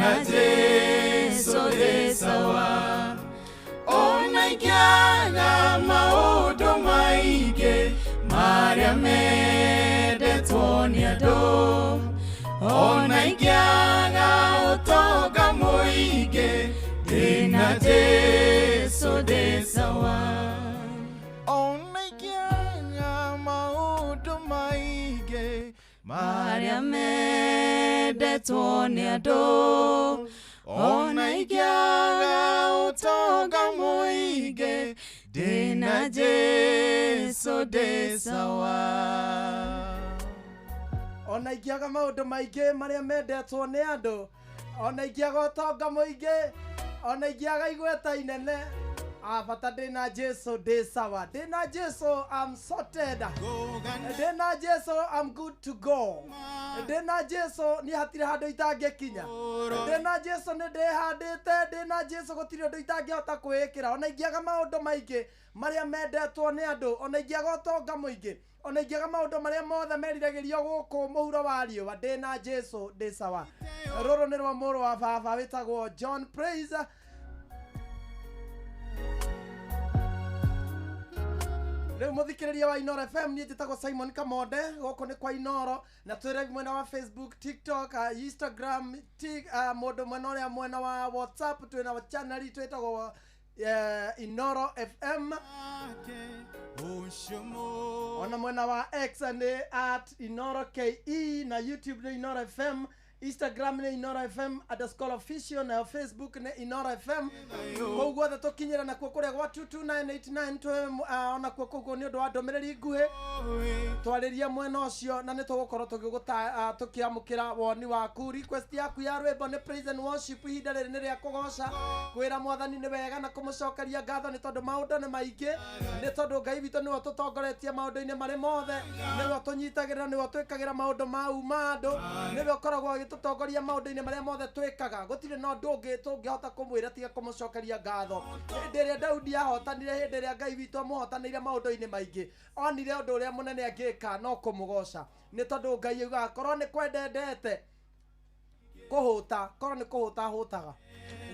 Ndĩna Jesũ ndĩ sawa. Ona ingĩaga maũndũ maingĩ marĩa mendetwo nĩ andũ, ona ingĩaga ũtonga mũingĩ, ndĩna Jesũ ndĩ sawa. Ona ingĩaga maũndũ maingĩ marĩa mendetwo nĩ andũ, ona ingĩaga ũtonga mũingĩ, ndĩna Jesũ ndĩ sawa. Ona ingĩaga maũndũ maingĩ marĩa mendetwo nĩ andũ, ona ingĩaga ũtonga mũingĩ, ona ingĩaga igweta inene, bata ndĩna Jesu ndĩ sawa. Ndĩna Jesu, I'm sorted. Ndĩna Jesu, I'm good to go. Ndĩna Jesu, niĩ hatirĩ handũ itangĩkinya. Ndĩna Jesu, nĩ ndĩhandĩte. Ndĩna Jesu, gũtirĩ ũndũ itangĩhota kwĩĩkĩra. Ona ingĩaga maũndũ maingĩ marĩa mendetwo nĩ andũ, ona ingĩaga ũtonga mũingĩ, ona ingĩaga maũndũ marĩa mothe meriragĩrio gũkũ mũhuro wa riũa, ndĩna Jesu ndĩ sawa. Rũrũ nĩ rwa mũrũ wa baba wĩtagwo John Praise. Rĩu mũthikĩrĩria wa Inoro FM, niĩ njĩtagwo Simon Kamonde, gũkũ nĩ kwa Inoro, na twĩre mwena wa Facebook, TikTok, Instagram, mũndũ mwena ũrĩa mwena wa WhatsApp, twĩna channel itũ ĩtagwo Inoro FM. Ona mwena wa X nĩ at Inoro KE, na YouTube nĩ Inoro FM, Instagram nĩ Inoro FM underscore official, nayo Facebook nĩ Inoro FM. Kũu guothe tũkinyĩra nakuo kũrĩa gwa 22989 twĩ onakuo kũguo nĩ ũndũ wa ndũmĩrĩri nguhĩ, twarĩrie mwena ũcio, na nĩ tũgũkorwo tũkĩamũkĩra woni waku. Request yaku ya rwĩmbo nĩ praise and worship. Ihinda rĩrĩ nĩ rĩa kũgoca, kwĩra mwathani nĩ wega na kũmũcokeria ngatho nĩ tondũ maũndũ nĩ maingĩ, nĩ tondũ Ngai witũ nĩwe ũtũtongoretie maũndũ-inĩ marĩ mothe, nĩwe ũtũnyitagĩrĩra, nĩwe ũtwĩkagĩra maũndũ ma uma andũ, nĩwe ũkoragwo agĩtũtongoria maũndũ-inĩ marĩa mothe twĩkaga. Gũtirĩ na ũndũ ũngĩ tũngĩhota kũmwĩra tiga kũmũcokeria ngatho. Hĩndĩ ĩrĩa Daudi ahotanire, hĩndĩ ĩrĩa Ngai witũ amũhotanĩire maũndũ-inĩ maingĩ, onire ũndũ ũrĩa mũnene angĩka no kũmũgoca, nĩ tondũ Ngai augaga korwo nĩ kwendendete kũhũta, korwo nĩ kũhũta hũtaga,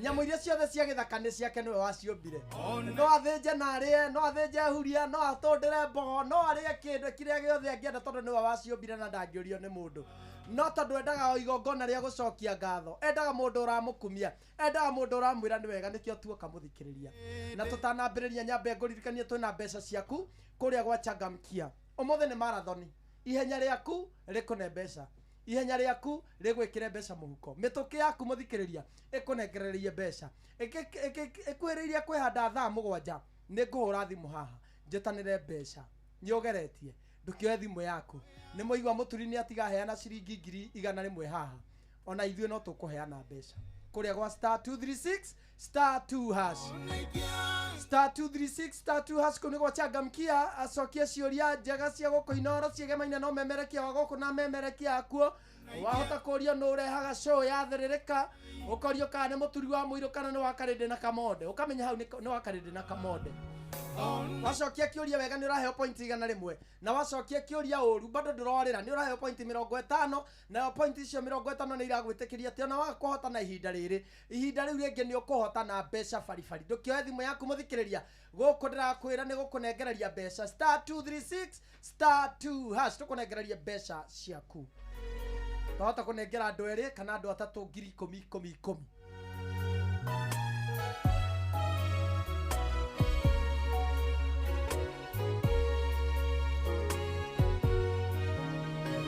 nyamũ iria ciothe cia gĩthaka nĩ ciake, nĩwe waciũmbire. No athĩnje na arĩe, no athĩnje huria, no atũndĩre mbogo, no arĩe kĩndũ kĩrĩa gĩothe angĩenda, tondũ nĩwe waciũmbire na ndangĩũrio nĩ mũndũ. No tondũ endaga o igongona rĩa gũcokia ngatho, endaga mũndũ ũramũkumia, endaga mũndũ ũramwĩra nĩ wega, nĩkĩo tuoka mũthikĩrĩria. Na tũtanambĩrĩria, nyambe ngũririkanie twĩna mbeca ciaku kũrĩa gwa Changamkia. Ũmũthĩ nĩ marathoni, ihenya rĩaku rĩkũne mbeca, ihenya rĩaku rĩgwĩkĩre mbeca mũhuko, mĩtũkĩ yaku mũthikĩrĩria ĩkũnengererie mbeca. Ĩkuhĩrĩirie kwĩhanda thaa 7, nĩ ngũhũra thimũ haha njĩtanĩre mbeca. Nĩ ũgeretie, ndũkĩoe thimũ yaku. Nĩ mũigua mũturi nĩ atigaheana ciringi 100,000 haha, ona ithuĩ no tũkũheana mbeca kũrĩa gwa star 236 star 2 hash, star 236 star 2 hash. Kũu nĩ gwa Changamkia. Acokie ciũria njega cia gũkũ Inoro ciegemaine no memerekia wa gũkũ na memerekia akuo. Wahota kũrio nũ ũrehaga show ya thĩrĩrĩka, ũkorio kana nĩ mũturi wa mũirũ kana nĩ wa Karĩndĩ na Kamonde, ũkamenya hau nĩ wa Karĩndĩ na Kamonde. Wacokia kĩũria wega nĩ ũraheo point 100, na wacokia kĩũria ũru bado ndũrorĩra, nĩ ũraheo point 50, nayo point icio 50 nĩ iragwĩtĩkĩria atĩ ona waga kũhotana ihinda rĩrĩ, ihinda rĩu rĩngĩ nĩ ũkũhotana mbeca baribari. Ndũkĩoe thimũ yaku mũthikĩrĩria, gũkũ ndĩrakwĩra nĩ gũkũnengereria mbeca, star 236 star 2 hash, tũkũnengereria mbeca ciaku. Twahota kũnengera andũ erĩ kana andũ atatũ 10,000 10 10.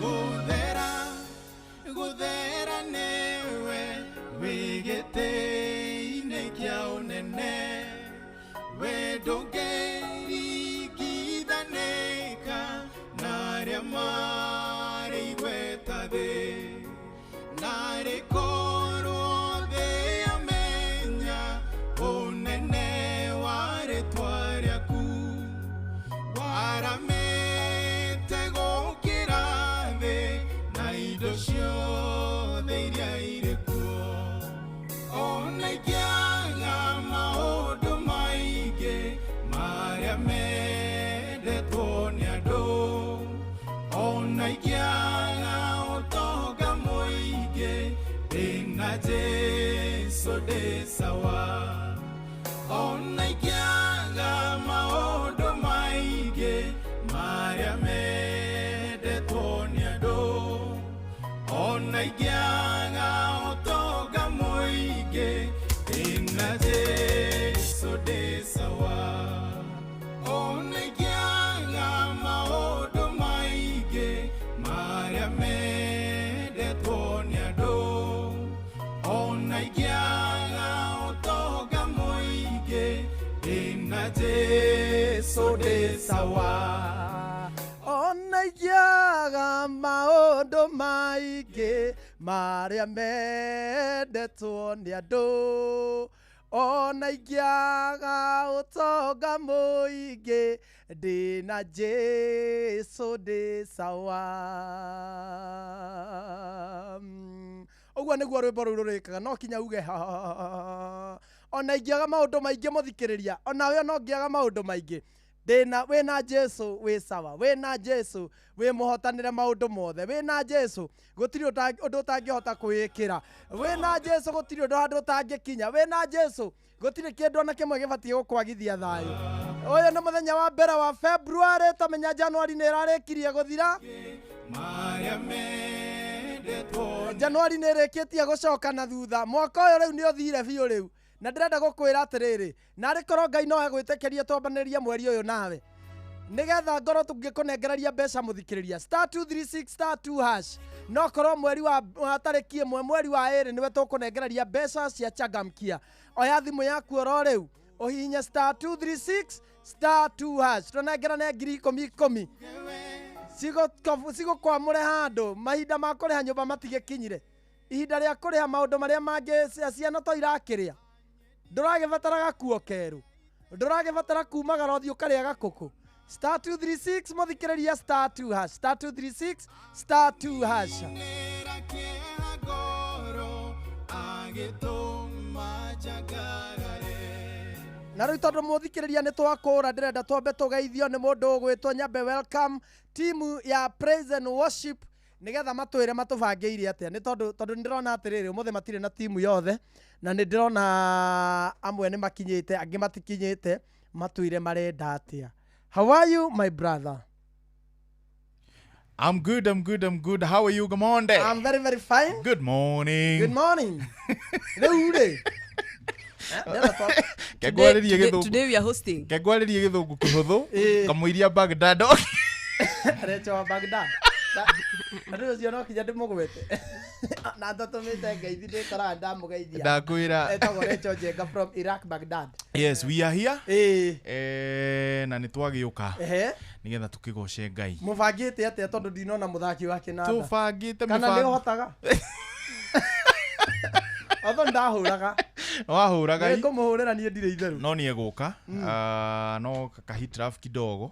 Gũthera, gũthera nĩwe wĩ gĩtĩ-inĩ kĩa ũnene, we ndũngĩringithanĩka na arĩa marĩ igweta thĩ. Narĩ korwo thĩ yamenya ũnene wa rĩtwa rĩaku, waramĩte gũkĩra thĩ na indo ciothe iria irĩ kuo. Ona ingĩaga maũndũ maingĩ marĩa mendetwo nĩ andũ, ona ingĩaga ũtonga mũingĩ, ndĩna Jesũ. Jesu ndĩ sawa. Ona ingĩaga maũndũ maingĩ marĩa mendetwo nĩ andũ, ona ingĩaga ũtonga mũingĩ, ndĩna Jesu ndĩ sawa. Ona ingĩaga maũndũ maingĩ marĩa mendetwo nĩ andũ, ona ingĩaga ũtonga mũingĩ, ndĩna Jesu ndĩ sawa. Ona ingĩaga maũndũ maingĩ marĩa mendetwo nĩ andũ, ona ingĩaga ũtonga mũingĩ, ndĩna Jesu ndĩ sawa. Ũguo nĩguo rwĩmbo rũu rũrĩkaga, no kinya uge ha. Ona ingĩaga maũndũ maingĩ, mũthikĩrĩria, onawe no ngĩaga maũndũ maingĩ, ndĩna wĩna Jesu wĩ sawa, wĩna Jesu wĩ mũhotanĩre maũndũ mothe, wĩna Jesu gũtirĩ ũndũ ũtangĩhota kwĩĩkĩra, wĩna Jesu gũtirĩ ũndũ handũ ũtangĩkinya, wĩna Jesu gũtirĩ kĩndũ ona kĩmwe gĩbatiĩ gũkwagithia thayũ. Ũyũ nĩ mũthenya wa mbere wa February, tamenya January nĩ ĩrarĩkirie gũthira. Marĩa mendetwo. January nĩ ĩrĩkĩtie gũcoka na thutha, mwaka ũyũ rĩu nĩ ũthire biũ rĩu, na ndĩrenda gũkwĩra atĩrĩrĩ, narĩ korwo Ngai no egwĩtĩkĩrie twambanĩrie mweri ũyũ nawe, nĩgetha ngorwo tũngĩkũnengereria mbeca, mũthikĩrĩria, *236*2#, no korwo mweri wa tarĩki 1 mweri wa 2 nĩwe tũkũnengereria mbeca cia Changamkia. Oya thimũ yaku oro rĩu, ũhihinye *236*2#, tũnengerane 10,000 cigũkwamũre handũ. Mahinda ma kũrĩha nyũmba matigĩkinyire, ihinda rĩa kũrĩha maũndũ marĩa mangĩ, ciana to irakĩrĩa, ndũragĩbatara gakuo kerũ, ndũragĩbatara kumagara ũthiĩ ũkarĩa gakũkũ. *236, mũthikĩrĩria, *2#, *236*2#. Nĩra kĩeha ngoro agĩtũma njangarare. Na rĩu tondũ mũthikĩrĩria nĩ twakũra, ndĩrenda twambe tũgeithio nĩ mũndũ ũgwĩtwo Nyambe welcome timu ya praise and worship, nĩgetha matwĩre matũbangĩire atĩa, nĩ tondũ nĩ ndĩrona atĩrĩrĩ, ũmũthĩ matirĩ na timu yothe, na nĩ ndĩrona amwe nĩ makinyĩte, angĩ matikinyĩte, matwĩre marenda atĩa. How are you, my brother? I'm good, I'm good, I'm good. How are you, Gamonde? I'm very, very fine. Good morning. Good morning. Rĩu rĩ, Kengwarĩrie gĩthũngũ. Today we are hosting. Kengwarĩrie gĩthũngũ kĩhũthũ. Ĩĩ. Kamũiria Baghdad. Recho wa Baghdad. Andũ ũcio no kinya ndĩmũgwete na ndatũmĩte ngeithi, ndĩkoraga ndamũgeithia. Ndakwĩra. Etagwo Recho Njenga from Iraq, Baghdad. Yes, we are here. Ĩĩ. Na nĩ twagĩũka nĩgetha tũkĩgoce Ngai. Mũbangĩte atĩa, tondũ ndinona mũthaki wa kĩnanda? Tũbangĩte Kana nĩ mĩbango. ũhotaga? Otho ndahũraga. Wahũraga. Nĩ ngũmũhũrĩra, niĩ ndirĩ itherũ. No nĩ egũka. No kahitraf kidogo.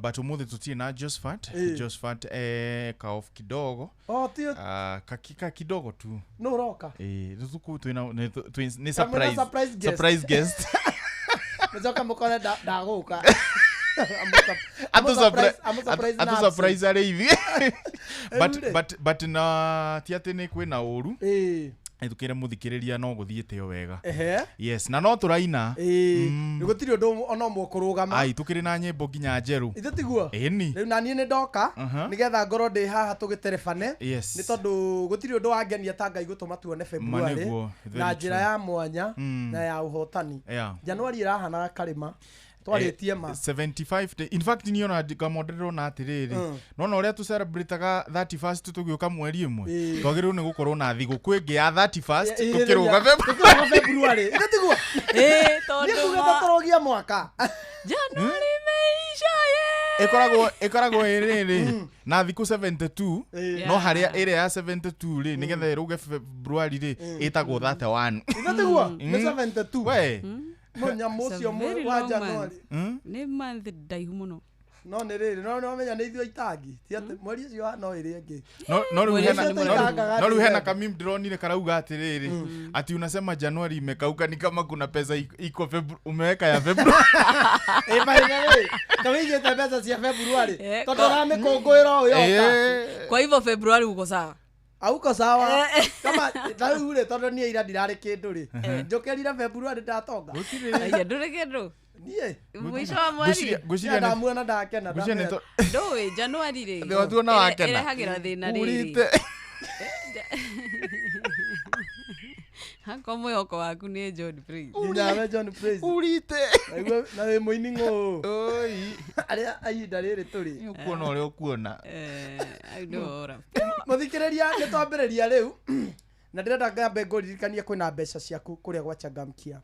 But ũmũthĩ tũtirĩ na Josephat. Josephat ka off kidogo. O ti. Kakika kidogo tu. Nũ ũroka? Rĩu twĩna nĩ Kamwĩna surprise. Surprise guest. Surprise guest. Mũcoka mũkore ndagũka. Atu surprise arĩ ithuĩ. But Rĩu rĩ. but na ti atĩ nĩ kwĩna ũru. Ĩĩ. Nĩtũkĩre mũthikĩrĩria no gũthiĩte o wega. Ehe. Yes, na no tũraina. Ĩĩ, gũtirĩ ũndũ ona ũmwe ũkũrũgama. Ai, tũkĩrĩ na nyĩmbo nginya njerũ. Ithe tiguo? Ĩni. Rĩu naniĩ nĩ ndoka nĩgetha ngorwo ndĩ haha tũgĩterebane, nĩ tondũ gũtirĩ ũndũ wangenia ta Ngai gũtũma tuone February Nĩguo, very na njĩra true. ya mwanya na ya ũhotani. January ĩrahanaga karĩma twarĩtie ma. 75 day. In fact, niĩ ona Gamonde ndĩrona atĩrĩrĩ, nona ũrĩa tũcelebrataga 31st tũgĩũka mweri ĩmwe, twagĩrĩirwo nĩ gũkorwo na thigũkũ ĩngĩ ya 31st tũkĩrũga February. Tũkĩrũga February, ithe tiguo? Ĩĩ, Niĩ tondũ ngugĩte tũrũgie mwaka. January imeisha ye. Ĩkoragwo ĩrĩrĩ na thikũ 72, no harĩa ĩrĩa ya 72 rĩ, nĩgetha ĩrũge February rĩ, ĩtagwo 31. Ithe tiguo nĩ 72? We. Mũnyamũ It's a ũcio very wa long January. month. Nĩ month ndaihu mũno. No nĩ rĩrĩ, no nĩwamenya nĩ ithuĩ itangi, ti atĩ mweri ũcio wa no ĩrĩa ĩngĩ. No rĩu Mweri hena ũcio nĩ no mũraihu. rĩu- no rĩu hena kamim ndĩronire karauga atĩrĩrĩ, ati unasema Januari imekauka ni kama kuna pesa iko umeweka ya February. Ĩ maithe, kawĩigĩte mbeca cia February, tondũ ũramĩkũngũĩra o yoka. Kwa hivyo February uko sawa. Auko sawa. Kama ta rĩu rĩ, tondũ niĩ ira ndirarĩ kĩndũ rĩ, njũkĩrire February ndatonga. Gũtirĩ. Aya, ndũrĩ kĩndũ. Niĩ Mũico wa mweri. Ngwĩciria nĩ ndamuona ndakena. Ngwĩciria nĩ Ndũĩ January rĩ. Nĩ watuona wakena. Ĩrehagĩra thĩna rĩrĩ. Urite. Hako mwĩhoko waku nĩ John Praise. Nginyawe John Praise. Urite. Na wĩ mũini ng'ũ. Oi. Arĩa ihinda rĩrĩ tũrĩ. Nĩ ũkuona ũrĩa ũkuona. Au nĩ wora. Mũthikĩrĩria, nĩ twambĩrĩria rĩu na ndĩrenda ngambe ngũririkanie kwĩna mbeca ciaku kũrĩa gwa Changamkia,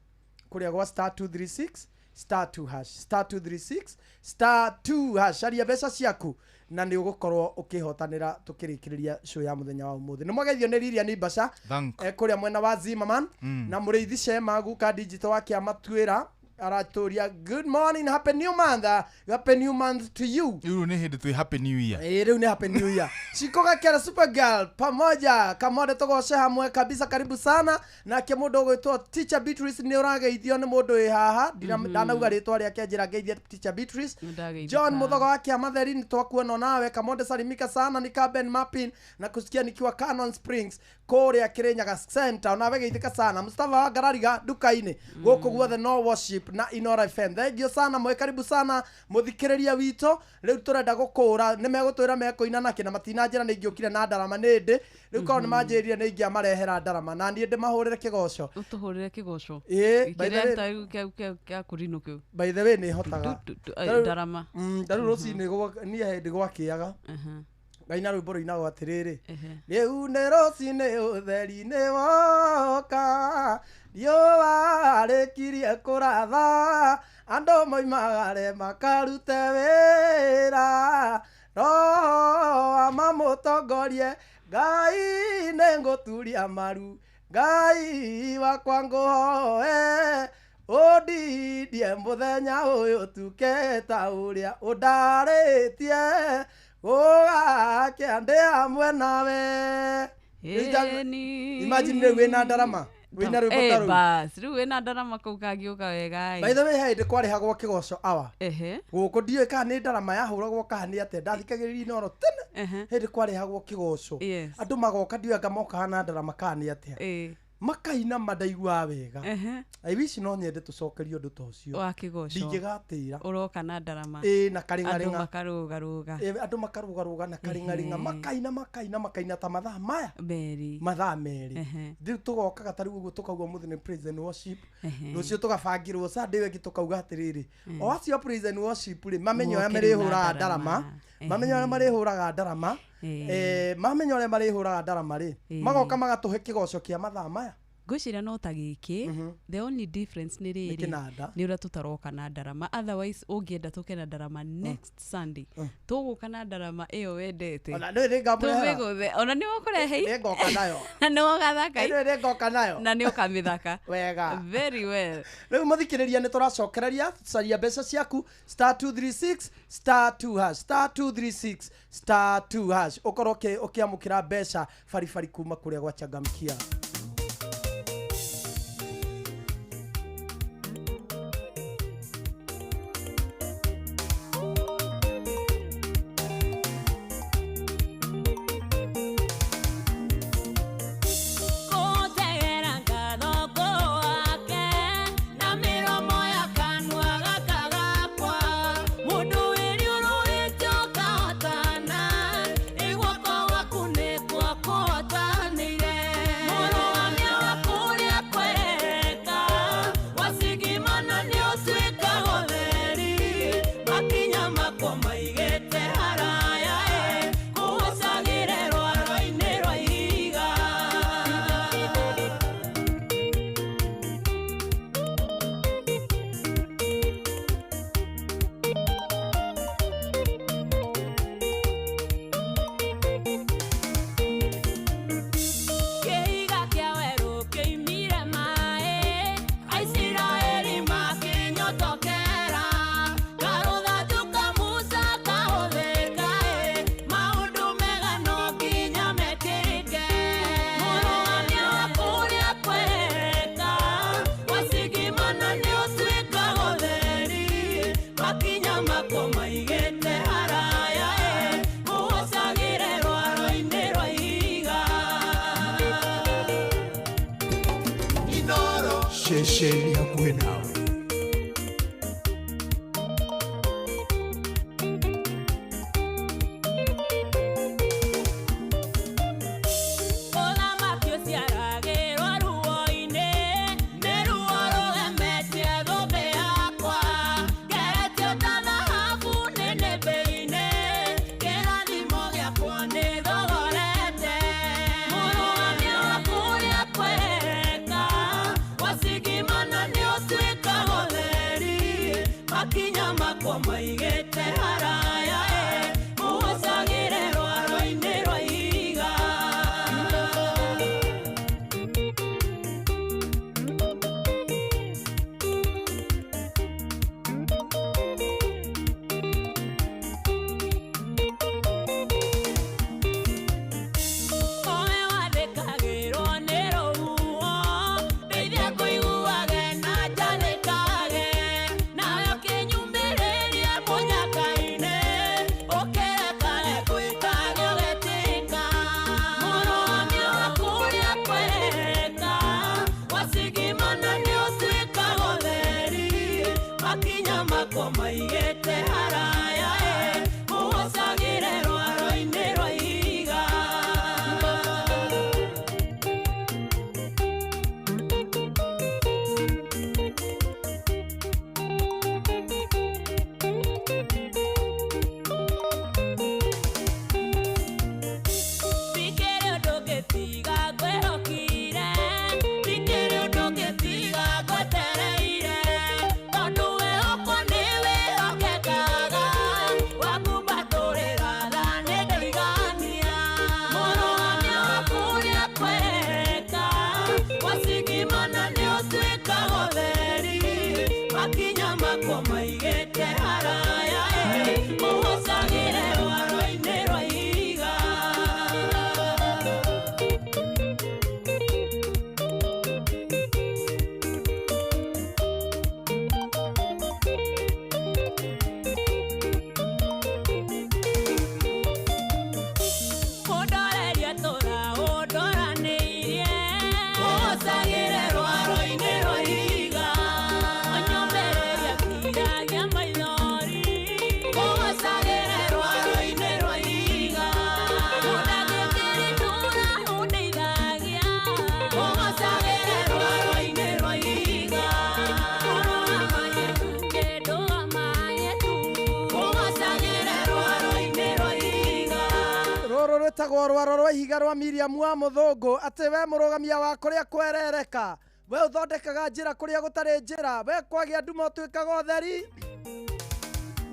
kũrĩa gwa star 236 star 2 hash, star 236 star 2 hash. Caria mbeca ciaku na nĩ ũgũkorwo ũkĩhotanĩra tũkĩrĩkĩrĩria show ya mũthenya wa ũmũthĩ. Nĩ mwageithio nĩ Lilian Mbaca Thank. kũrĩa mwena wa Zimmerman na mũrĩithi Shema guka digital wa kĩama twĩra aratũria good morning, happy new month, happy new month to you. Rĩu nĩ hĩndĩ twĩ happy new year. Ĩĩ, rĩu nĩ happy new year. Cikoga kera super girl pamoja kamode tũgoce hamwe kabisa, karibu sana. Nake mũndũ ũgwĩtwo Teacher Beatrice nĩ ũrageithio nĩ mũndũ wĩ haha. Ndanauga rĩtwa rĩake, njĩra ngeithie Teacher Beatrice. Nĩndageithĩka. John Muthogo wa Kĩamatheri nĩ twakuona nawe. Kamonde salimika sana, ni Kaben Mapping na kusikia nikiwa Canon Springs kũrĩa Kirinyaga Center, onawe geithĩka sana. Mustafa wa Ngarariga nduka-inĩ gũkũ guothe no worship na Inora FM. Thank you sana, mwe karibu sana mũthikĩrĩria witũ. Rĩu tũrenda gũkũra nĩ megũtwĩra mekũina nakĩ na matinanjĩra nĩ ingĩũkire na ndarama nĩ ndĩ rĩu korwo nĩ manjĩrire nĩ ingĩamarehera ndarama na niĩ ndĩmahũrĩre kĩgoco. Ũtũhũrĩre kĩgoco. Ĩĩ, by the Kĩrĩa way- ta kĩu kĩa kũrinũ kĩu. By the way, nĩ hotaga. Ndarama. Ta rĩu rũcinĩ niĩ hĩndĩ gwakĩaga ngaina rwĩmbo rũinagwo atĩrĩrĩ, rĩu nĩ rũcinĩ ũtheri nĩ woka, riũa rĩkirie kũratha, andũ moimagare makarute wĩra, roho amamũtongorie, Ngai nĩ ngũturia maru, Ngai wakwa ngũhoe ũndindie mũthenya ũyũ tuke ta ũrĩa ũndarĩtie, gũgakĩa ndĩ hamwe nawe. Ĩni. Imagine rĩu wĩna ndarama, wĩna rwĩmbo ta rũu. Bas, rĩu wĩna ndarama kau kangĩũka wega. By the way, he hĩndĩ kwarĩhagwo kĩgoco awa Ehe. gũkũ, ndiũĩ kana nĩ ndarama yahũragwo kana nĩ atĩa, ndathikagĩrĩria Inoro tene. Hĩndĩ kwarĩhagwo kĩgoco, andũ magoka, ndiũĩ anga mokaga na ndarama kana nĩ atĩa, makaina mandaiguaga wega. I wish no nyende tũcokerie ũndũ ta ũcio. Wa kĩgoco. Ndingĩgatĩra. Ũroka na ndarama. Ĩĩ, na Andũ karĩng'arĩng'a. makarũgarũga. Ĩ, andũ makarũgarũga na karĩng'arĩng'a, makaina makaina makaina ta mathaa maya Merĩ. mathaa merĩ. Rĩu tũgokaga ta rĩu ũguo tũkauga ũmũthĩ nĩ praise and worship, rũciũ tũgabangĩrwo Sunday ĩyo ĩngĩ tũkauga atĩrĩrĩ, o acio a praise and worship rĩ, mamenye ũrĩa Moke rĩu na marĩhũraga ndarama. ndarama, mamenye ũrĩa marĩhũraga ndarama, mamenya ũrĩa marĩhũraga ndarama rĩ, magoka magatũhe kĩgoco kĩa mathaa maya. Ngwĩciria no ta gĩkĩ, the only difference nĩ Nĩ rĩrĩ, kĩnanda. nĩ ũrĩa tũtaroka na ndarama. Otherwise ũngĩenda tũke na ndarama next Sunday, tũgũka na ndarama ĩyo wendete. Ona nĩ ngamũrehera. Tũmĩgũthe ona nĩ ũkũrehe. Nĩ ngoka nayo. Na nĩ ũgathaka. Nĩ nĩ ngoka nayo. Na nĩ ũkamĩthaka wega. Very well. Rĩu mũthikĩrĩria, nĩ tũracokereria. Caria mbeca ciaku star 236 star 2 hash, star 236 star 2 hash, ũkorwo ũkĩamũkĩra mbeca baribari kuma kũrĩa gwa Changamkia. Kũnjegera ngatho wake na mĩromo ya kanua gaka gakwa, mũndũ wĩriũrũrĩte ũkahotana, ĩ guoko gwaku nĩkuo kũhotanĩire. Mũrũ Ceceni hakuhĩ nawe. Mũthamaki ũciaragĩrwo ruo-inĩ, nĩ ruo rũgemetie thũmbĩ yakwa. Ngeretio ta thahabu nĩnĩmbĩ-inĩ, kĩrathimo gĩakwa nĩ thogorete. Mũrũgamia wa kũrĩa kwereka, wacigimana nĩ ũtuĩkaga ũtheri. Makinya makwa maigĩte haraya, mũhũcagĩre rwaro-inĩ rwa ihiga. Owe wathĩkagĩrwo nĩ rũhuho, ndeithia kũiguage na njathĩkage. Nawe ũkĩnyumĩrĩrie mũnyaka-inĩ, ũkĩrekage gwĩtage ũgetĩka. Mũrũgamia wa kũrĩa kwereka, wacigimana nĩ ũtuĩkaga ũtheri. Makinya makwa maigĩte haraya, mũhũcagĩre rwaro-inĩ rwa ihiga. Ndikĩrĩ ũndũ ngĩtiga ngwĩhokire, ndikĩrĩ ũndũ ngĩtiga ngwetereire, tondũ wĩhokwo nĩ wĩhokekaga, wakumbatũrĩra tha nĩndoigania. Mũrũgamia wa kũrĩa kwereka, wacigimana nĩ ũtuĩkaga ũtheri, makinya makwa maigĩte haraya, mũhũcagĩre rwaro-inĩ rwa ihiga. Ũndorerie tũra ũndoranĩirie, ũhũcagĩre rwaro-inĩ rwa ihiga. Ũnyũmĩrĩrie kiragia maithori, ũhũcagĩre rwaro-inĩ rwa ihiga. Ũndangĩkĩri tũra ũndeithagia, ũhũcagĩre rwaro-inĩ rwa ihiga. Ndũgamaye tu, ndũgamaye tu, ũhũcagĩre rwaro-inĩ rwa ihiga. Rũrũ rwĩtagwo rwaro rwa ihiga rwa Miriam wa Mũthũngũ, atĩ we mũrũgamia wa kũrĩa kwerereka, we ũthondekaga njĩra kũrĩa gũtarĩ njĩra, we kwagĩa nduma ũtuĩkaga ũtheri.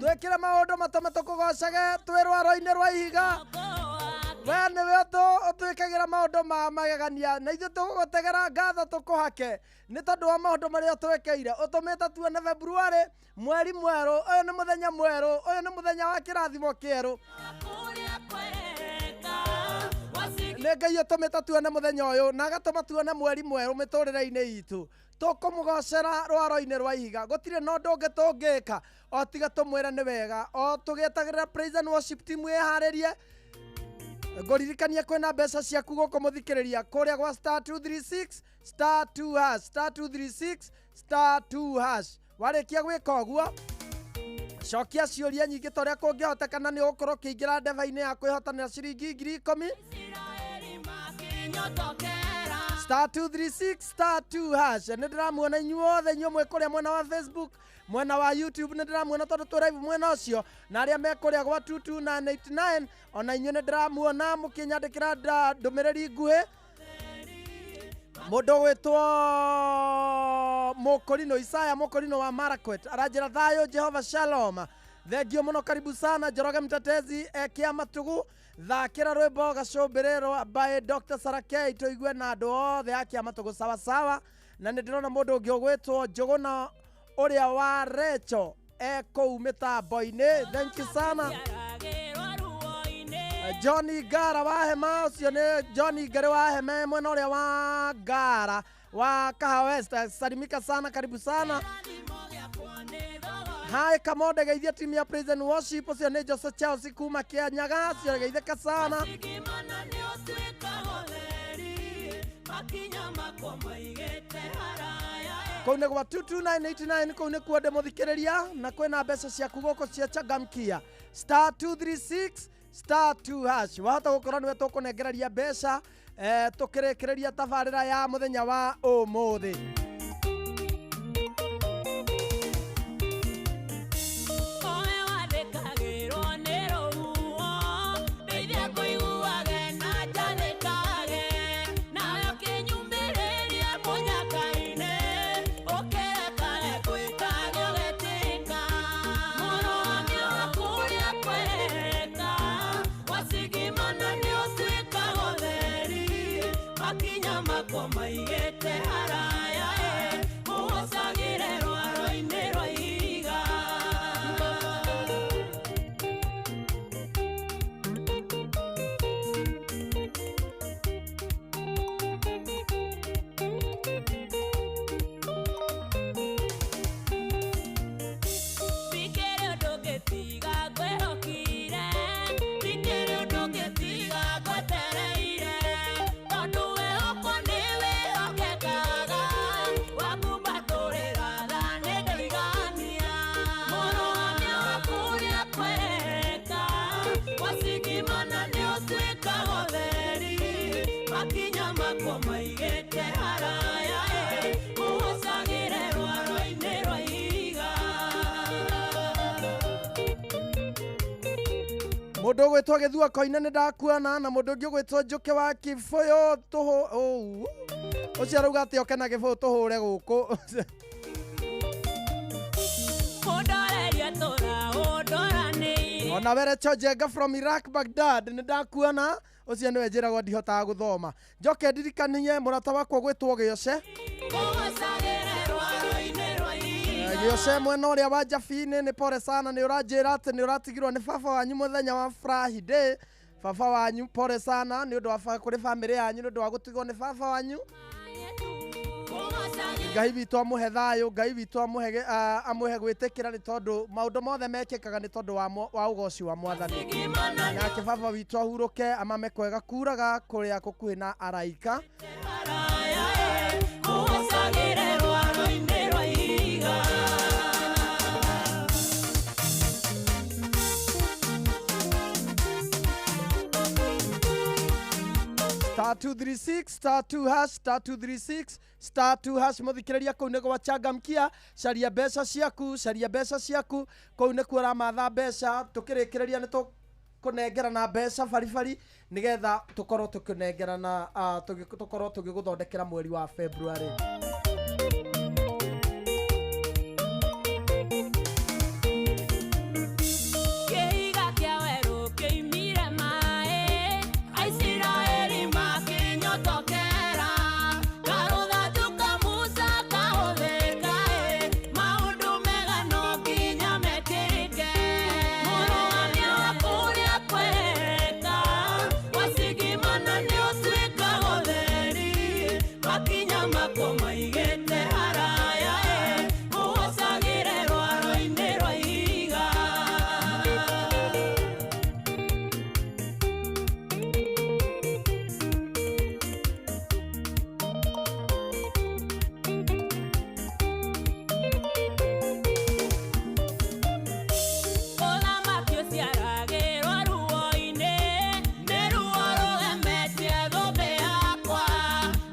Twĩkĩre maũndũ matũme tũkũgocage twĩ rwaro-inĩ rwa ihiga. We nĩwe ũtwĩkagĩra maũndũ ma magegania, na ithuĩ tũgũgũtegera ngatho tũkũhake nĩ tondũ wa maũndũ marĩa ũtwĩkĩire. Ũtũmĩte tuone February, mweri mwerũ, ũyũ nĩ mũthenya mwerũ, ũyũ nĩ mũthenya wa kĩrathimo kĩerũ. Nĩ Ngai ũtũmĩte tuone mũthenya ũyũ na agatũma tuone mweri mwerũ mĩtũrĩre-inĩ itũ. Tũkũmũgocera rwaro-inĩ rwa ihiga. Gũtirĩ na ũndũ ũngĩ tũngĩka o tiga tũmwĩre nĩ wega. O tũgĩetagĩrĩra praise and worship team ĩharĩrie, ngũririkanie kwĩna mbeca ciaku gũkũ mũthikĩrĩria kũrĩa gwa star 236 star 2 hash, star 236 star 2 hash. Warĩkia gwĩka ũguo, cokia ciũria nyingĩ ta ũrĩa kũngĩhotekana nĩ ũgũkorwo ũkĩingĩra ndeba-inĩ ya kwĩhotanĩra ciringi 10,000. Star 236 star 2 hash. Nĩ ndĩramuona inyuothe, inyuĩ mwĩ kũrĩa mwena wa Facebook, mwena wa YouTube nĩ ndĩramuona tondũ twĩ live mwena ũcio, na arĩa me kũrĩa gwa 22989 ona inyuĩ nĩ ndĩramuona mũkĩnyandĩkĩra ndũmĩrĩri nguhĩ. Mũndũ ũgwĩtwo Mũkũrinũ, Isaya Mũkũrinũ wa Marakwet aranjĩra thayũ Jehova Shalom. Thengio mũno, karibu sana Njoroge Mtetezi ekia matugu thakĩra rwĩmbo gacũmbĩrĩ rwa by Dr. Sarakei tũigue na andũ othe a Kĩamatugu sawa sawa. Na nĩ ndĩrona mũndũ ũngĩ ũgwĩtwo Njũgũna ũrĩa wa Recho e kũu mĩtambo-inĩ. Thank you sana. Johnny Ngara wa Hema, ũcio nĩ Johnny Ngari wa Hema mwena ũrĩa wa Ngara wa Kahawa West. Salimika sana, karibu sana. Hai Kamonde, geithia timu ya Praise and Worship, ũcio nĩ Jose Chelsea kuma Kĩanyaga, ũcio geithĩka sana. Makinya makwa maigĩte haraya. Kũu nĩ gwa 22989 kũu nĩkuo ndĩmũthikĩrĩria na kwĩna mbeca ciaku gũkũ cia changamkia star 236 star 2 hash. Wahota gũkorwo nĩwe tũkũnengereria mbeca tũkĩrĩkĩrĩria tabarĩra ya mũthenya wa ũmũthĩ. Owe wathĩkagĩrwo nĩ rũhuho, ndeithia kũiguage na njathĩkage. Nawe ũkĩnyumĩrĩria mũnyaka-inĩ, ũkĩrekage gwĩkage ũgetĩka. Mũrũgamia wa kũrĩa kwereka, wacigimana nĩũtuĩkaga ũtheri. Makinya makwa maigĩte haraya, ũhocagĩre rwaro-inĩ rwa ihiga. Ndikĩrĩ ũndũ ngĩtiga ngwĩhokire, ndikĩrĩ ũndũ ngĩtiga ngwetereire, tondũ wĩhokwo nĩ wĩhokekaga, wakumbatũrĩra tha nĩndoigania. Mũrũgamia wa kũrĩa kwereka, wacigimana nĩũtuĩkaga ũtheri, makinya makwa maigĩte haraya, ũhocagĩre rwaro-inĩ rwa ihiga. Mũndũ ũgwĩtwo Gĩthua Koine nĩ ndakuona na mũndũ ũngĩ ũgwĩtwo Njũkĩ wa Kĩbũyũ tũhũ ũũ ũcio arauga atĩ oke na gĩbũyũ tũhũre gũkũ. Ũndorerie tũra ũndoranĩirie. Ona were Njenga from Iraq Baghdad nĩ ndakuona ũcio nĩwe njĩragwo ndihotaga gũthoma. Njoke ndirikanie mũrata wakwa ũgwĩtwo Gĩoce. Ũhocagĩre rwaro-inĩ rwa ihiga. Gĩoce mwena ũrĩa wa Njabi-inĩ nĩ pole sana nĩ ũranjĩra atĩ nĩ ũratigirwo nĩ baba wanyu mũthenya wa Friday. Baba wanyu pole sana nĩ ũndũ wa kũrĩ bamĩrĩ yanyu nĩ ũndũ wa gũtigwo nĩ baba wanyu. Ũhocagĩre Ngai witũ amũhe thayũ, Ngai witũ amũhe amũhe gwĩtĩkĩra nĩ tondũ maũndũ mothe mekĩkaga nĩ tondũ wa ũgoci wa Mwathani. gimana Nake baba witũ ahurũke amame kwega kuraga kũrĩa gũkuhĩ na araika. haraya, ũhocagĩre rwaro-inĩ rwa ihiga. Star 236 star 2 hash star 236 star 2 hash mũthikĩrĩria kũu nĩ gwa changamkia caria mbeca ciaku caria mbeca ciaku kũu nĩkuo ũramatha mbeca tũkĩrĩkĩrĩria nĩ tũkũnengerana mbeca baribari nĩgetha tũkorwo tũkĩnengerana tũkorwo tũgĩgũthondekera mweri wa February. Kĩhiga kĩa werũ kĩoimire maĩ, Aisiraeli makĩnyotokera. Karũthanju ka Musa kahũthĩka, maũndũ mega no nginya mekĩke. Mũrũgamia wa kũrĩa kwereka, wacigimana nĩũtuĩkaga ũtheri. Makinya makwa maigĩte haraya, ũhocagĩre rwaro-inĩ rwa ihiga. Ũthamaki ũciaragĩrwo ruo-inĩ, nĩ ruo rũgemetie thũmbĩ yakwa.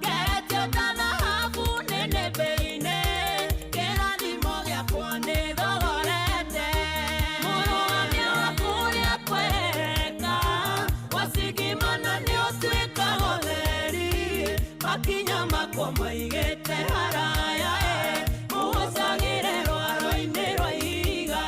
Ngeretio ta thahabu nĩnĩmbĩ-inĩ, kĩrathimo gĩakwa nĩ thogorete. Mũrũgamia wa kũrĩa kwereka, wacigimana nĩũtuĩkaga ũtheri. Makinya makwa maigĩte haraya, ũhocagĩre rwaro-inĩ rwa ihiga.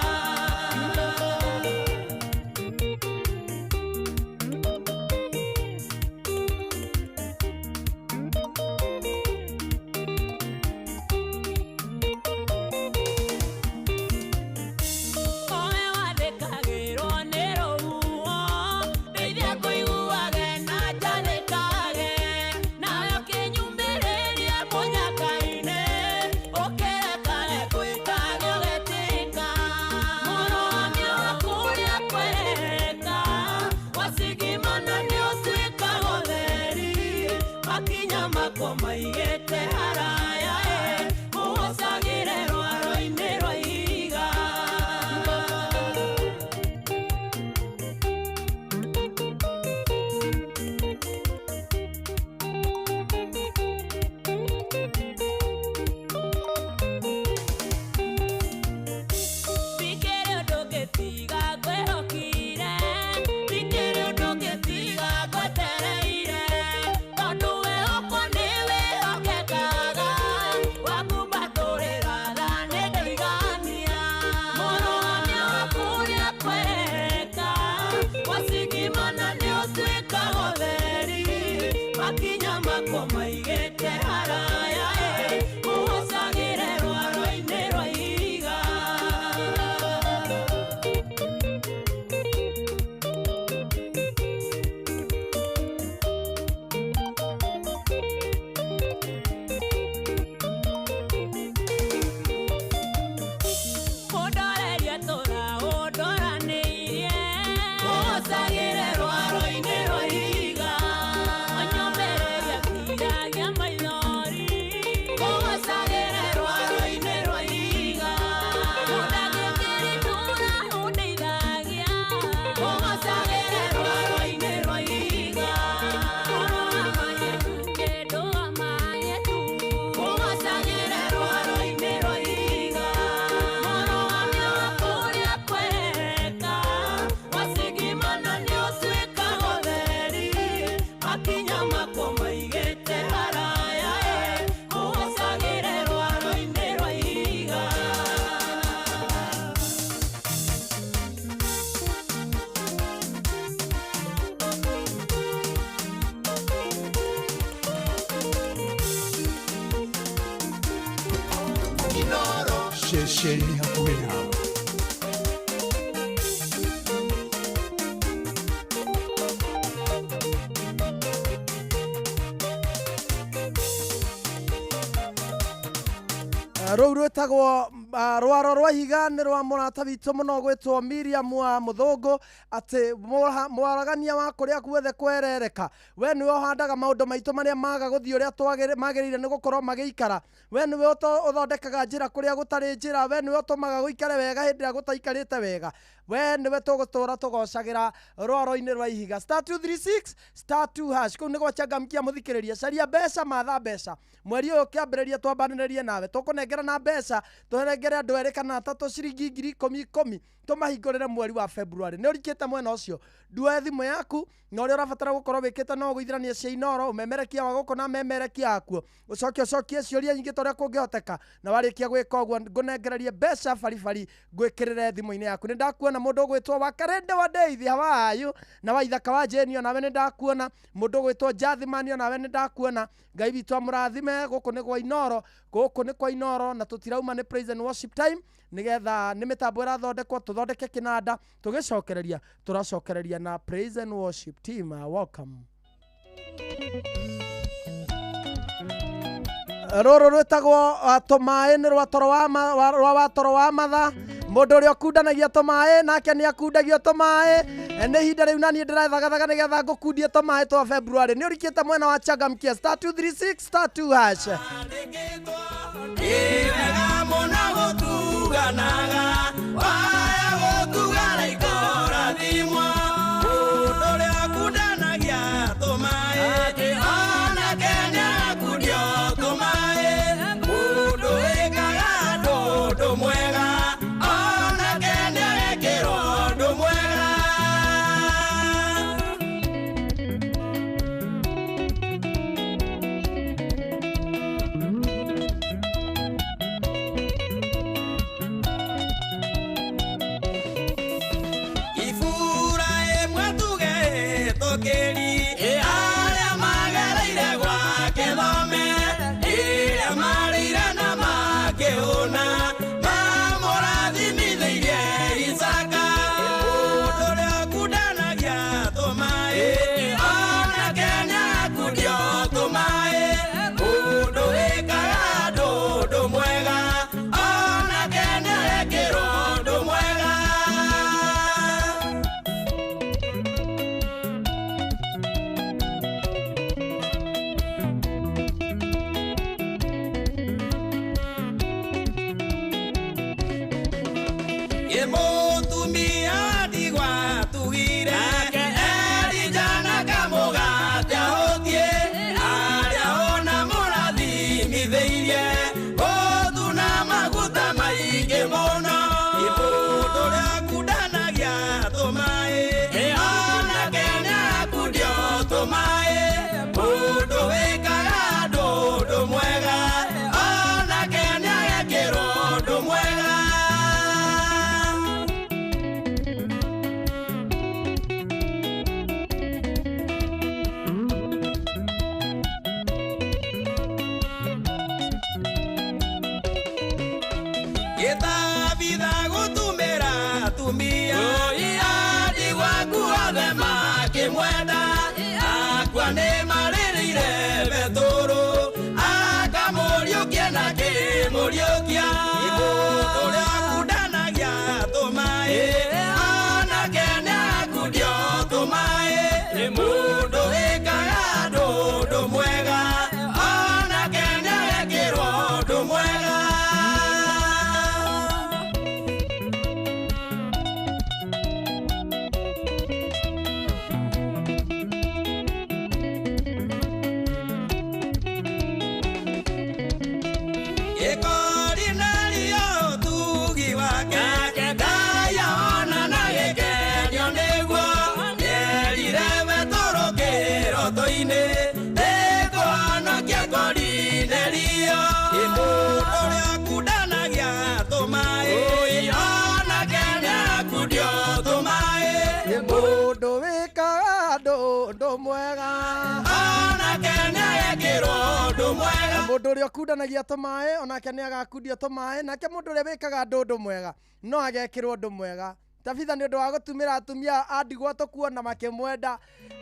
Owe wathĩkagĩrwo nĩ rũhuho, ndeithia kũiguage na njathĩkage. Nawe ũkĩnyumĩrĩria mũnyaka-inĩ, ũkĩrekage gwĩkage ũgetĩka. Mũrũgamia wa kũrĩa kwereka, wacigimana nĩũtuĩkaga ũtheri. Makinya makwa maigĩte haraya, ũhocagĩre Ceceni hakuhĩ nawe. Rũu rwĩtagwo rwaro rwa ihiga nĩ rwa mũrata witũ mũno gwĩtwo Miriam wa Mũthũngũ, atĩ mwaragania wa kũrĩa guothe kwerereka, we nĩwe ũhandaga maũndũ maitũ marĩa maga gũthiĩ ũrĩa magĩrĩire nĩ gũkorwo magĩikara, we nĩwe ũthondekaga njĩra kũrĩa gũtarĩ njĩra, we nĩwe ũtũmaga gũikare wega hĩndĩ ĩrĩa gũtaikarĩte wega, we nĩwe tũgũtũra tũgocagĩra rwaro-inĩ rwa ihiga. *236 *2# kũu nĩ gwachangamkia mũthikĩrĩria, caria mbeca, matha mbeca, mweri ũyũ ũkĩambĩrĩria twambanĩrĩrie nawe, tũkũnengera na mbeca, tũnengere andũ erĩ kana atatũ ciringi ngiri ikũmi ikũmi, tũmahingũrĩre mweri wa February. Nĩ ũrikĩte mwena ũcio, nduoe thimũ yaku na ũrĩa ũrabatara gũkorwo wĩkĩte no gũithĩrania cia Inooro, ũmemerekia wa gũkũ na memerekia akuo, ũcoke ũcokie ciũria nyingĩ ta ũrĩa kũngĩhoteka, na warĩkia gwĩka ũguo ngũnengererie mbeca baribari ngwĩkĩrĩre thimũ-inĩ yaku. Nĩ ndakuona mũndũ ũgwĩtwo Wakarende wa Deithi, how are you? Na Waithaka wa Jane, onawe nĩ ndakuona. Mũndũ ũgwĩtwo Jathimani, onawe nĩ ndakuona. Ngai witũ amũrathime. Gũkũ nĩ gwa Inooro, gũkũ nĩ kwa Inooro, na tũtirauma nĩ praise and worship time, nĩgetha nĩ mĩtambo ĩrathondekwo tũthondeke kĩnanda, tũgĩcokereria tũracokereria na praise and worship team. Welcome. Rũrũ rwĩtagwo tũmaĩ, nĩ rwa toro wa rwa wa toro wa matha, mũndũ ũrĩa ũkundanagia tũmaĩ nake nĩ akundagio tũmaĩ. Nĩ ihinda rĩu na niĩ ndĩrathagathaga nĩgetha ngũkundie tũmaĩ twa February. Nĩ ũrikĩte mwena wa changamkia *236 *2#. Wega mũno gũtuganaga, waya gũtugana ikorathimwo, mũndũ ũrĩa ũkundanagia tũmaĩ onake nĩakundio tũmaĩ, mũndũ wĩkaga ũndũ mwega onake nĩarekĩrwo ũndũ mwega. Ibura ĩmwe tuge tũkĩri arĩa magereire gwake thome, ĩrĩa marĩire na makĩhũna, mamũrathimithĩirie Isaka. Mũndũ ũrĩa ũkundanagia tũmaĩ onake nĩakundio tũmaĩ, mũndũ wĩkaga ũndũ mwega onake nĩarekĩrwo ũndũ mwega. Mũtumia ndigwa tugire Elija na kamũgate ahũtie, arĩa ona mũrathimithĩirie ũthu na maguta maingĩ mũno. Mũndũ ũrĩa ũkundanagia tũmaĩ onake nĩakundio tũmaĩ, mũndũ wĩkaga ũndũ mwega onake nĩagekĩrwo ũndũ mwega. Gĩtabitha gũtumĩra atumia ndigwa othe makĩmwenda, akua nĩ marĩrĩire Betũrũ, akamũriũkia na kĩmũriũkia. Mũndũ ũrĩa ũkundanagia tũmaĩ onake nĩakundio tũmaĩ, mũndũ wĩkaga ũndũ mwega onake nĩarekĩrwo ũndũ mwega. Ĩkorinelio ũtugi wake, Ngai ona na gĩkenio nĩguo, nĩerire Betũrũ kĩroto-inĩ, nĩngũhonokia Korinelio. Mũndũ ũrĩa ũkundanagia tũmaĩ onake nĩakundio tũmaĩ, Mũndũ wĩkaga ũndũ mwega onake nĩarekĩrwo ũndũ mwega. Mũndũ Mũndũ ũrĩa ũkundanagia tũmaĩ onake nĩ agakundio tũmaĩ, nake mũndũ ũrĩa wĩkaga andũ ũndũ mwega no agekĩrwo ũndũ mwega. Tabitha nĩ ũndũ wa gũtumĩra atumia a ndigwa tũkuona makĩmwenda,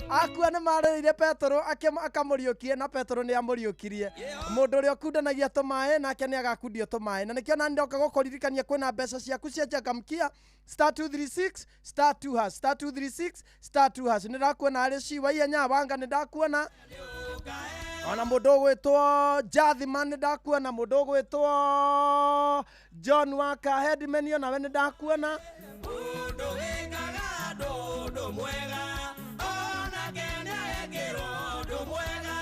akua nĩ marĩrĩire Petero akamũriũkie, na Petero nĩ amũriũkirie. Mũndũ ũrĩa ũkundanagia tũmaĩ nake nĩ agakundio tũmaĩ. Na nĩkĩo nani ndoka gũkũririkania kwĩna mbeca ciaku cia Changamkia *236 *2 hash *236 *2 hash. Nĩ ndakuona arĩ ciwa ihenya wanga, nĩ ndakuona ona mũndũ ũgwĩtwo Jathima, nĩ ndakuona mũndũ ũgwĩtwo John Waka Headman, onawe nĩ ndakuona. Mũndũ wĩkaga andũ ũndũ mwega onake nĩekĩrwo ũndũ mwega.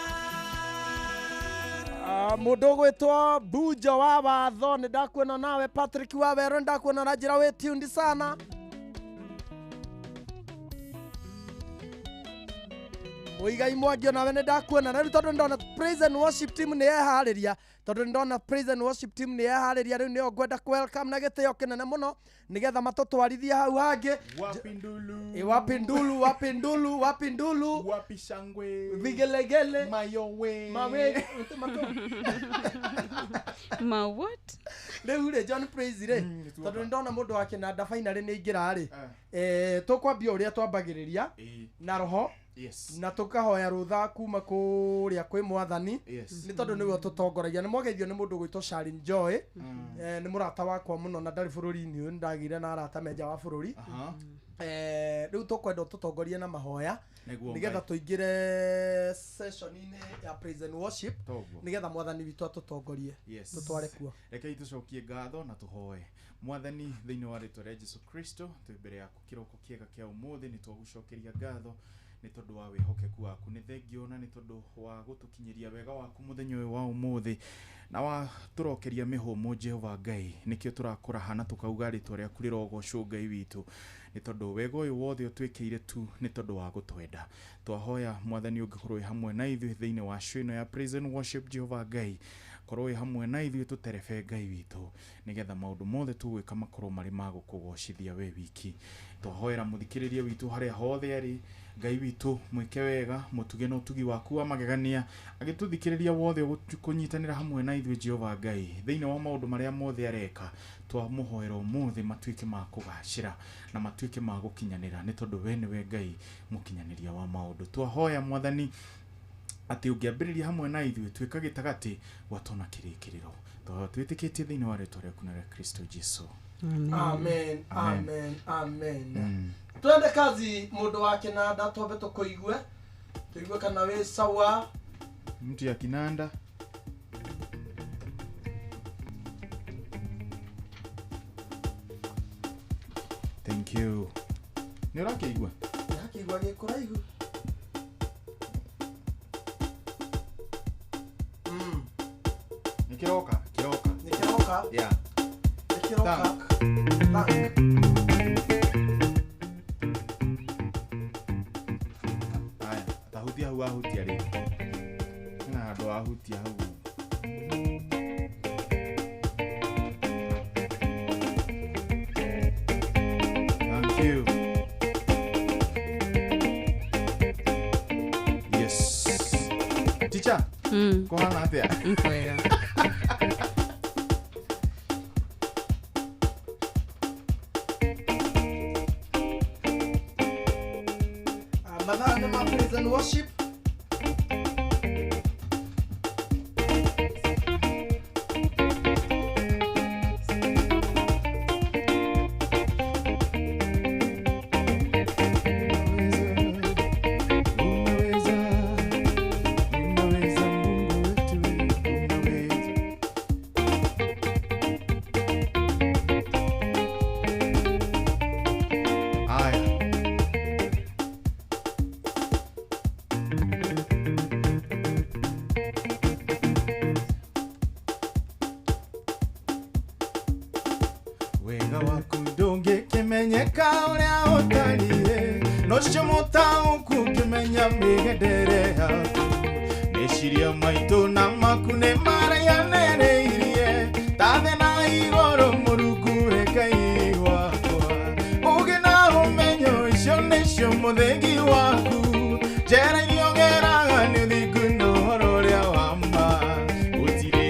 Mũndũ ũgwĩtwo Bunjo wa Watho nĩ ndakuona nawe, Patrick wa Wero nĩ ndakuona na njĩra wĩ tuned sana. Muigai Mwangi onawe nĩ ndakuona. Na rĩu tondũ ndona praise and worship team nĩ yeharĩria, tondũ ndona praise and worship team nĩ yeharĩria, rĩu nĩo ngwenda ku welcome na gĩtĩo kĩnene mũno nĩgetha matũtwarithie hau hangĩ. Wapi ndulu? Wapi ndulu, wapi ndulu, wapi ndulu, wapi shangwe, vigelegele, mayowe, mawe, ma what? Rĩu rĩ John Praise rĩ, tondũ ndona mũndũ wa kĩnanda finally nĩ aingĩra rĩ, tũkwambia ũrĩa twambagĩrĩria na roho. Yes. Na tukahoya rutha kuma kuria kwi mwathani. Yes. Ni tondu niwe tutongoragia. Ni mwageithio ni mundu gwitwo Sharon Joy. Ni murata wakwa muno na ndari bururi-ini uyu, ndagire na arata menja wa bururi. Riu tukwenda tutongorie na mahoya nigetha tuingire session-ini ya praise and worship, nigetha mwathani witu atutongorie. Yes. Tutware kuo. Rekei tucokie ngatho na tuhoe. Mwathani thiini wa ritwa ria Jesu Kristo, twi mbere yaku kiroko kiega kia umuthi, ni twagucokeria ngatho nĩ tondũ wa wĩhokeku waku, nĩ thengio na nĩ tondũ wa gũtũkinyĩria wega waku mũthenya ũyũ wa ũmũthĩ, na wa tũrokeria mĩhũmũ Jehova Ngai. Nĩkĩo tũrakũraha na tũkauga rĩtwa rĩaku rĩrogocwo Ngai witũ, nĩ tondũ wega ũyũ wothe ũtwĩkĩire tu nĩ tondũ wa gũtwenda. Twahoya mwathani ũngĩkorwo wĩ hamwe na ithuĩ thĩinĩ wa show ĩno ya praise and worship, Jehova Ngai korwo wĩ hamwe na ithuĩ, tũterebe Ngai witũ, nĩgetha maũndũ mothe tũgwĩka makorwo marĩ ma gũkũgocithia we wiki. Twahoera mũthikĩrĩria witũ harĩa hothe arĩ, Ngai witũ mwĩke wega, mũtuge na ũtugi waku wa magegania, agĩtũthikĩrĩria wothe kũnyitanĩra hamwe na ithuĩ Jehova Ngai thĩinĩ wa maũndũ marĩa mothe areka. Twamũhoera ũmũthĩ matuĩke ma kũgacĩra na matuĩke ma gũkinyanĩra, nĩ tondũ we nĩwe Ngai mũkinyanĩria wa maũndũ. Twahoya mwathani atĩ ũngĩambĩrĩria hamwe na ithuĩ, tuĩka gĩtagatĩ gwatona kĩrĩkĩrĩro. Twĩtĩkĩtie thĩinĩ wa rĩtwa rĩaku na rĩa Kristo Jesu. Amen, amen, amen. Twende kazi mundu wa kinanda, twambe tukuigue tuigue kana wi sawa. Mtu ya kinanda. Thank you. Nĩ ũrakĩigua? Ndĩrakĩigua gĩ kũraihu. Nĩ kĩroka, kĩroka. Nĩ kĩroka? Yeah. Nĩ kĩroka. Thank. Thank. Aya, tahutia hau ahutia rĩ. Hena handũ ahutia hau. Thank you. Yes. Teacher, kũhana atĩa? Kwega. Mathaa nĩ ma praise and worship. Unaweza, unaweza Mungu wetu, unaweza. Aya. Wega waku ndũngĩkĩmenyeka ũrĩa ũtariĩ, nocio mũtaũku ngĩmenya mĩgendere yaku. Meciria maitũ na maku nĩ maraihanĩrĩirie, ta thĩ na igũrũ Mũrungu we Ngai wakwa. Ũũgĩ na ũmenyo icio nĩcio mũthingi waku, njĩra iria ũgeraga nĩ ũthingu na ũhoro ũrĩa wa ma. Gũtirĩ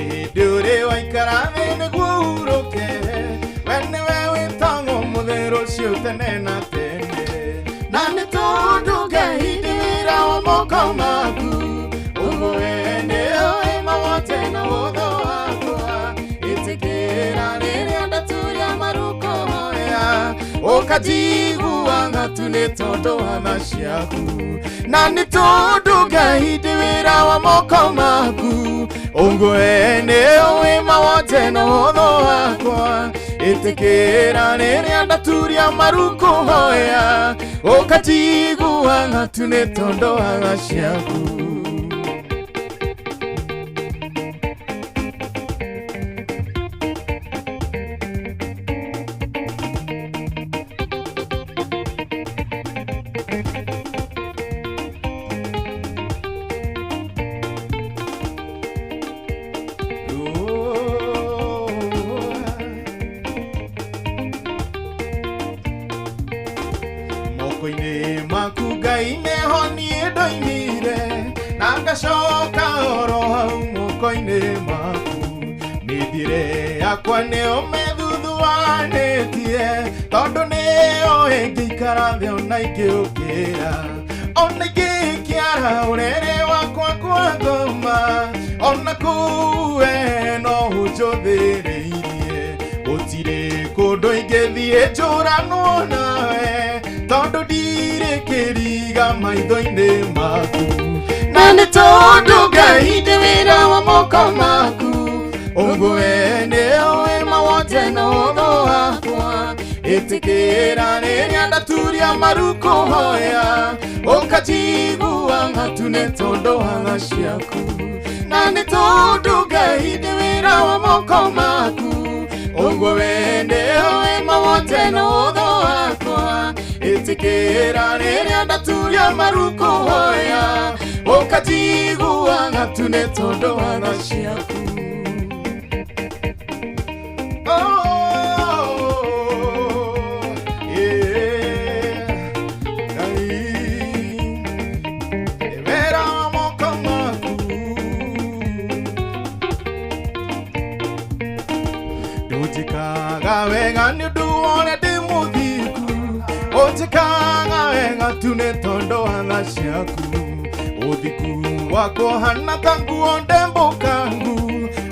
Ũkanjigua ng'atu nĩ tondũ wa tha ciaku na nĩ tondũ Ngai ndĩ wĩra wa moko maku ũngue nĩo wĩma wote na ũhũthũ wakwa ĩtĩkĩra rĩrĩa ndaturia maru kũhoya ũkanjigua ng'atu nĩ tondũ wa tha ciaku. Moko-inĩ maku Ngai nĩho niĩ ndoimire na ngacoka oro hau moko-inĩ maku mĩthiĩre yakwa nĩyo mĩthuthuanĩtie tondũ nĩyo ĩngĩikara thĩ ona ingĩũkĩra ona ingĩkĩara ũrĩrĩ wakwa kwa ngoma ona kũu we no ũnjũthĩrĩirie gũtirĩ kũndũ ingĩthiĩ njũranwo nawe tondũ ndirĩ kĩriga maitho-inĩ maku na nĩ tondũ Ngai ndĩ wĩra wa moko maku ũngue nĩo wĩma wote na ũhũthũ wakwa ĩtĩkĩra rĩrĩa ndaturia maru kũhoya ũkanjigua ng'atu nĩ tondũ wa tha ciaku na nĩ tondũ Ngai ndĩ wĩra wa moko maku ũngue nĩo wĩma wote na ũhũthũ wakwa ĩtĩkĩra rĩrĩa ndaturia maru kũhoya ũkanjigua ng'atu nĩ tondũ wa tha ciaku. Oh, yeah. Ngai, ndĩ wĩra wa moko maku ndũnjĩkaga wega nĩ ũndũ wa ũrĩa ndĩ mũthingu ũnjĩkaga wega tu nĩ tondũ wa tha ciaku ũthingu wakwa ũhana ta nguo ndembũkangu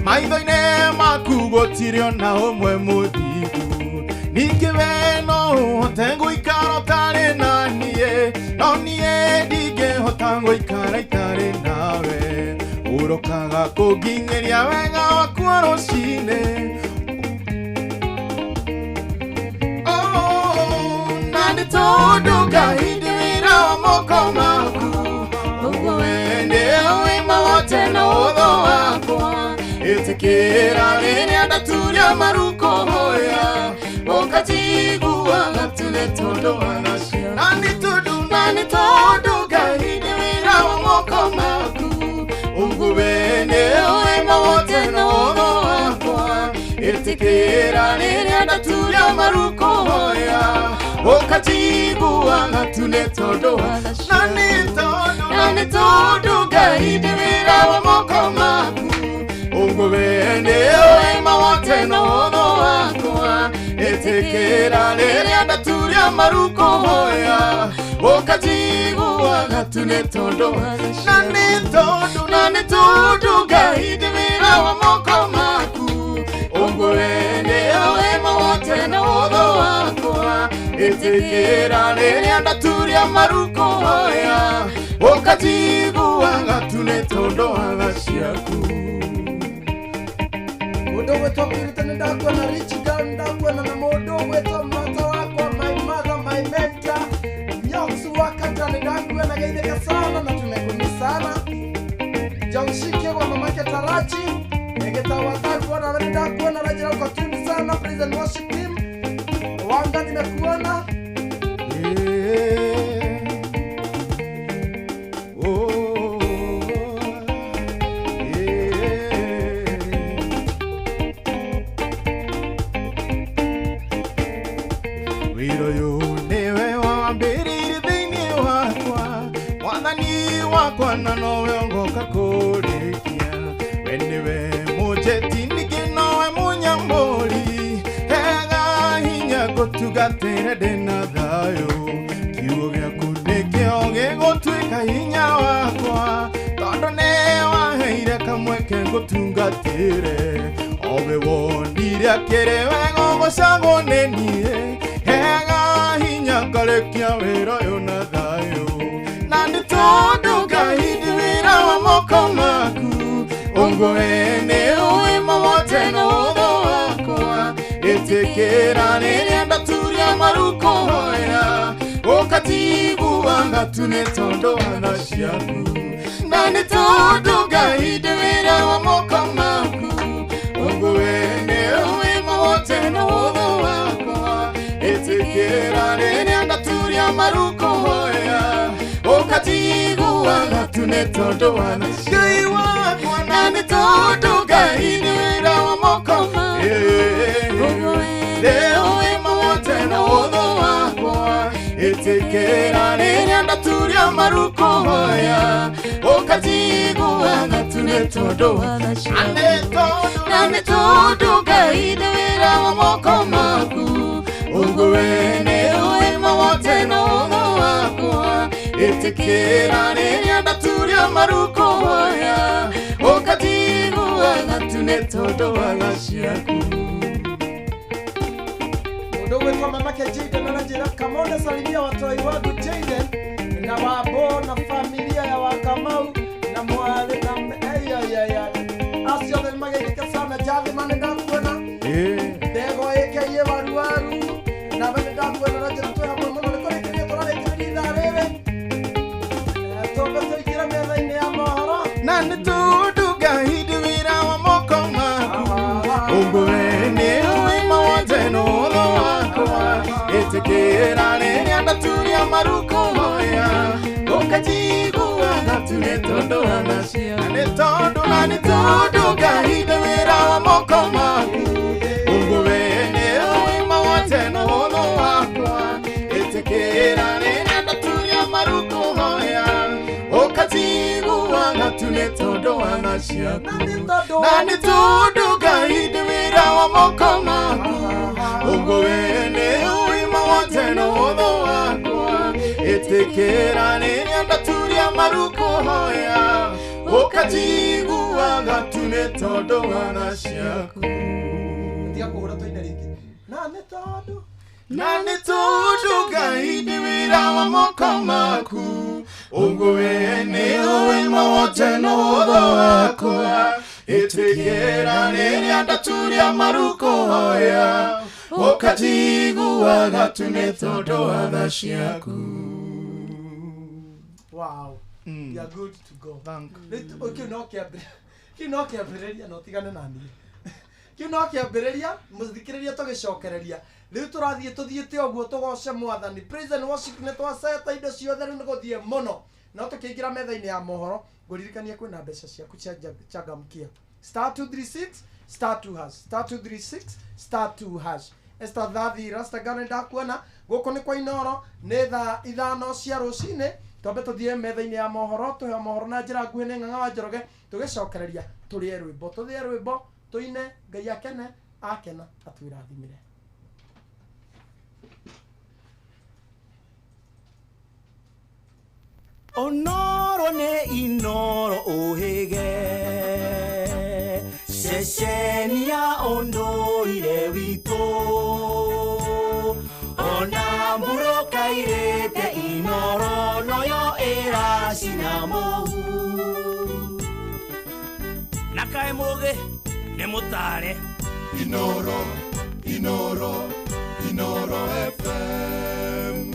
maitho-inĩ maku gũtirĩ ona ũmwe mũthingu ningĩ we no ũhote gũikara ũtarĩ na niĩ no niĩ ndingĩhota gũikara itarĩ nawe ũrokaga kũnginyĩria wega waku o rũcinĩ. Oh, na nĩ tondũ Ngai ndĩ wĩra wa moko maku ũguo nĩo wĩma wote na ũhũthũ wakwa ĩtĩkĩra rĩrĩa ndaturia maru kũhoya ũkanjigua ng'atu nĩ tondũ wa tha ciaku na nĩ tondũ Ngai ndĩ wĩra wa moko maku ũguo nĩo wĩma wote na ũhũthũ wakwa ĩtĩkĩra rĩrĩa ndaturia maru kũhoya ũkanjigua ng'atu nĩ tondũ wa tha ciaku na nĩ tondũ Ngai ndĩ wĩra wa moko maku ũguo nĩo wĩma wote na ũhũthũ wakwa ĩtĩkĩra rĩrĩa ndaturia maru kũhoya ũkanjigua ng'atu nĩ tondũ wa tha ciaku na nĩ tondũ Ngai ndĩ wĩra wa moko maku ũguo nĩo wĩma wote na ũhũthũ wakwa ĩtĩkĩra rĩrĩa ndaturia maru kũhoya ũkanjigua ng'atu nĩ tondũ wa tha ciaku. Mũndũ ũgwĩtwo Purity nĩ ndakuona, Rich Girl nĩ ndakuona, na mũndũ ũgwĩtwo mata wakwa, my mother, my mentor, Nyox Wakata nĩ ndakuona, geithĩka sana na tumekuni sana. John Shike wa mamake Taraji Egeta watakuona na ndakuona, Rajira uko tuned sana, praise and worship team Wanga nimekuona. Oh, yeah. Wĩra ũyũ nĩwe wambĩrĩirie thĩinĩ wakwa mwathani wakwa na nowe ũgoka kũrĩkia we nĩwe mũnjeti ningĩ nowe mũnyamũri hega hinya ngũtungatĩre ndĩna thayũ kiugo gĩaku nĩkĩo gĩgũtuĩka hinya wakwa tondũ nĩwaheire kamweke ngũtungatĩre owe wonire akĩrĩ wega ũgũcagwo nĩ niĩ hega Tũkũrĩkia wĩra ũyũ na thayũ na nĩ tondũ Ngai ndĩ wĩra wa moko maku ũguo we nĩ ũĩ mawathe na ũtho wakwa ĩtĩkĩra rĩrĩa ndaturia maru kũhoya ũkatiguaga tu nĩ tondũ wa tha ciaku na nĩ tondũ Ngai ndĩ wĩra wa moko maku ũguo we nĩ ũĩ mawathe na ũtho wakwa ĩtĩkĩra rĩrĩa ndaturia maru kũhoya ũkatiguaga tu nĩ tondũ wa tha ciaku na nĩ tondũ Ngai ndĩ wĩra wa moko maku nĩ ũĩ mawathe na ũtho wakwa ĩtĩkĩra rĩrĩa ndaturia maru kũhoya ũkatiguaga tu nĩ tondũ wa tha ciaku na nĩ tondũ Ngai ndĩ wĩra wa moko maku ũguo we nĩ ũĩ mawathe na ũtho wakwa ĩtĩkĩra rĩrĩa ndaturia maru kũhoya ũkatiguaga tu nĩ tondũ wa tha ciaku. Mundu gwitwo mamake Jaden ananjĩra Kamone salimia watoi wangu Jaden na wabo na familia ya Wakamau na mwarĩ na eyayaya acio othe nĩmageithĩka sana. Jathima nĩ ndakuona ndego ĩkĩiye waruwaru nawe nĩ ndakuona na njĩra twĩ hamwe mũno. Nĩ kũrĩkĩrĩria tũrarĩkĩrĩria ithaa rĩrĩ tũmbe tũingĩre metha-inĩ ya mohoro na nĩ tondũ Ngai ndĩ wĩra wa moko maku ũguo we nĩ ũĩ mawathe na ũtho wakwa ĩtĩkĩra rĩrĩa ndaturia maru kũhoya ũkajiguaga tu nĩ tondũ wa tha ciaku na nĩ tondũ na nĩ tondũ Ngai ndĩ wĩra wa moko maku ũguo we nĩ ũĩ mawathe na ũtho wakwa ĩtĩkĩra rĩrĩa ndaturia maru kũhoya ũkajiguaga tu nĩ tondũ wa tha ciaku na nĩ tondũ Ngai ndĩ wĩra wa moko maku ũguo we nĩ ũĩ mawathe na ũtho wakwa ĩtĩkĩra rĩrĩa ndaturia maru kũhoya ũkajiguaga tu nĩ tondũ wa tha ciaku. Tiga kũhũra tũine rĩngĩ na nĩ tondũ na nĩ tondũ Ngai ndĩ wĩra wa moko maku ũguo we nĩ ũĩ mawathe na ũtho wakwa ĩtĩkĩra rĩrĩa ndaturia maru kũhoya ũkajiguaga tu nĩ tondũ wa tha ciaku. Wow. You are good to go. Rĩu kĩu no kĩambĩrĩria kĩu no kĩambĩrĩria no tigane na niĩ kĩu no kĩambĩrĩria mũthikĩrĩria tũgĩcokereria rĩu tũrathiĩ tũthiĩte ũguo tũgoce mwathani. Praise and worship nĩ twaceta indo ciothe rĩu nĩ gũthiĩ mũno no tũkĩingĩra metha-inĩ ya mohoro ngũririkania kwĩna mbeca ciaku cia changamkia star 236 star 2 hash star 236 star 2 hash. Esther Thathi Rastagana ndakuona gũkũ nĩ kwa Inoro nĩ thaa 5 cia rũcinĩ twambe tũthiĩ metha-inĩ ya mohoro tũheo mohoro na njĩra nguhĩ nĩ Ng'ang'a wa Njoroge tũgĩcokereria tũrĩe rwĩmbo tũthĩe rwĩmbo tũine Ngai akene akena atwĩrathimĩre. Onoro nĩ Inoro ũhĩge ceceni ya ũndũire witũ ona mbura kairĩte Inoro noyo ĩracina mũhu na kaĩ mũgĩ nĩ mũtare Inoro, Inoro, Inoro FM.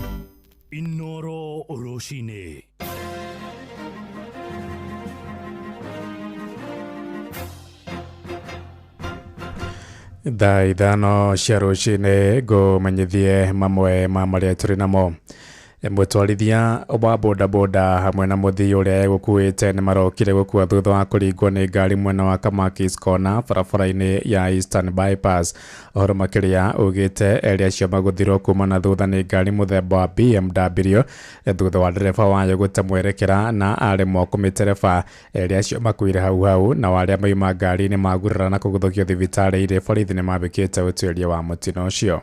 Inoro rũcinĩ. Thaa 5 cia rũcinĩ ngũmenyithie mamwe ma marĩa tũrĩ namo. Mũtwarithia wa bodaboda hamwe na mũthii ũrĩa egũkuĩte nĩ marokire gũkua thutha wa kũringwo nĩ ngari mwena wa Kamakis Corner barabara-inĩ ya Eastern Bypass. Ũhoro makĩria ugĩte erĩ acio magũthirwo kuma na thutha nĩ ngari mũthemba wa BMW thutha wa ndereba wayo gũte mwerekera na aremwo kũmĩtereba. Erĩ acio makuire hau hau na arĩa mauma ngari-inĩ magurara na kũguthũkio thibitarĩ-inĩ. Borithi nĩ mambĩkĩte ũtuĩria wa mũtino ũcio.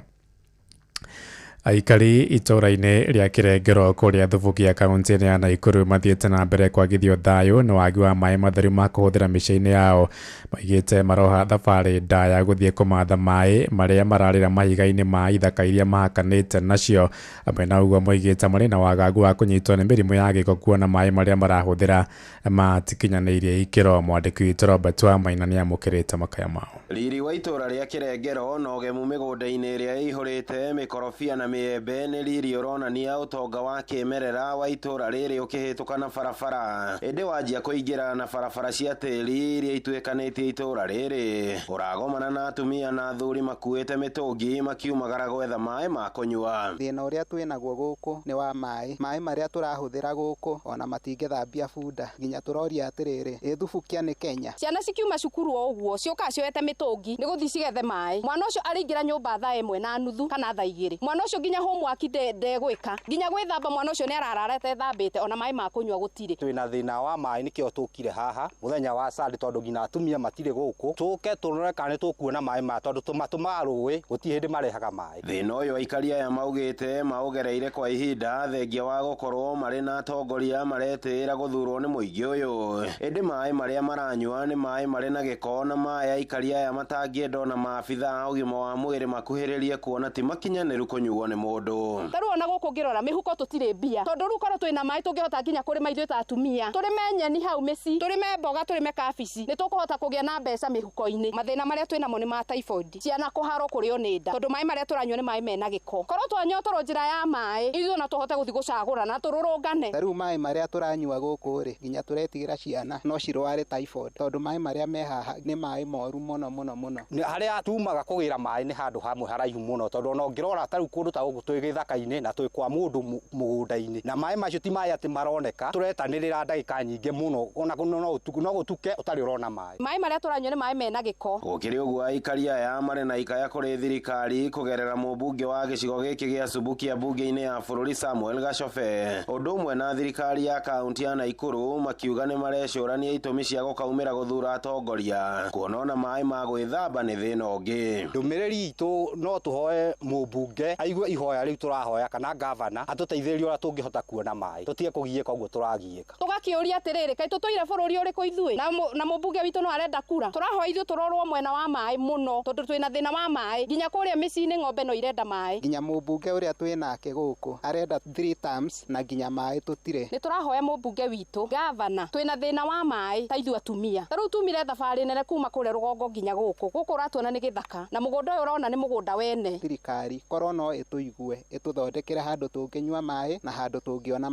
Aikari itũũra-inĩ rĩa Kĩrengero kũrĩa Thubukia kaunti-inĩ ya Nakuru mathiĩte na mbere kwagithio thayũ nĩ wagi wa maĩ matheru ma kũhũthĩra mĩciĩ-inĩ yao. Maigĩte maroha thabarĩ ndaya gũthiĩ kũmatha maĩ marĩa mararĩra mahiga-inĩ ma ithaka iria mahakanĩte nacio. Hamwe na ũguo moigĩte marĩ na wagagu wa kũnyitwo nĩ mĩrimũ ya gĩko kuona maĩ marĩa marahũthĩra matikinyanĩirie ikĩro. Mwandĩki witũ Robert Wamaina nĩamũkĩrĩte makaya mao. Riri wa itũũra rĩa Kĩrengero na ũgemu mĩgũnda-inĩ ĩrĩa ĩihũrĩte mĩkorobia na mĩembe nĩ riri ũronania ũtonga wa kĩmerera wa itũũra rĩrĩ ũkĩhĩtũka na barabara. Ĩndĩ wanjia kũingĩra na barabara cia tĩri iria ituĩkanĩtie itũũra rĩrĩ, ũragomana na atumia na athuri makuĩte mĩtũngi makiumagara gwetha maĩ ma kũnyua. Thĩna ũrĩa twĩnaguo gũkũ nĩ wa maĩ. Maĩ marĩa tũrahũthĩra gũkũ ona matingĩthambia bunda. Nginya tũroria atĩrĩrĩ, ĩ Thubukia nĩ Kenya? Ciana cikiuma cukuru o ũguo ciũkaga cioete mĩtũngi nĩ gũthiĩ cigethe maĩ. Mwana ũcio arĩingĩra nyũmba thaa 1:30 kana thaa 2. Mwana ũcio nginya homework ndegwĩka, nginya gwĩthamba mwana ũcio nĩ ararara etethambĩte, ona maĩ ma kũnyua gũtirĩ. Twĩna thĩna wa maĩ nĩkĩo tũkire haha mũthenya wa Sunday tondũ nginya atumia matirĩ gũkũ. Tũke tũrore kana nĩ tũkuona maĩ maya tondũ tũmatũmaga rũĩ gũtirĩ hĩndĩ marehaga maĩ. Thĩna ũyũ aikari aya maugĩte maũgereire kwa ihinda thengia wa gũkorwo marĩ na atongoria maretĩĩra gũthurwo nĩ mũingĩ ũyũ. Ĩndĩ maĩ marĩa maranyua nĩ maĩ marĩ na gĩko na maĩ aikari aya matangĩenda ona maabitha a ũgima wa mwĩrĩ makuhĩrĩrie kuona ti makinyanĩru kũnyuo nĩ mũndũ. Ta rĩu ona gũkũ ngĩrora mĩhuko tũtirĩ mbia tondũ rĩu korwo twĩna maĩ tũngĩhota nginya kũrĩma ithuĩ ta atumia, tũrĩme nyeni hau mĩciĩ, tũrĩme mboga, tũrĩme kabici, nĩ tũkũhota kũgĩa na mbeca mĩhuko-inĩ. Mathĩna marĩa twĩnamo nĩ ma typhoid, ciana kũharwo kũrĩo nĩ nda tondũ maĩ marĩa tũranyua nĩ maĩ mena gĩko. Korwo twanyotorwo njĩra ya maĩ ithuĩ ona tũhote gũthiĩ gũcagũra na tũrũrũngane. Ta rĩu maĩ marĩa tũranyua gũkũ rĩ, nginya tũretigĩra ciana no cirware typhoid tondũ maĩ marĩa me haha nĩ maĩ moru mũno mũno mũno. Harĩa tumaga kũgĩra maĩ nĩ handũ hamwe haraihu mũno tondũ ona ũngĩrora ta rĩu kũndũ ta gũkũ twĩ gĩthaka-inĩ na twĩ kwa mũndũ mũgũnda-inĩ, na maĩ macio ti maĩ atĩ maroneka, tũretanĩrĩra ndagĩka nyingĩ mũno ona no gũtuke ũtarĩ ũrona maĩ. Maĩ marĩa tũranyua nĩ maĩ mena gĩko. Gũkĩrĩ ũguo aikari aya marĩ na ikaya kũrĩ thirikari kũgerera mũmbunge wa gĩcigo gĩkĩ gĩa Subukia mbunge-inĩ ya bũrũri Samuel Gachobe, ũndũ ũmwe na thirikari ya kaunti ya Nakuru makiuga nĩ marecũrania itũmi cia gũkaumĩra gũthura atongoria kuona ona maĩ ma gwĩthamba nĩ thĩna ũngĩ. Ndũmĩrĩri itũ no tũhoe mũmbunge aigue ihoya rĩu tũrahoya kana gavana atũteithĩrĩrie ũrĩa tũngĩhota kuona maĩ tũtige kũgiĩka ũguo tũragiĩka. Tũgakĩũria atĩrĩrĩ, kaĩ tũtũire bũrũri ũrĩkũ ithuĩ na mũmbunge witũ no arenda kura? Tũrahoya ithuĩ tũrorwo mwena wa maĩ mũno tondũ twĩna thĩna wa maĩ nginya kũrĩa mĩciĩ-inĩ ng'ombe no irenda maĩ. Nginya mũmbunge ũrĩa twĩnake gũkũ arenda 3 terms na nginya maĩ tũtirĩ. Nĩ tũrahoya mũmbunge witũ gavana, twĩna thĩna wa maĩ ta ithuĩ atumia. Ta rĩu tumire thabarĩ nene kuma kũrĩa rũgongo nginya gũkũ. Gũkũ ũratuona nĩ gĩthaka na mũgũnda ũyũ ũrona nĩ mũgũnda wene. Thirikari korwo no ĩtũigue ĩtũthondekere handũ tũngĩnyua maĩ na handũ tũngĩona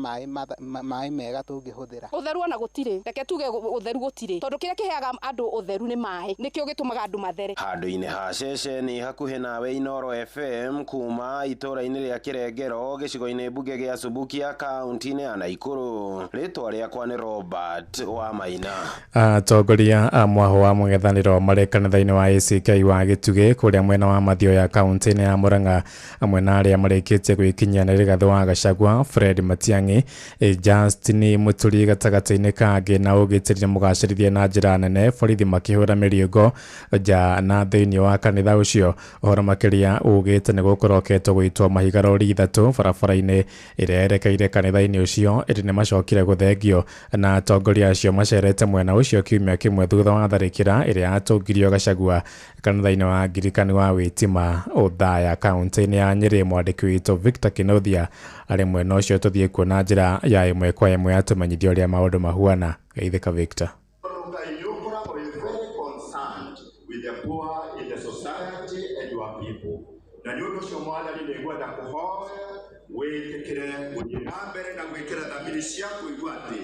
maĩ mega tũngĩhũthĩra. Ũtheru ona gũtirĩ, reke tuge ũtheru gũtirĩ tondũ kĩrĩa kĩheaga andũ ũtheru nĩ maĩ, nĩkĩo gĩtũmaga andũ mathere. Handũ-inĩ ha ceceni hakuhĩ nawe Inooro FM kuma itũũra-inĩ rĩa Kĩrengero gĩcigo-inĩ mbunge gĩa Subukia kaunti-inĩ ya Nakuru. Rĩtwa rĩakwa nĩ Robert Wamaina. Atongoria a mwaho wa mũng'ethanĩro marĩ kanitha-inĩ wa ACK wa Gĩtugĩ kũrĩa mwena wa Mathioya kaunti-inĩ ya Murang'a hamwe na arĩa marĩkĩtie gwĩkinyia nĩ Rigathĩ wa Gachagua, Fred Matiang'i, Justin Muturi gatagatĩ-inĩ kangĩ na ũgitĩri mũgacĩrithie na njĩra nene borithi makĩhũra mĩriũngo nja na thĩinĩ wa kanitha ũcio. Ũhoro makĩria ugĩte nĩ gũkoroketwo gũitwo mahiga rori 3 barabara-inĩ ĩrĩa yerekeire kanitha-inĩ ũcio ĩndĩ nĩ macokire gũthengio na atongoria acio macerete mwena ũcio kiumia kĩmwe thutha wa tharĩkĩra ĩrĩa yatũngirio Gachagua kanitha-inĩ wa Angirikani wa Witima Othaya kaunti-inĩ ya Nyĩrĩ. Mwandĩki witũ Victor Kinothia arĩ mwena ũcio, tũthiĩ kuona njĩra ya ĩmwe kwa ĩmwe atũmenyithia ũrĩa maũndũ mahuana. Geithĩka Victor. Na nĩ ũndũ ũcio mwathani nĩ ngwenda kũhoya wĩtĩkĩre gũthiĩ na mbere na gwĩkĩra thamiri ciaku igua atĩ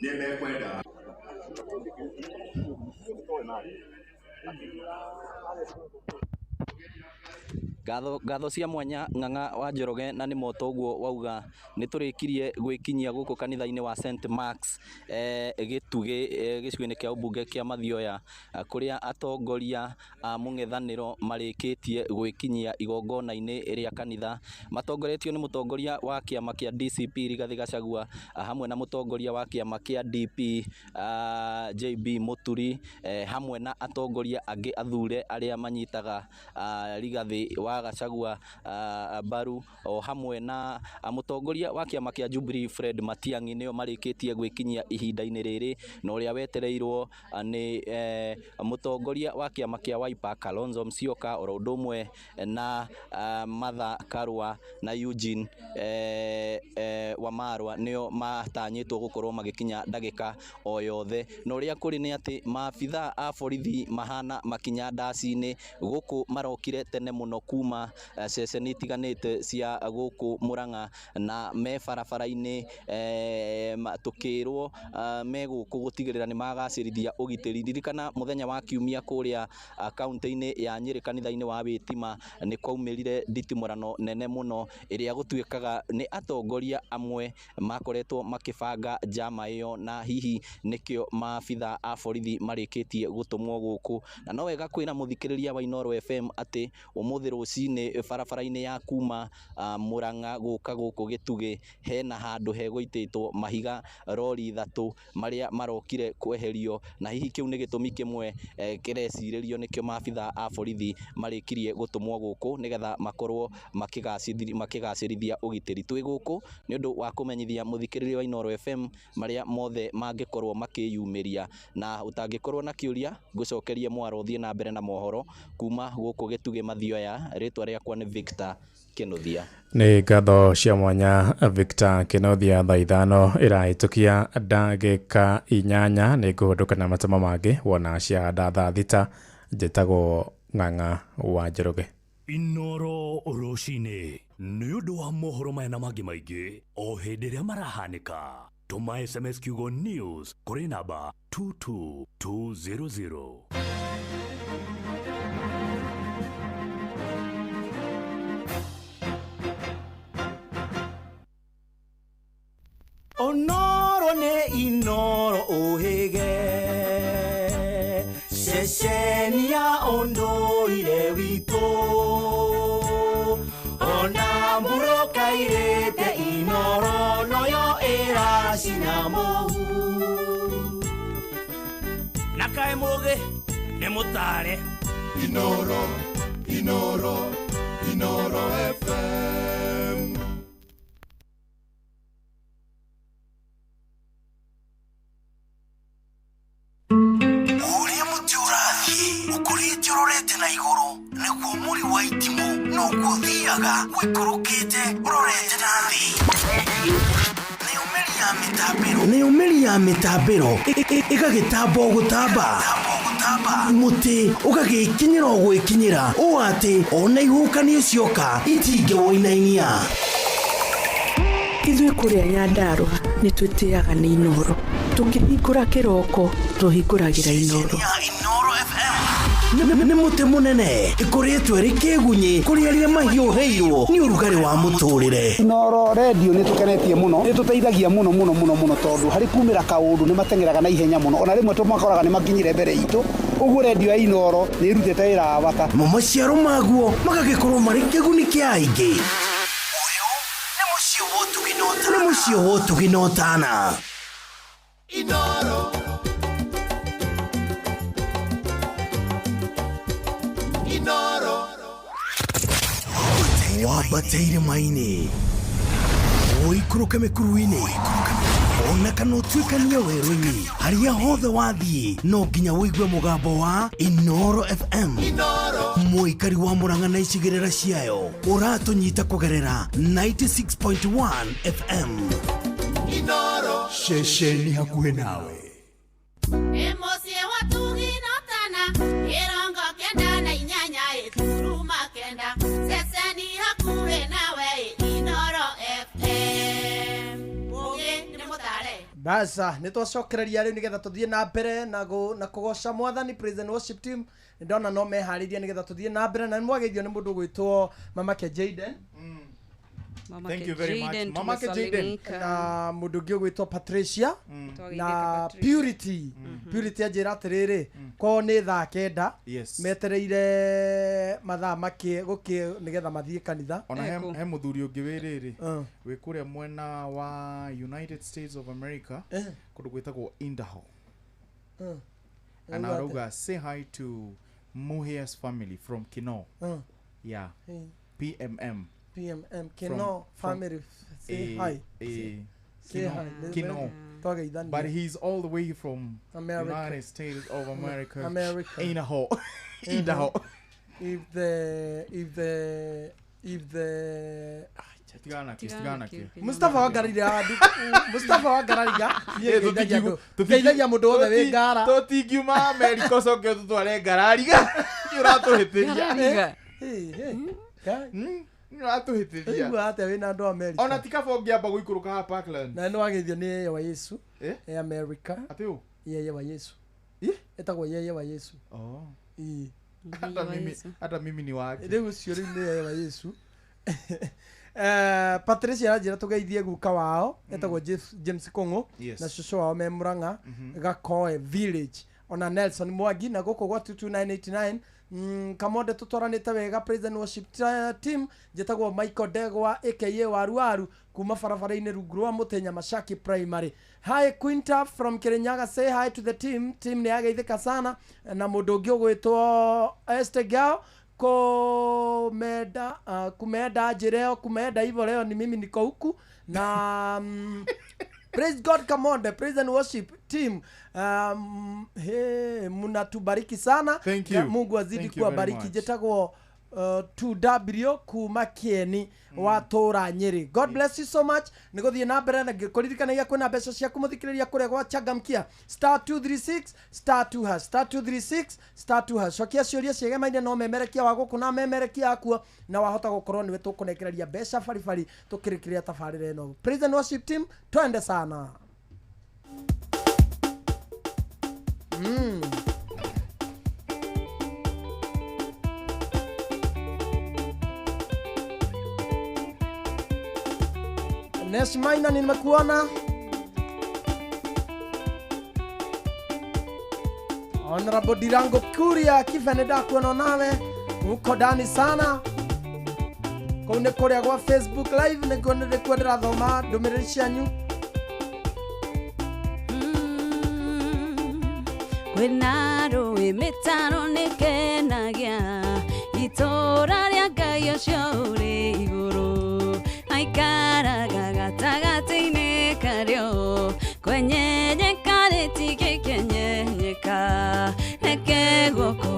nĩ mekwenda. Ngatho cia mwanya Ng'ang'a wa Njoroge na nĩ moto ũguo wauga nĩ tũrĩkirie gwĩkinyia gũkũ kanitha-inĩ wa St Marks Gĩtugĩ gĩcigo-inĩ kĩa ũmbunge kĩa Mathioya kũrĩa atongoria a mũng'ethanĩro marĩkĩtie gwĩkinyia igongona-inĩ rĩa kanitha matongoretio nĩ mũtongoria wa kĩama kĩa DCP Rigathĩ Gachagua hamwe na mũtongoria wa kĩama kĩa DP JB Muturi hamwe na atongoria angĩ athure arĩa manyitaga Rigathĩ wa wa Gachagua mbaru o hamwe na mũtongoria wa kĩama kĩa Jubilee Fred Matiang'i nĩo marĩkĩtie gwĩkinyia ihinda-inĩ rĩrĩ, na ũrĩa wetereirwo nĩ mũtongoria wa kĩama kĩa Wiper Kalonzo Musyoka oro ũndũ ũmwe na Martha Karua na Eugene Wamarwa nĩo matanyĩtwo gũkorwo magĩkinya ndagĩka o yothe. Na ũrĩa kũrĩ nĩ atĩ maabitha a borithi mahana makinya ndaci-inĩ gũkũ marokire tene mũno kuma ceceni itiganĩte cia gũkũ Murang'a na me barabara-inĩ tũkĩrwo me gũkũ gũtigĩrĩra nĩ magacĩrithia ũgitĩri. Ririkana mũthenya wa kiumia kũrĩa kaunti-inĩ ya Nyĩrĩ kanitha-inĩ wa Wĩtima nĩ kwaumĩrire nditimũrano nene mũno ĩrĩa gũtuĩkaga nĩ atongoria amwe makoretwo makĩbanga njama ĩyo, na hihi nĩkĩo maabitha a borithi marĩkĩtie gũtũmwo gũkũ. Na no wega kwĩra mũthikĩrĩria wa Inooro FM atĩ ũmũthĩ rũcinĩ barabara-inĩ ya kuma Murang'a gũka gũkũ Gĩtugĩ hena handũ hegũitĩtwo mahiga rori ithatũ marĩa marokire kweherio, na hihi kĩu nĩ gĩtũmi kĩmwe kĩrecirĩrio nĩkĩo maabitha a borithi marĩkirie gũtũmwo gũkũ nĩgetha makorwo makĩgacĩrithia ũgitĩri. Twĩ gũkũ nĩ ũndũ wa kũmenyithia mũthikĩrĩria wa Inooro FM marĩa mothe mangĩkorwo makĩyumĩria, na ũtangĩkorwo na kĩũria ngũcokerie mwaro ũthiĩ na mbere na mohoro kuma gũkũ Gĩtugĩ Mathioya. Rĩtwa rĩakwa nĩ Victor Kĩnuthia. Nĩ ngatho cia mwanya Victor Kĩnuthia. Thaa 5 ĩrahĩtũkia ndagĩka 8 nĩ ngũhũndũka na matama mangĩ wona cia thaa 6. Njĩtagwo Ng'ang'a wa Njoroge. Inooro rũcinĩ nĩ ũndũ wa mohoro maya na mangĩ maingĩ o hĩndĩ ĩrĩa marahanĩka. Tũma SMS kiugo news kũrĩ namba 22200. Onoro nĩ Inooro ũhĩge ceceni ya ũndũire witũ, ona mbũrũka irĩte Inooro noyo ĩracina mũhu. Na kaĩ mũgĩ nĩ mũtare. Inooro, Inooro, Inooro FM. Ũrĩa mũtĩ ũrathiĩ ũkũrĩte ũrorete na igũrũ nĩguo mũri wa itimũ noguo ũthiaga ũikũrũkĩte ũrorete na thĩ. Nĩyo mĩri ya mĩtambĩro ĩgagĩtamba o gũtamba, mũtĩ ũgagĩkinyĩra o gwĩkinyĩra ũũ atĩ ona ihuhũkanio cioka itingĩwũinainia. Ithuĩ kũrĩa Nyandarũa nĩ twĩtĩaga nĩ Inooro. Tũkĩhingũra kĩroko tũhingũragĩra Inooro. Nĩ mũtĩ mũnene ĩkũrĩtwo ĩrĩ kĩgunyĩ kũrĩ arĩa mahiũhĩirwo nĩ ũrugarĩ wa mũtũrĩre. Inooro redio nĩ tũkenetie mũno, nĩ tũteithagia mũno mũno mũno mũno tondũ harĩ kumĩra kaũndũ nĩ mateng'eraga na ihenya mũno, ona rĩmwe tũmakoraga nĩ makinyire mbere itũ. Ũguo redio ya Inooro nĩ ĩrutĩte wĩra wa bata. Mo maciaro maguo magagĩkorwo marĩ kĩguni kĩa aingĩ. Nĩ mũciĩ wa ũtugi na ũtana. Inooro. Inooro. Wambate irĩma-inĩ, ũikũrũke mĩkuru-inĩ, ona kana ũtuĩkanie werũ-inĩ, harĩa hothe wathiĩ no nginya ũigue mũgambo wa Inooro FM. Mũikari wa Murang'a na icigĩrĩra ciayo ũratũnyita kũgerera 96.1 FM. Inooro. Ceceni hakuhĩ nawe. Mũciĩ wa Tugi na Ũtana, 98 turuma 9, ceceni hakuhĩ nawe Inooro FM. Mũgĩ nĩ mũtare. Baca nĩ twacokereria rĩu nĩgetha tũthiĩ na mbere na kũgoca mwathani. Praise and worship team nĩ ndona no meharĩrie nĩgetha tũthiĩ na mbere, na nĩ mwageithio nĩ mũndũ ũgwĩtwo Mamake Jaden. Thank you very much. Mamake Jaden na mũndũ ũngĩ ũgwĩtwo Patricia na Purity. Purity anjĩra atĩrĩrĩ, ko nĩ thaa 9 metereire mathaa makĩ gũkĩ nĩgetha mathiĩ kanitha. Ona he mũthuri ũngĩ wĩ rĩrĩ wĩ kũrĩa mwena wa United States of America kũndũ gwĩtagwo Idaho, and arauga say hi to Muhia's family from Kinoo. Yeah. Eh. PMM. PMM Kino family say hi. Say hi. Kino. Twageithania. But he's all the way from America. United States of America. America. Idaho. Idaho. If the if the if the Tigana kĩ, tigana kĩ. Mustafa wangarire andu Mustafa wangarariga niĩ Eh, ngeithagia andũ ngeithagia mũndũ wothe wĩ ngara Tũtingiuma America ũcoke ũtũtware ngarariga. Nĩ ũratũhĩtĩria. Ngarariga. Nĩ ũratũhĩtĩria. Ũigua atĩa wĩna andũ a America Ona ti kaba ũngĩamba gũikũrũka haha Parkland. Na nĩ wageithio nĩ yeye wa Yesu Eh? e America. Atĩ ũ? Yeye wa Yesu. Ĩtagwo yeye wa Yesu. Oh. Ĩĩ. Hata mimi hata mimi ni wake. Rĩu ũcio rĩu nĩ yeye wa Yesu. Patricia aranjĩra tũgeithie guka wao etagwo James Kũng'ũ Yes. na cũcũ wao me Murang'a Gakoe village ona Nelson Mwangi na gũkũ gwa 22989 Kamonde tũtwaranĩte wega praise and worship team njĩtagwo Michael Ndegwa aka Waru Waru kuma barabara-inĩ rungu rwa mũtĩ Nyamashaki Primary. Hi Quinta from Kirinyaga, say hi to the team. Team nĩ yageithĩka sana na mũndũ ũngĩ ũgwĩtwo Esther Gao kumenda kumenda aje leo kumenda hivyo leo ni mimi niko huku na praise God Kamonde praise and worship team hey, mnatubariki sana. Thank Na you. Mungu azidi Thank you very kuwabariki much. njĩtagwo 2W kuma Kieni wa tũra Nyĩrĩ. God bless you so much. Nĩ gũthiĩ na mbere na kũririkanagia kwĩna mbeca ciaku mũthikĩrĩria kũrĩa gwa changamkia star 236 star 2 hash star 236 star 2 hash. Cokia ciũria ciegemaine no memerekia wa gũkũ na memerekia akuo na wahota gũkorwo nĩwe tũkũnengereria mbeca baribari tũkĩrĩkĩria tabarĩra ĩno. Praise and worship team, twende sana. Nesh Maina nimekuona. Honorable Dirango Kuria Kife ndakuona nawe uko ndani sana. Kũu nĩ kũrĩa gwa Facebook live nĩkuo nĩkuo ndĩrathoma ndũmĩrĩri cianyu. Kwĩna rũĩ mĩtaro nĩkenagia itũra rĩa Ngai ũcio ũrĩ igũrũ aikaraga gatagatĩ-inĩ karĩo kwenyenyeka rĩtingĩkenyenyeka reke guoko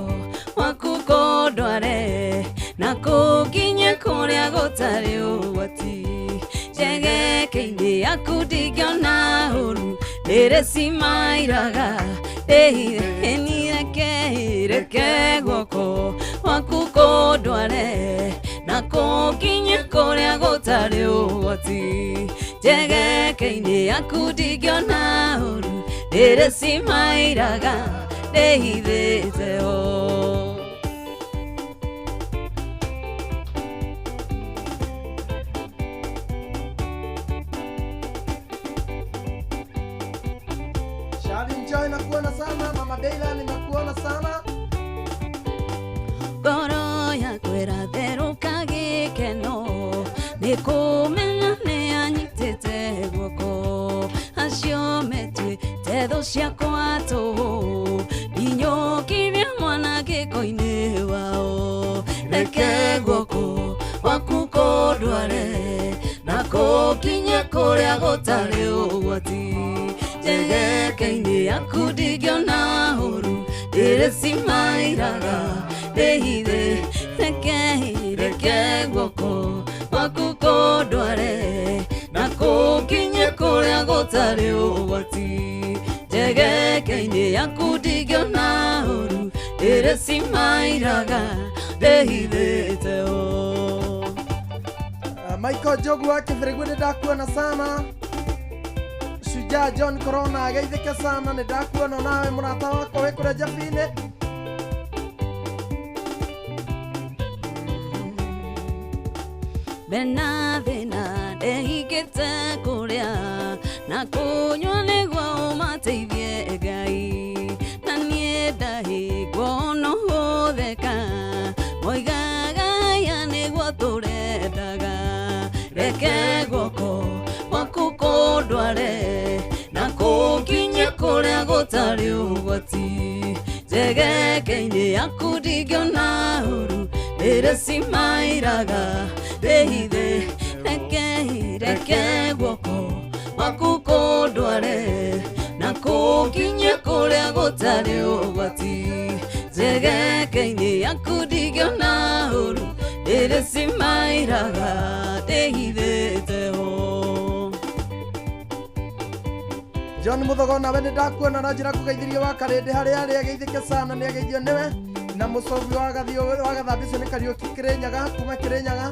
gwaku kũndware na kũnginye kũrĩa gũtarĩ ũgwati njegeke-inĩ yaku ndingĩona ũru ndĩrĩcimairaga ĩni reke guoko gwaku kũndware na kũnginye kũrĩa gũtarĩ ũgwati njegeke-inĩ yaku ndingĩona ũru ndĩrĩcimairaga ndĩhithĩte ho. Shari Joy nakuona sana, Mama Deila nimekuona sana. Ngoro yakwa ĩratherũka gĩkeno nĩ kũmenya nĩ anyitĩte guoko acio metuĩte thũ ciakwa tũhũ ndinyũkirie mwanangĩko-inĩ wao reke guoko gwaku kũndware na kũnginye kũrĩa gũtarĩ ũgwati njegeke-inĩ yaku ndingĩona ũru ndĩrĩcimairaga ndĩhithe reke reke guoko gwaku kũndware na kũnginye kũrĩa gũtarĩ ũgwati njegeke-inĩ yaku ndingĩona ũru ndĩrĩcimairaga ndĩhithĩte ho. Michael Njogu wa Kĩbĩrĩgũ nĩ ndakuona sana. Shujaa John Corona ageithĩke sana nĩ ndakuona nawe mũrata wakwa wĩ kũrĩa Njabinĩ. Bena thĩna ndehingĩte kũrĩa na kũnyua nĩguo ũmateithie Ngai na niĩ ndahĩngwo no gũtheka moigaga aya nĩguo tũrendaga reke guoko gwaku kũndware na kũnginye kũrĩa gũtarĩ ũgwati njegeke-inĩ yaku ndingĩona ũru Ndĩrecimairaga ndĩhithe reke reke guoko gwaku kũndware na kũnginyie kũrĩa gũtarĩ ũgwati njegeke-inĩ yaku ndingĩona ũru ndĩrecimairaga ndĩhithĩte ho. John Muthogo nawe nĩ ndakuona na njĩra kũgeithĩria wa karĩndĩ harĩa arĩ ageithĩke sana nĩ ageithio nĩwe na mũcobi wa gathambi ũcio nĩ Kariũki Kĩrĩnyaga kuma Kĩrĩnyaga.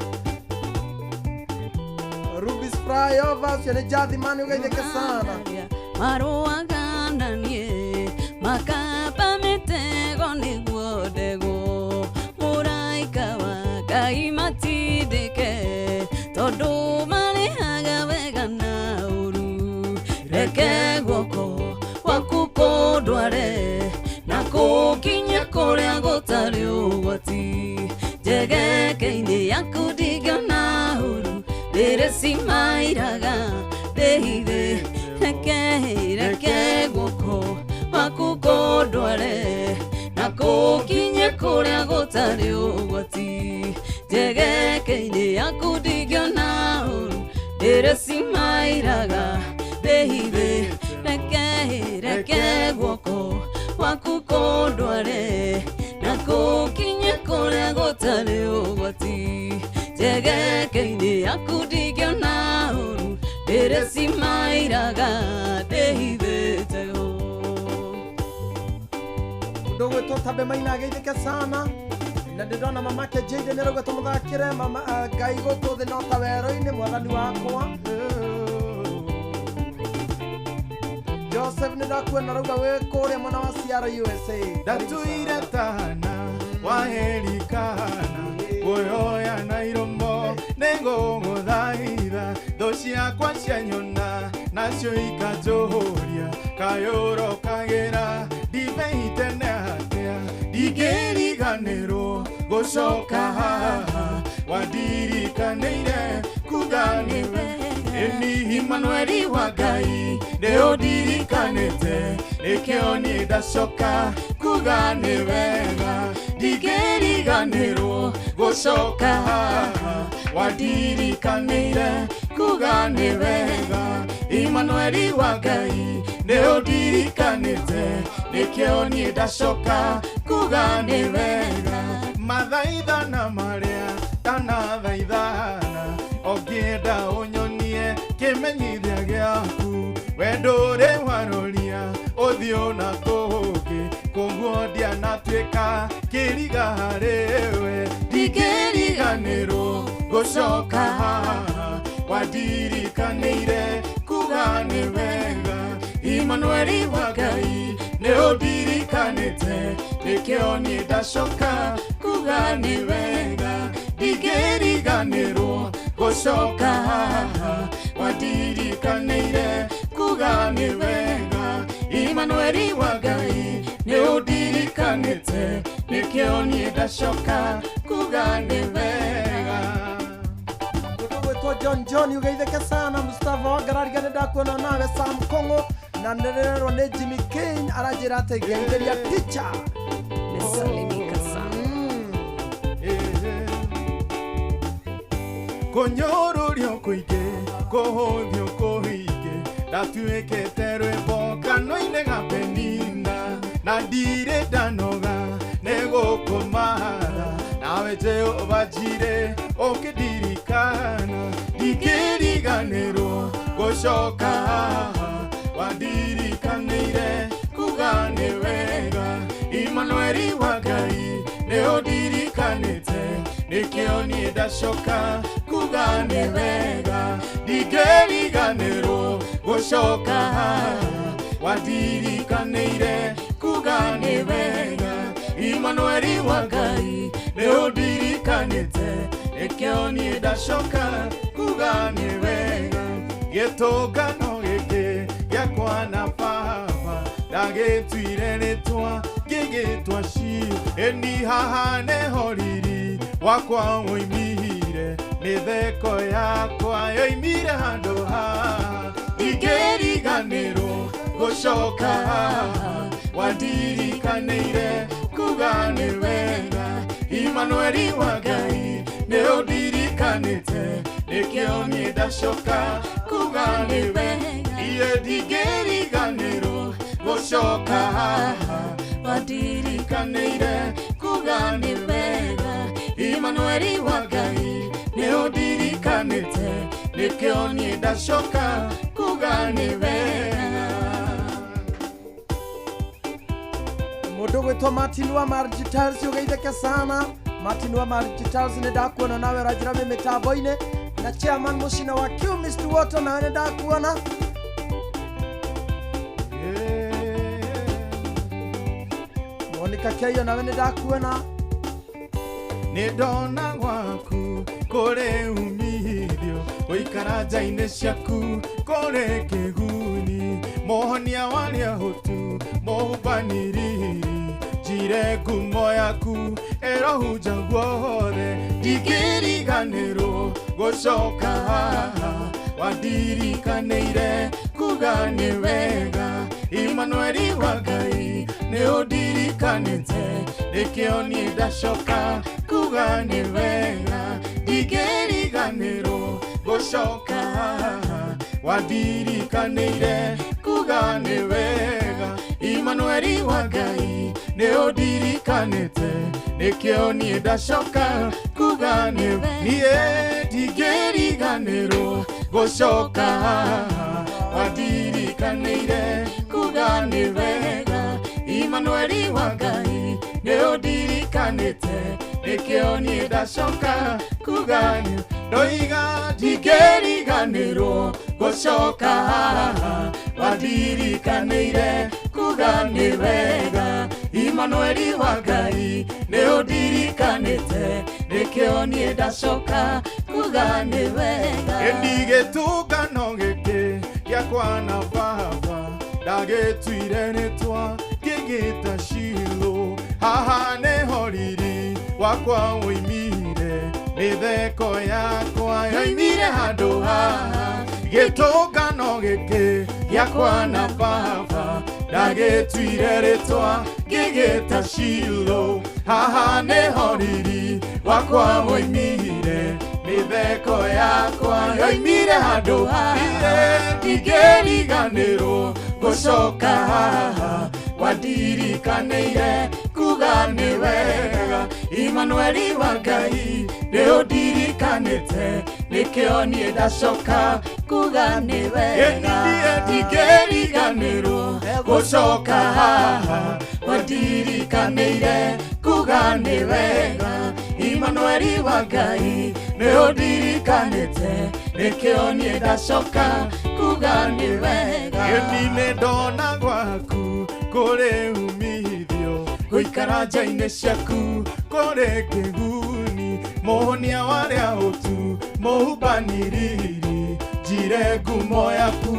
Rubis Flyover ũcio nĩ Jathimani ũgeithĩke sana. Marũaga na niĩ makamba mĩtego nĩguo ndegwo mũraika wa Ngai matindĩke tondũ marĩhaga wega na ũru reke guoko gwaku kũndware na kũnginyie kũrĩa gũtarĩ ũgwati njegeke-inĩ yaku ndingĩona ũru ndĩrecimairaga ndĩhithe reke reke guoko gwaku kũndware na kũnginyie kũrĩa gũtarĩ ũgwati njegeke-inĩ yaku ndingĩona ũru ndĩrecimairaga ndĩhithe reke reke guoko gwaku kũndware na kũnginyie kũrĩa gũtarĩ ũgwati njegeke-inĩ yaku ndingĩona ũru ndĩrecimairaga ndĩhithĩte ho. Mũndũ ũgwĩtwo Tabe Maina ageithĩke sana na ndĩrona mamake Jade nĩ arauga tũmũthakĩre mama Ngai gũkũ thĩ no ta werũ-inĩ mwathani wakwa. Joseph nĩ ndakuona arauga wĩ kũrĩa mwena wa Ciara USA. Ndatuire tana waherikana kuoya na iromo nĩngũgũthaitha thũ ciakwa cianyona nacio ikanjũria kayũrokagĩra ndibei tene atĩa ndingĩriganĩrwo gũcoka haha wandirikanĩire kuga nĩwe ĩni Imanueli wa Ngai nĩũndirikanĩte nĩkĩo niĩ ndacoka kuga nĩ wega ndingĩriganĩrwo gũcoka haha wandirikanĩire kuga nĩ wega Imanueli wa Ngai nĩũndirikanĩte nĩkĩo niĩ ndacoka kuga nĩ wega mathaithana marĩa ndanathaithana ũngĩenda ũnyonie kĩmenyithia gĩaku wendo ũrĩ waroria ũthiũ na kũngĩ koguo ndianatuĩka kĩriga harĩwe ndingĩriganĩrwo gũcoka haha wandirikanĩire kuga nĩ wega Imanueli wa Ngai nĩũndirikanĩte nĩkĩo niĩ ndacoka kuga nĩ wega ndingĩriganĩrwo gũcoka haha wandirikanĩire kuga nĩ wega Imanueli wa Ngai nĩũndirikanĩte nĩkĩo niĩ ndacoka kuga nĩ wega. Mũndũ ũgwĩtwo John John ũgeithĩke sana Mustafa wa Ngarariga nĩ ndakuona nawe Sam Kong'o na nĩrerwo nĩ Jimmy Kane aranjĩra atĩ ngeithĩria teacher. Mesalimika sana. Kũnyũrũrio kũingĩ kũhũthio kũingĩ ndatuĩkĩte rwĩmbo kanua-inĩ ga Penina na ndirĩ ndanoga nĩgũkũmatha nawe Jehova Njirĩ ũkĩndirikana ndingĩriganĩrwo gũcoka haha wandirikanĩire kuga nĩ wega Imanueli wa Ngai nĩũndirikanĩte nĩkĩo niĩ ndacoka kuga nĩ wega ndingĩriganĩrwo gũcoka haha wandirikanĩire kuga nĩ wega Imanueli wa Ngai nĩũndirikanĩte nĩkĩo niĩ ndacoka kuga nĩ wega gĩtũngano gĩkĩ gĩakwa na baba ndagĩtuire rĩtwa ngĩgĩtwa Shilo ĩni haha nĩho riri wakwa woimire mĩtheko yakwa yoimire handũ haha ndingĩriganĩrwo gũcoka haha wandirikanĩire kuga nĩ wega Imanueli wa Ngai nĩ ũndirikanĩte nĩkĩo niĩ ndacoka kuga nĩ wega iye ndingĩriganĩrwo gũcoka haha wandirikanĩire kuga nĩ wega Imanueli wa Ngai nĩ ũndirikanĩte nĩkĩo niĩ ndacoka kuga nĩ wega. Mundu gwitwo Martin wa Margitals ugeitheke sana. Martin wa Margitals nĩ ndakuona nawe ũranjĩra wĩ mĩtambo-inĩ, na chairman mũcina wa Q Mr. Water nawe nĩ ndakuona. Monica Keyo nawe nĩ ndakuona. Nĩ ndona gwaku kũrĩ umithio gũikara nja-inĩ ciaku kũrĩ kĩguni mũhonia warĩa hutu mũhubanĩriri njire ngumo yaku ĩrohunja guothe ndingĩriganĩrwo gũcoka haha wandirikanĩire kuga nĩ wega Imanueli wa Ngai nĩ ũndirikanĩte nĩkĩo niĩ ndacoka kuga nĩ wega ndingĩriganĩrwo gũcoka haha wandirikanĩire kuga nĩ wega Imanueli wa Ngai nĩ ũndirikanĩte nĩkĩo niĩ ndacoka kuga nĩ niĩ ndingĩriganĩrwo gũcoka haha wandirikanĩire kuga nĩ wega Imanueli wa Ngai nĩ ũndirikanĩte nĩkĩo niĩ ndacoka kuga nĩ ndoiga ndingĩriganĩrwo gũcoka haha wandirikanĩire kuga nĩ wega Imanueli wa Ngai nĩ ũndirikanĩte nĩkĩo niĩ ndacoka kuga nĩ wega. Ĩndi gĩtũngano gĩkĩ gĩakwa na baba ndagĩtuire rĩtwa ngĩgĩta Shilo haha nĩho riri wakwa woimire mĩtheko yakwa yoimire handũ haha gĩtũngano gĩkĩ gĩakwa na baba ndagĩtuire rĩtwa ngĩgĩta Shilo haha nĩho riri wakwa woimire mĩtheko yakwa yoimire handũ haha ndingĩriganĩrwo gũcoka haha wandirikanĩire kuga nĩ wega Imanueli wa Ngai nĩ ũndirikanĩte nĩkĩo niĩ ndacoka kuga nĩ wega ndingĩriganĩrwo gũcoka haha wandirikanĩire kuga nĩ wega Imanueli wa Ngai nĩ ũndirikanĩte nĩkĩo niĩ ndacoka kuga nĩ wega. Ĩni nĩ ndona gwaku kũrĩ umithio gũikara nja-inĩ ciaku kũrĩ kĩguni mũhonia warĩa ũtu mũhubanĩriri njire ngumo yaku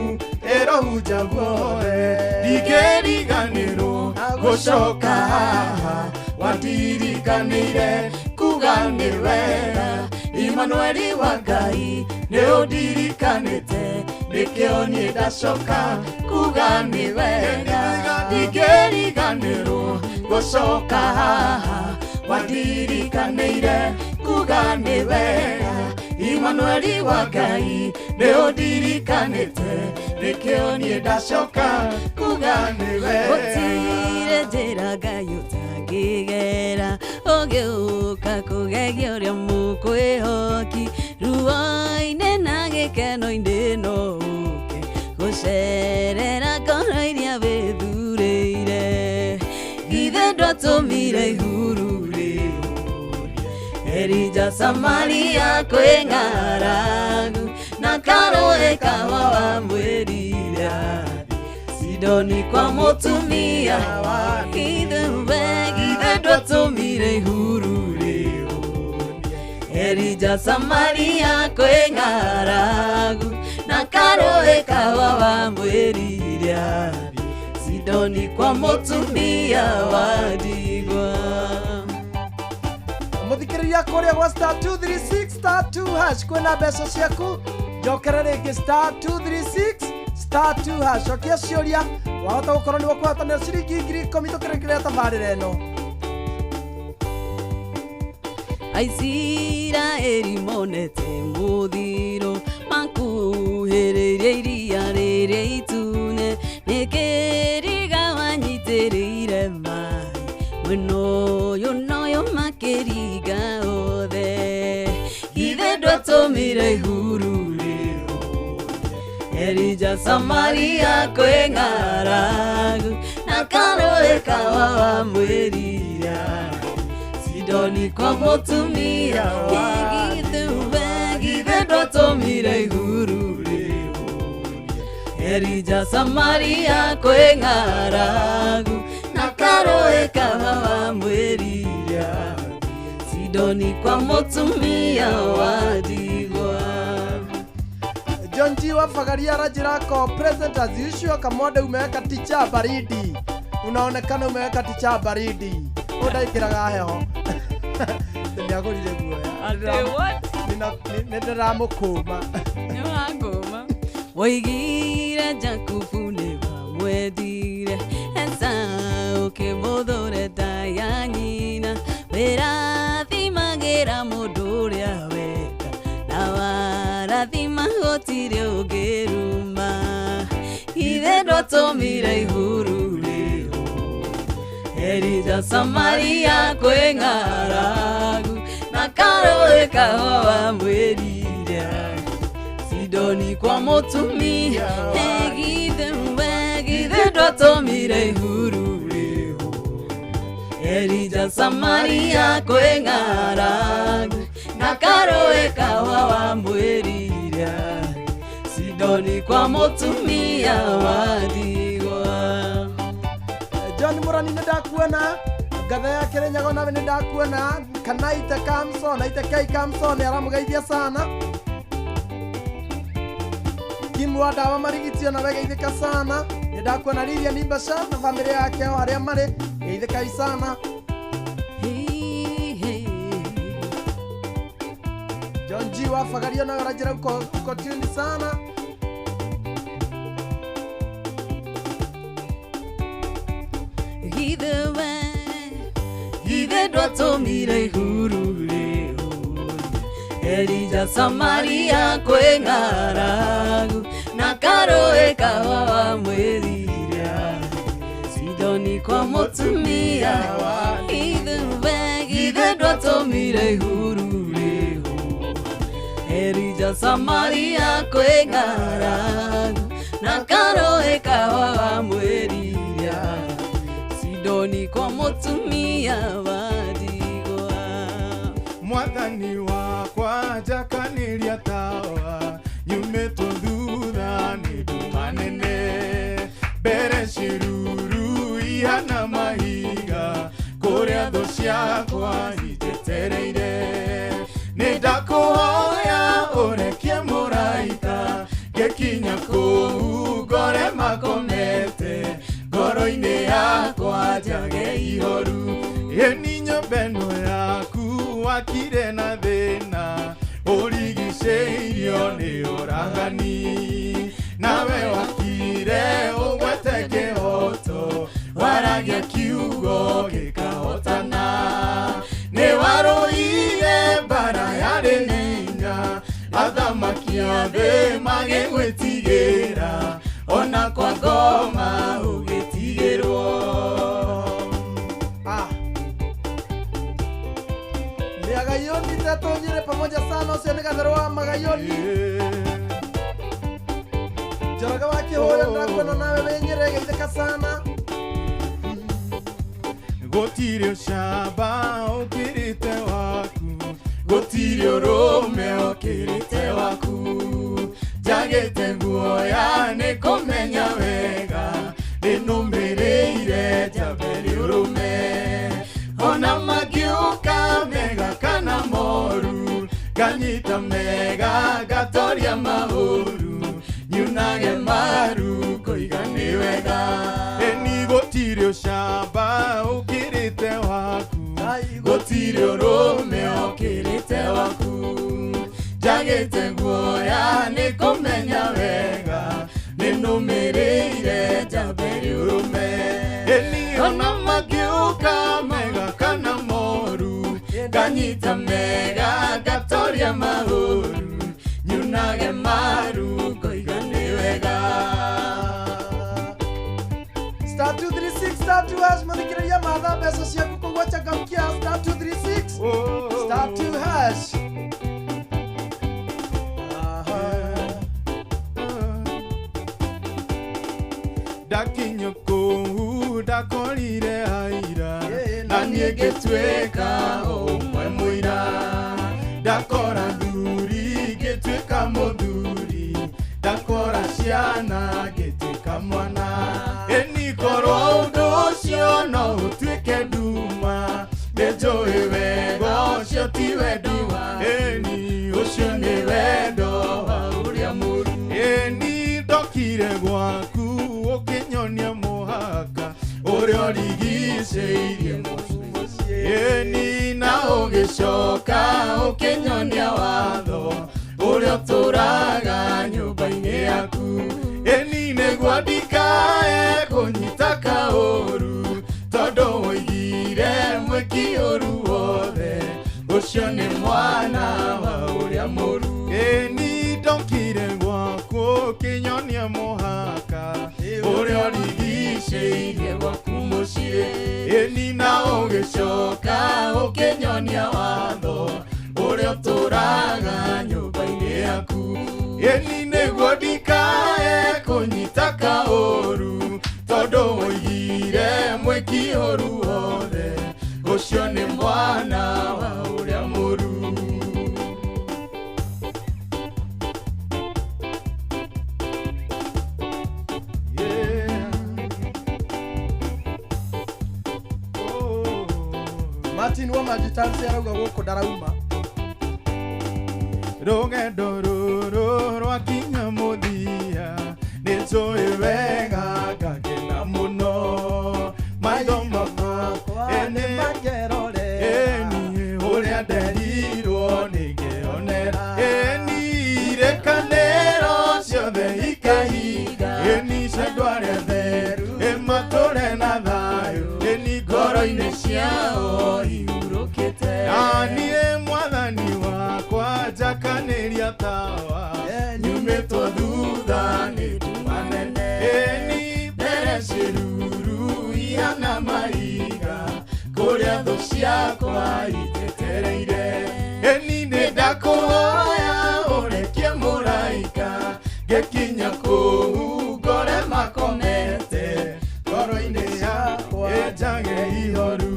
ĩrohunja guothe ndingĩriganĩrwo gũcoka haha wandirikanĩire kuga nĩ wega Imanueli wa Ngai nĩ ũndirikanĩte nĩkĩo niĩ ndacoka kuga nĩ wega ndingĩriganĩrwo gũcoka haha wandirikanĩire kuga nĩ wega Imanueli wa Ngai nĩ ũndirikanĩte nĩkĩo niĩ ndacoka kuga nĩ wega. Gũtirĩ njĩra Ngai ũtangĩgera ũgĩũka kũgegia ũrĩa mũkwĩhoki ruo-inĩ na gĩkeno-inĩ no ũke gũcerera ngoro iria wĩthurĩire githĩ ndwatũmire ihuru rĩhũrie Elija Samaria kwĩ ng'aragu na karũĩ kawa wamwĩrire Sidoni kwa mũtumia githĩ we githĩ ndwatũmire ihuru rĩhũrie Elija Samaria kwĩ ng'aragu na karũĩ kawa wamwĩrire Sidoni kwa mũtumia wa ndigwa. Mũthikĩrĩria kũrĩa gwa star 236 star 2 hash kwĩna mbeca ciaku njokere rĩngĩ star 236 star 2 hash cokia ciũria wahota gũkorwo nĩwe kũhotanĩra ciringi 10,000 tũkĩrĩkĩrĩria tabarĩra ĩno. Aisiraeli monete muthiro makuhĩrĩirie iria rĩrĩa itune nĩkĩriga wanyitĩrĩire maĩ mwena ũyũ noyo makĩringa othe ithe ndwatũmire ihuru rĩhũre Elija Samaria kwĩ ng'aragu na karũĩ kawa wamwĩrira Sidoni kwa mũtumia githe ndwatũmire ihuru rĩhũre Elija Samaria kwĩ ng'aragu na karũĩ kawa wamwĩrira Sidoni kwa mũtumia wa ndigwa. John G wa Fagaria Rajirako present as usual. Kamwade umeweka ticha baridi, unaonekana umeweka ticha baridi, udaikiraga heho. Nĩagũrire guoya. Nĩndĩramũkũma. Nĩwangũma. Woigire Jakubu nĩwamwendire Esau ũkĩmũthũre nda ya nyina wĩrathimagĩra mũndũ ũrĩa wenda na warathima gũtirĩ ũngĩruma ithe ndwatũmire ihuru rĩhũre Elija Samaria kwĩ ng'aragu na karũĩ kawa wamwĩrire Sidoni kwa mũtumia githe ndwatũmire ihuru rĩhũre Elija Samaria kwĩ ng'aragu na karũĩ kawa wamwĩrire Sidoni kwa mũtumia wa ndigwa. John Murani nĩndakuona, ngatha ya Kirinyaga nawe nĩndakuona, Kanaita Kamson, Aita K Kamson aramũgeithia sana. Kim wa Dawa Marigitio nawe geithĩka sana. Nĩndakuona Lilian Ibasha na bamĩrĩ yake o harĩa marĩ, geithĩkai sana. John G wa Fagaria nawe aranjĩra uko tune sana. Ithe ndwatũmire ihuru rĩhũre Elija Samaria kwĩ ng'aragu na karũĩ kawa wamwĩrire Sidoni kwa mũtumia ithe ndwatũmire ihuru rĩhũre Elija Samaria kwĩ ng'aragu na karũĩ kawa wamwĩrire Sidoni kwa mũtumia wa ndigwa. Mwathani wakwa njakanĩria tawa nyumĩtwo thutha nĩ nduma nene mbere ciruru ihana mahiga kũrĩa thũ ciakwa injetereire nĩndakũhoya ũrekie mũraika ngĩkinya kũu ngore makomete ngoro-inĩ yakwa njage ihoru ĩni nyũmba ĩno yaku wakire na thĩna ũrigicĩirio nĩ ũragani nawe wakire ũgwete kĩhoto waragia kiugo gĩkahotana nĩ warũire mbara yarĩ hinya athamaki a thĩ magĩgwĩtigĩra ona kwa ngoma ũgĩtigĩrwo. Magayoni tetonyire pamoja sana ucio nĩ gatherũ wa Magayoni. Njoroge wa Kĩhũyũ ndakuona nawe wĩ Nyĩrĩ geithĩka sana. Gũtirĩ ũcamba ũkĩrĩte waku gũtirĩ ũrũme ũkĩrĩte waku njagĩte guoya nĩ kũmenya wega nĩnũmĩrĩire njambe rĩũrũme ona mangĩũka mega kana moru nganyita mega ngatoria mahũru nyunage maru ngũiga nĩ wega ĩni gũtirĩ ũcamba ũkĩrĩte waku gũtirĩ ũrũme ũkĩrĩte waku njagĩte guoya nĩ kũmenya wega nĩnũmĩrĩire njambe rĩũrũme ĩni ona mangĩũka mega kana moru nganyita Ndĩragia mega ngatoria mahũru nyunage maru ngoiga nĩ wega. Star 236 star 2 hash muthikiriria matha mbeca ciaku koguo changamkia star 236 star 2 hash. Ndakinya kũu ndakorire aira na niĩ ngĩtuĩka ũmwe mũira ndakora thuri ngĩtuĩka mũthuri ndakora ciana ngĩtuĩka mwana ĩni korwo ũndũ ũcio no ũtuĩke nduma nĩnjũĩ wega ũcio ti wendo ĩni ũcio nĩ wendo wa ũrĩa mũru ĩni ndokire gwaku ũkĩnyonia mũhaka ũrĩa ũrigicĩirie mũciĩ ĩni na ũgĩcoka ũkĩnyonia watho ũrĩa ũtũraga nyũmba-inĩ yaku ĩni nĩguo ndikae kũnyita kaũru tondũ woigire mwĩki ũru wothe ũcio nĩ mwana wa ũrĩa mũru ĩni ndokire gwaku ũkĩnyonia mũhaka ũrĩa ũrigicĩirie gwaku mũciĩ ĩni na ũgĩcoka ũkĩnyonia watho ũrĩa ũtũraga nyũmba-inĩ yaku ĩni nĩguo ndikae kũnyita kaũru tondũ woigire mwĩki ũru wothe ũcio nĩ mwana wa ũrĩa mũru. Martin wa Majitansi arauga gũkũ ndarauma. Rũgendo rũrũ rwakinya mũthia nĩnjũĩ wega ngakena mũno maitho makwa nĩmakerorera ĩni ũrĩa nderirwo nĩngeonera ĩni irĩkanĩro ciothe ikahinga ĩni cia andũ arĩa atheru ĩmatũre na thayũ ĩni ngoro-inĩ ciao ihurũkĩte na niĩ mwathani wakwa njakanĩria tawa nyumĩtwo thutha nĩ nduma nene ĩni mbere ciĩruru ihana mahiga kũrĩa thũ ciakwa itetereire ĩni nĩ ndakũhoya ũrekie mũraika ngĩkinya kũu ngore makomete ngoro-inĩ yakwa ĩnjage ihoru.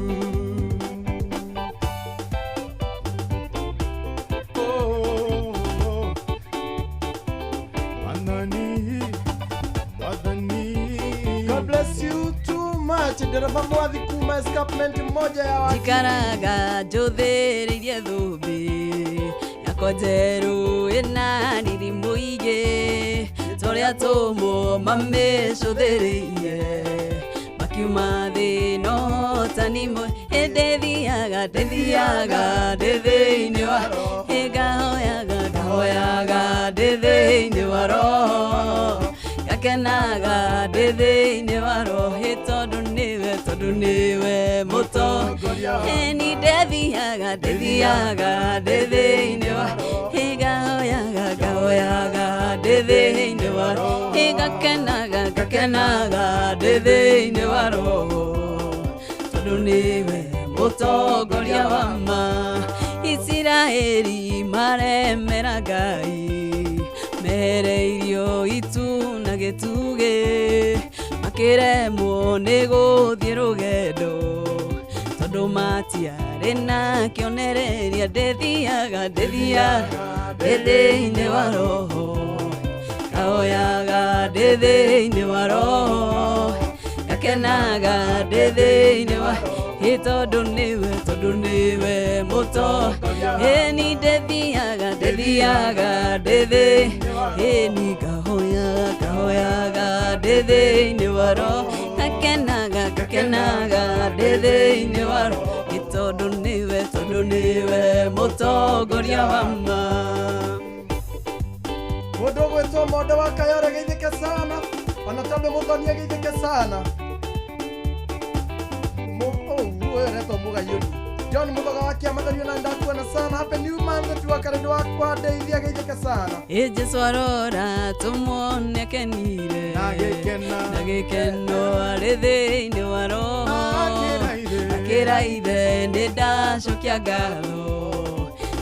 God bless you too much. Dereva mwathi kuma escarpment moja ya watu. Njikaraga njũthĩrĩirie thũmbĩ yakwa njerũ ĩna riri mũingĩ tũrĩa tũmwo mamĩcũthĩrĩirie makiuma thĩ no tani hĩndĩ thiaga ndĩthiaga ndĩ thĩinĩ wa ngahoyaga ngahoyaga ndĩ thĩinĩ wa roho ngakenaga ndĩ thĩinĩ wa roho tondũ nĩwe mũtongoria ĩni ndĩthiaga ndĩthiaga ndĩ thĩinĩ wa ngahoyaga ngahoyaga ndĩ thĩinĩ wa roho ngakenaga ngakenaga ndĩ thĩinĩ wa roho tondũ nĩwe mũtongoria wa ma Isiraeli maremera Ngai mehereirio itu na gĩtugĩ makĩremwo nĩ gũthiĩ rũgendo tondũ matiarĩ na kĩonereria ndĩthiaga ndĩthiaga ndĩ thĩinĩ wa roho ngahoyaga ndĩ thĩinĩ wa roho ngakenaga ndĩ thĩinĩ wa tondũ nĩwe mũtongoria ĩni ndĩthiaga ndĩthiaga ndĩ thĩinĩ ngahoyaga ngahoyaga ndĩ thĩinĩ wa roho ngakenaga ngakenaga ndĩ thĩinĩ wa roho tondũ nĩwe mũtongoria wa ma. Mũndũ ũgwĩtwo Mondo wa Kayore geithĩke sana ona tondũ Mũthoni ageithĩke sana. Ũyũ aretwo Mũgayũri. John Muthoga wa Kĩamathario na ndakuona sana. Happy new month tu akarendo wakwa ndeithia geithĩke sana. Ĩ Jesu arora tũmuone akenire na gĩkeno arĩ thĩinĩ wa roho akĩra ithe nĩ ndacokia ngatho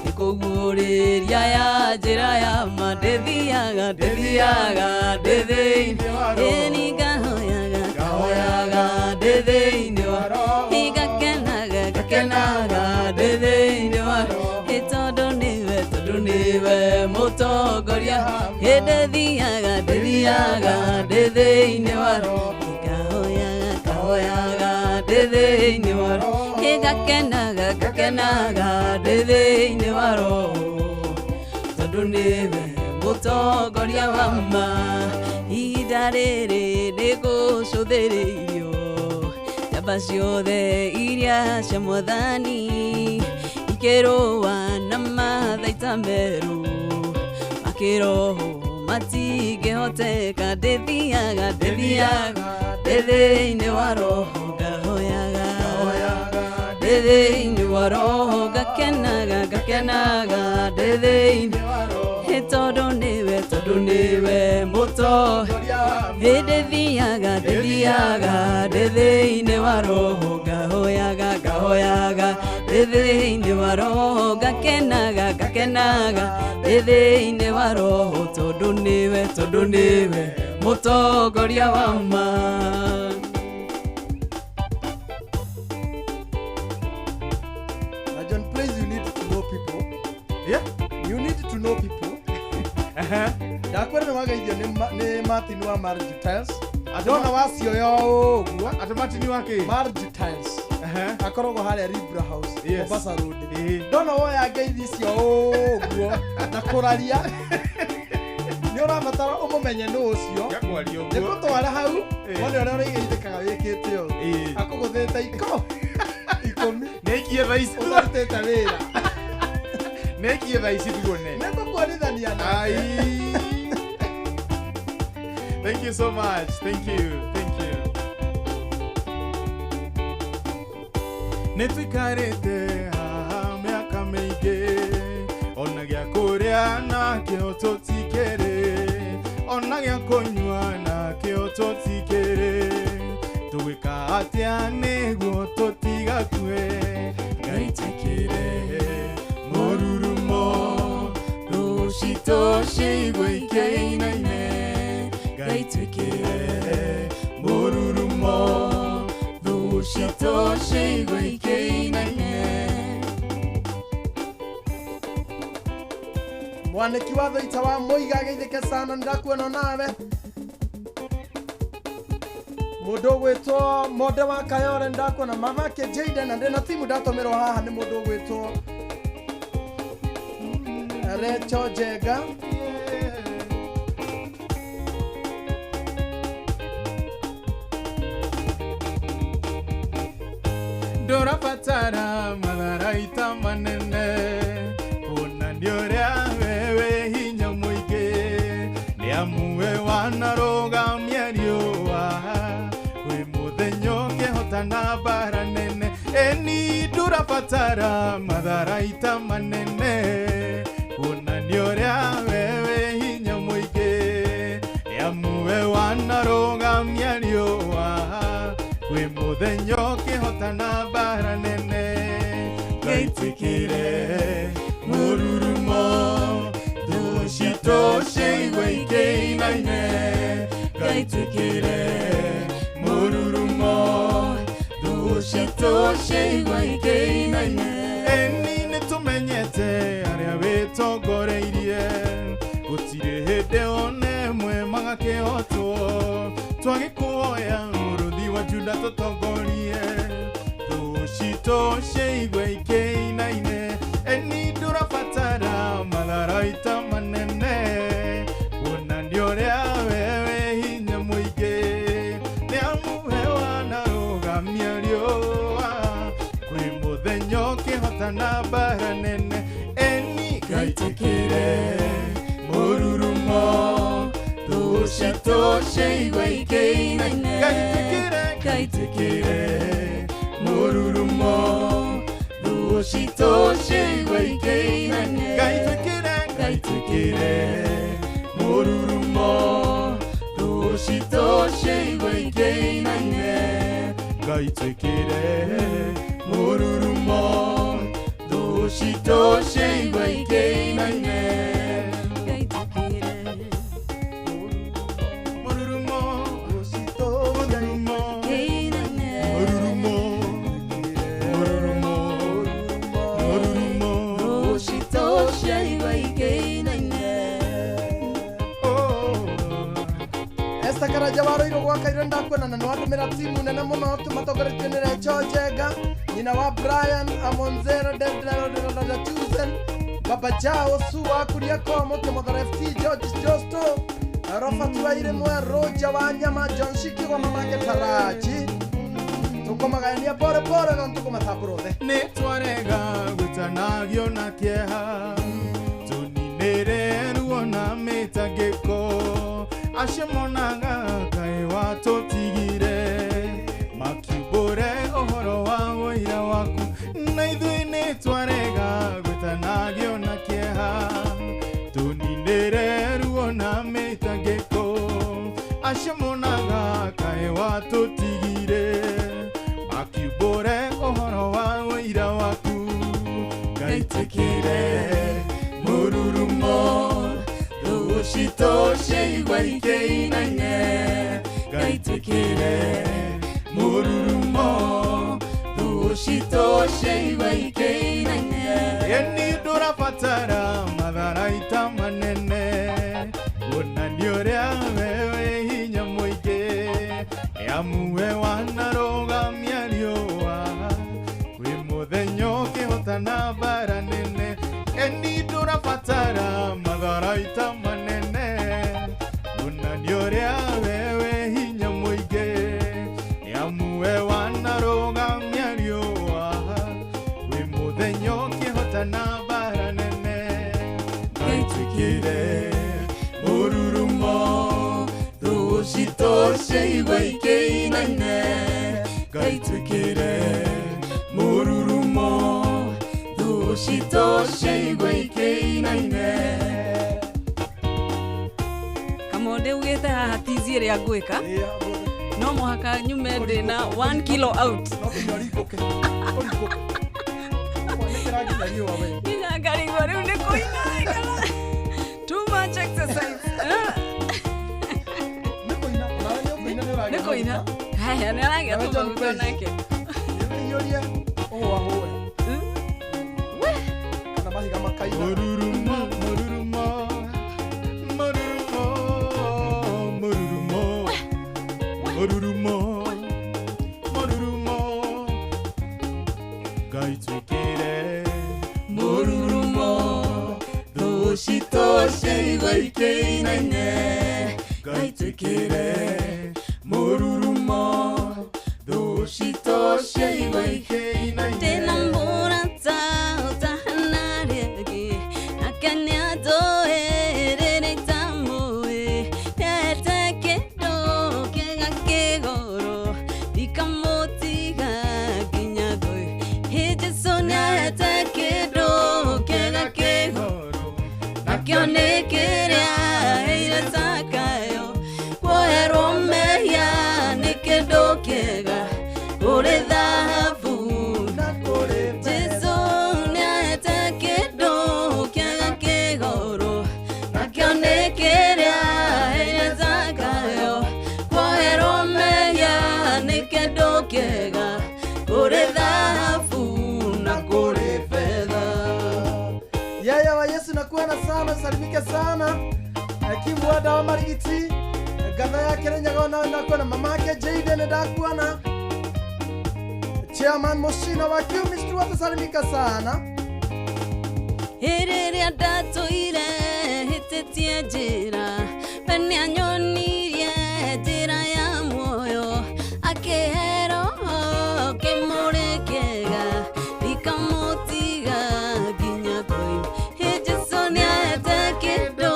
nĩ kũguũrĩria ya njĩra ya ma ndĩthiaga ndĩthiaga ndĩ thĩinĩ ĩni ngahoyaga ngahoyaga ndĩ thĩinĩ wa roho ngakenaga ngakenaga ndĩ thĩinĩ wa roho ĩ tondũ nĩwe mũtongoria ĩ ndĩthiaga ndĩthiaga ndĩ thĩinĩ wa roho ngahoyaga ngahoyaga ndĩ thĩinĩ wa roho ngakenaga ngakenaga ndĩ thĩinĩ wa roho tondũ nĩwe mũtongoria wa ma ihinda rĩrĩ nĩgũcũthĩrĩirio njamba ciothe iria cia mwathani ikĩrũa na mathaita merũ makĩroho matingĩhoteka ndĩthiaga ndĩthiaga ndĩ thĩinĩ wa roho ngahoyaga ndĩ thĩinĩ wa roho ngakenaga ngakenaga ndĩ thĩinĩ ĩ tondũ nĩwe mũtongoria ĩ ndĩthiaga ndĩthiaga ndĩ thĩinĩ wa roho ngahoyaga ngahoyaga ndĩ thĩinĩ wa roho ngakenaga ngakenaga ndĩ thĩinĩ wa roho tondũ nĩwe mũtongoria wa ma. Now John, please, you need to know people. Yeah, you need to know people. Ndakwĩra nĩ wageithio nĩ Martin wa Margie Tiles. Ndona wacioya ũguo. Atĩ Martin wa kĩ? Margie Tiles. Akoragwo harĩa Libra House, Yes. Mombasa Road. Ndona woya ngeithi icio ũguo na kũraria. Nĩ ũrabatara ũmũmenye nũ ũcio. Ngakwaria ũguo. Nĩngũtwara hau wone ũrĩa ũrĩgeithĩkaga wĩkĩte ũũ. Akũgũthĩte ikũmi. Nĩaikie thaa ici. Ũtarutĩte wĩra. Nĩaikie thaa ici tuone. Nĩngũkuonithania nake. Ai. Thank you so much. Thank you. Thank you. Nĩtũikarĩte haha mĩaka mĩingĩ ona gĩa kũrĩa nakĩo tũtikĩrĩ ona gĩa kũnyua nakĩo tũtikĩrĩ tũgwĩka atĩa nĩguo tũtigakue Ngai twĩkĩre mũrurumo rũcitũ ciigwe ikĩinaine Ngai twĩkĩre mũrurumo rũcitũ ciigwe ikĩinaine. Mwanĩki wa Thaita wa Mũiga geithĩke sana nĩndakuona nawe. Mũndũ ũgwĩtwo Monde wa Kayore nĩndakuona mamake Jaden na ndĩna timu ndatũmĩrwo haha nĩ mũndũ ũgwĩtwo Recho Njenga. Ndũrabatara matharaita manene kuonania ũrĩa wewe hinya mũingĩ nĩ amu we wanarũgamia riũa kwĩ mũthenya ũkĩhotana mbara nene ĩni ndũrabatara matharaita manene kuonania ũrĩa wewe hinya mũingĩ nĩ amu we wanarũgamia riũa kwĩ mũthenya ũkĩhotana mbara nene Ngai twĩkĩre mũrurumo thũ citũ ciigwe ikĩinaine Ngai twĩkĩre mũrurumo thũ citũ ciigwe ikĩinaine ĩni nĩtũmenyete arĩa wĩtongoreirie gũtirĩ hĩndĩ one ĩmwe magakĩhotwo twagĩkuoya mũrũthi wa Juda tũtongorie thũ citũ ciigwe ikĩinaine ĩni ndũrabatara matharaita manene kuonania ũrĩa wewe hinya mũingĩ nĩ amu we wanarũgamia riũa kwĩ mũthenya ũkĩhotana mbara nene ĩni Ngai twĩkĩre mũrurumo thũ citũ ciigwe ikĩinaine Ngai twĩkĩre Ngai twĩkĩre mũrurumo thũ Thũ citũ ciigua ikĩinaine. Ngai twĩkĩre, Ngai twĩkĩre mũrurumo, thũ citũ ciigua ikĩinaine. Ngai twĩkĩre mũrurumo, thũ citũ ciigua ikĩinaine. Ngai twĩkĩre mũrurumo, mũrurumo, ikĩinaine. Mũrurumo, mũrurumo, mũrurumo, Thũ citũ ciaigua ikĩinaine. Esther Karanja wa Ruiru gwa Kairũ ndakuona na nĩwandũmĩra timu nene mũno tũmatongoretio nĩ Recho Njenga, nyina wa Brian Amonzero Chusen, Baba Jao Su wa Kuria Komo, Kĩmothoro FT George Josto, Robert Wairĩmwe, Roger wa Nyama, John Shiki gwa mamake Taraji. Tũkũmagayania pore pore no tũkũmatambũra othe. Nĩ twarega gũtanagio na kĩeha, tũninĩre ruo na mĩtangĩko, acio monaga kaĩ watũtigire, makiumbũre ũhoro wa ũira waku, na ithuĩ nĩ twarega gũtanagio na kĩeha, tũninĩre ruo na mĩtangĩko, acio monaga kaĩ watũtigire, makiumbũre ũhoro wa ũira waku. Ngai twĩkĩre mũrurumo, thũ citũ ciaigua ikĩinaine. Ngai twĩkĩre mũrurumo, thũ citũ ciaigua ikĩinaine. Ĩni ndũrabatara matharaita manene kuonania ũrĩa we wĩ hinya mũingĩ, amu we wanarũgamia riũa kwĩ mũthenya ũkĩhotana mbara nene. Ĩni ndũrabatara matharaita manene kuonania ũrĩa we wĩ hinya mũingĩ, amu we wanarũgamia riũa kwĩ mũthenya ũkĩhotana mbara nene. Ngai twĩkĩre mũrurumo, thũ citũ ciaigua ikĩinaine. Ngai twĩkĩre mũrurumo, thũ citũ ciaigua ikĩinaine. Kamonde ugĩte haha tizi ĩrĩa ngwĩka no mũhaka nyume ndĩna 1 kilo out. Nginya ngarigwo rĩu nĩ kũina kana too much exercise. Nĩ kũina. Haya, nĩ aragĩa tũmaguta nake. Iyũrie ũhũahũe kana mahiga makaina. Mũrurumo, mũrurumo, mũrurumo, mũrurumo, mũrurumo, mũrurumo, Ngai twĩkĩre mũrurumo, thũ citũ ciaigua ikĩinaine. Ngai twĩkĩre mũrurumo, thũ citũ ciaigua ikĩinaine. Ndĩna mũrata ũtahana rĩngĩ, nake nĩanjũĩ rĩrĩa itamũĩ. Nĩahete kĩndũ kĩega kĩgoro, ndikamũtiga nginya ngũĩ. Hĩ Jesũ nĩahete kĩndũ kĩega kĩgoro, nakĩo nĩ kĩrĩa aheire Zakayo. Kuoherwo mehia nĩ kĩndũ kĩega kũrĩ thahabu. Jesũ nĩahete kĩndũ kĩega kĩgoro, nakĩo nĩ kĩrĩa aheire Zakayo. Kuoherwo mehia nĩ kĩndũ kĩega kũrĩ thahabu na kũrĩ betha. Yeye wa Yesu nakuona sana, salimike sana. Kimwada wa Marigiti, ngatha ya Kirinyaga nawe ndakuona, mamake Jaden ndakuona. Chairman Mushina wa Kiumi Stuart salimika sana. Hĩndĩ ĩrĩa ndatũire hĩtĩtie njĩra, we nĩanyonirie njĩra ya muoyo, akĩhe roho kĩmũrĩ kĩega, ndikamũtiga nginya ngũime. Hĩ Jesũ nĩahete kĩndũ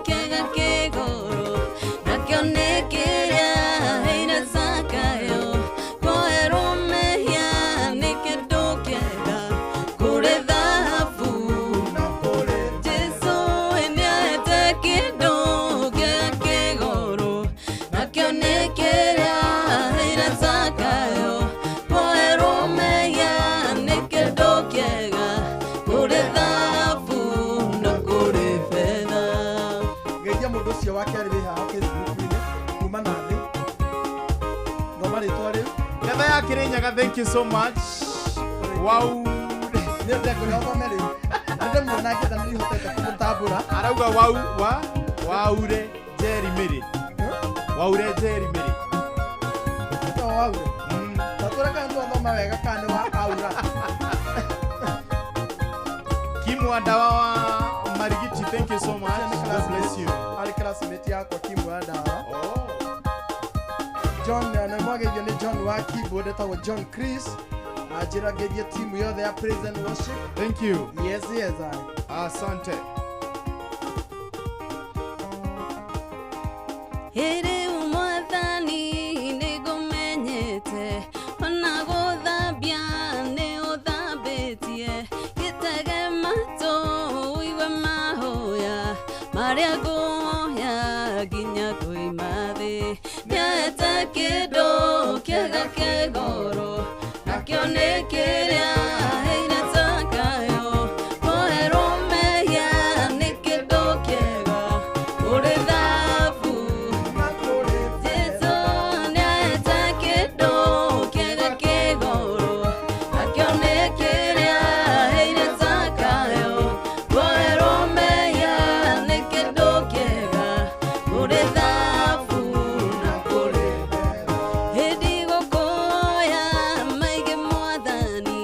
kĩega kĩgoro, nakĩo nĩ kĩrĩa aheire Zakayo. Kuoherwo mehia nĩ kĩndũ kĩega kũrĩ Kirinyaga, thank you so much. Wow. Nĩ ndekũrĩa ũthome rĩu. Nĩndĩmuona ngĩtha nĩhotete kũmũtambũra. Arauga wau wa waure Jerry Miri. Waure Jerry Miri. No waure. Tatũra kana nĩwathoma wega kana nĩ wa aura. Kimwa Dawa wa Marigiti, thank you so much. God bless you. Arĩ classmate yakwa Kimwa wa Dawa. John na mwageithio nĩ John wa keyboard etagwo John Chris. Anjĩra ngeithie timu yothe ya praise and worship. Thank you. Yes, yes, I. Asante. Rĩu mwathani nĩngũmenyete ona gũthambia nĩ ũthambĩtie gĩtege matũ ũigue mahoya marĩa ngũhoya nginya koima thĩ nĩaete kĩndũ kĩega kĩ goro nakĩo nĩ kĩrĩa aheire takayo kũherwo mehia nĩ kĩndũ kĩega kũrĩ thabu Jesu nĩaete kĩndũ kĩega kĩ goro nakĩo nĩ kĩrĩa aheire takayo kũherwo mehia nĩ kĩndũ kĩega kũrĩ thabu na kũrĩ hĩndĩ gũkũya maingĩ mwathani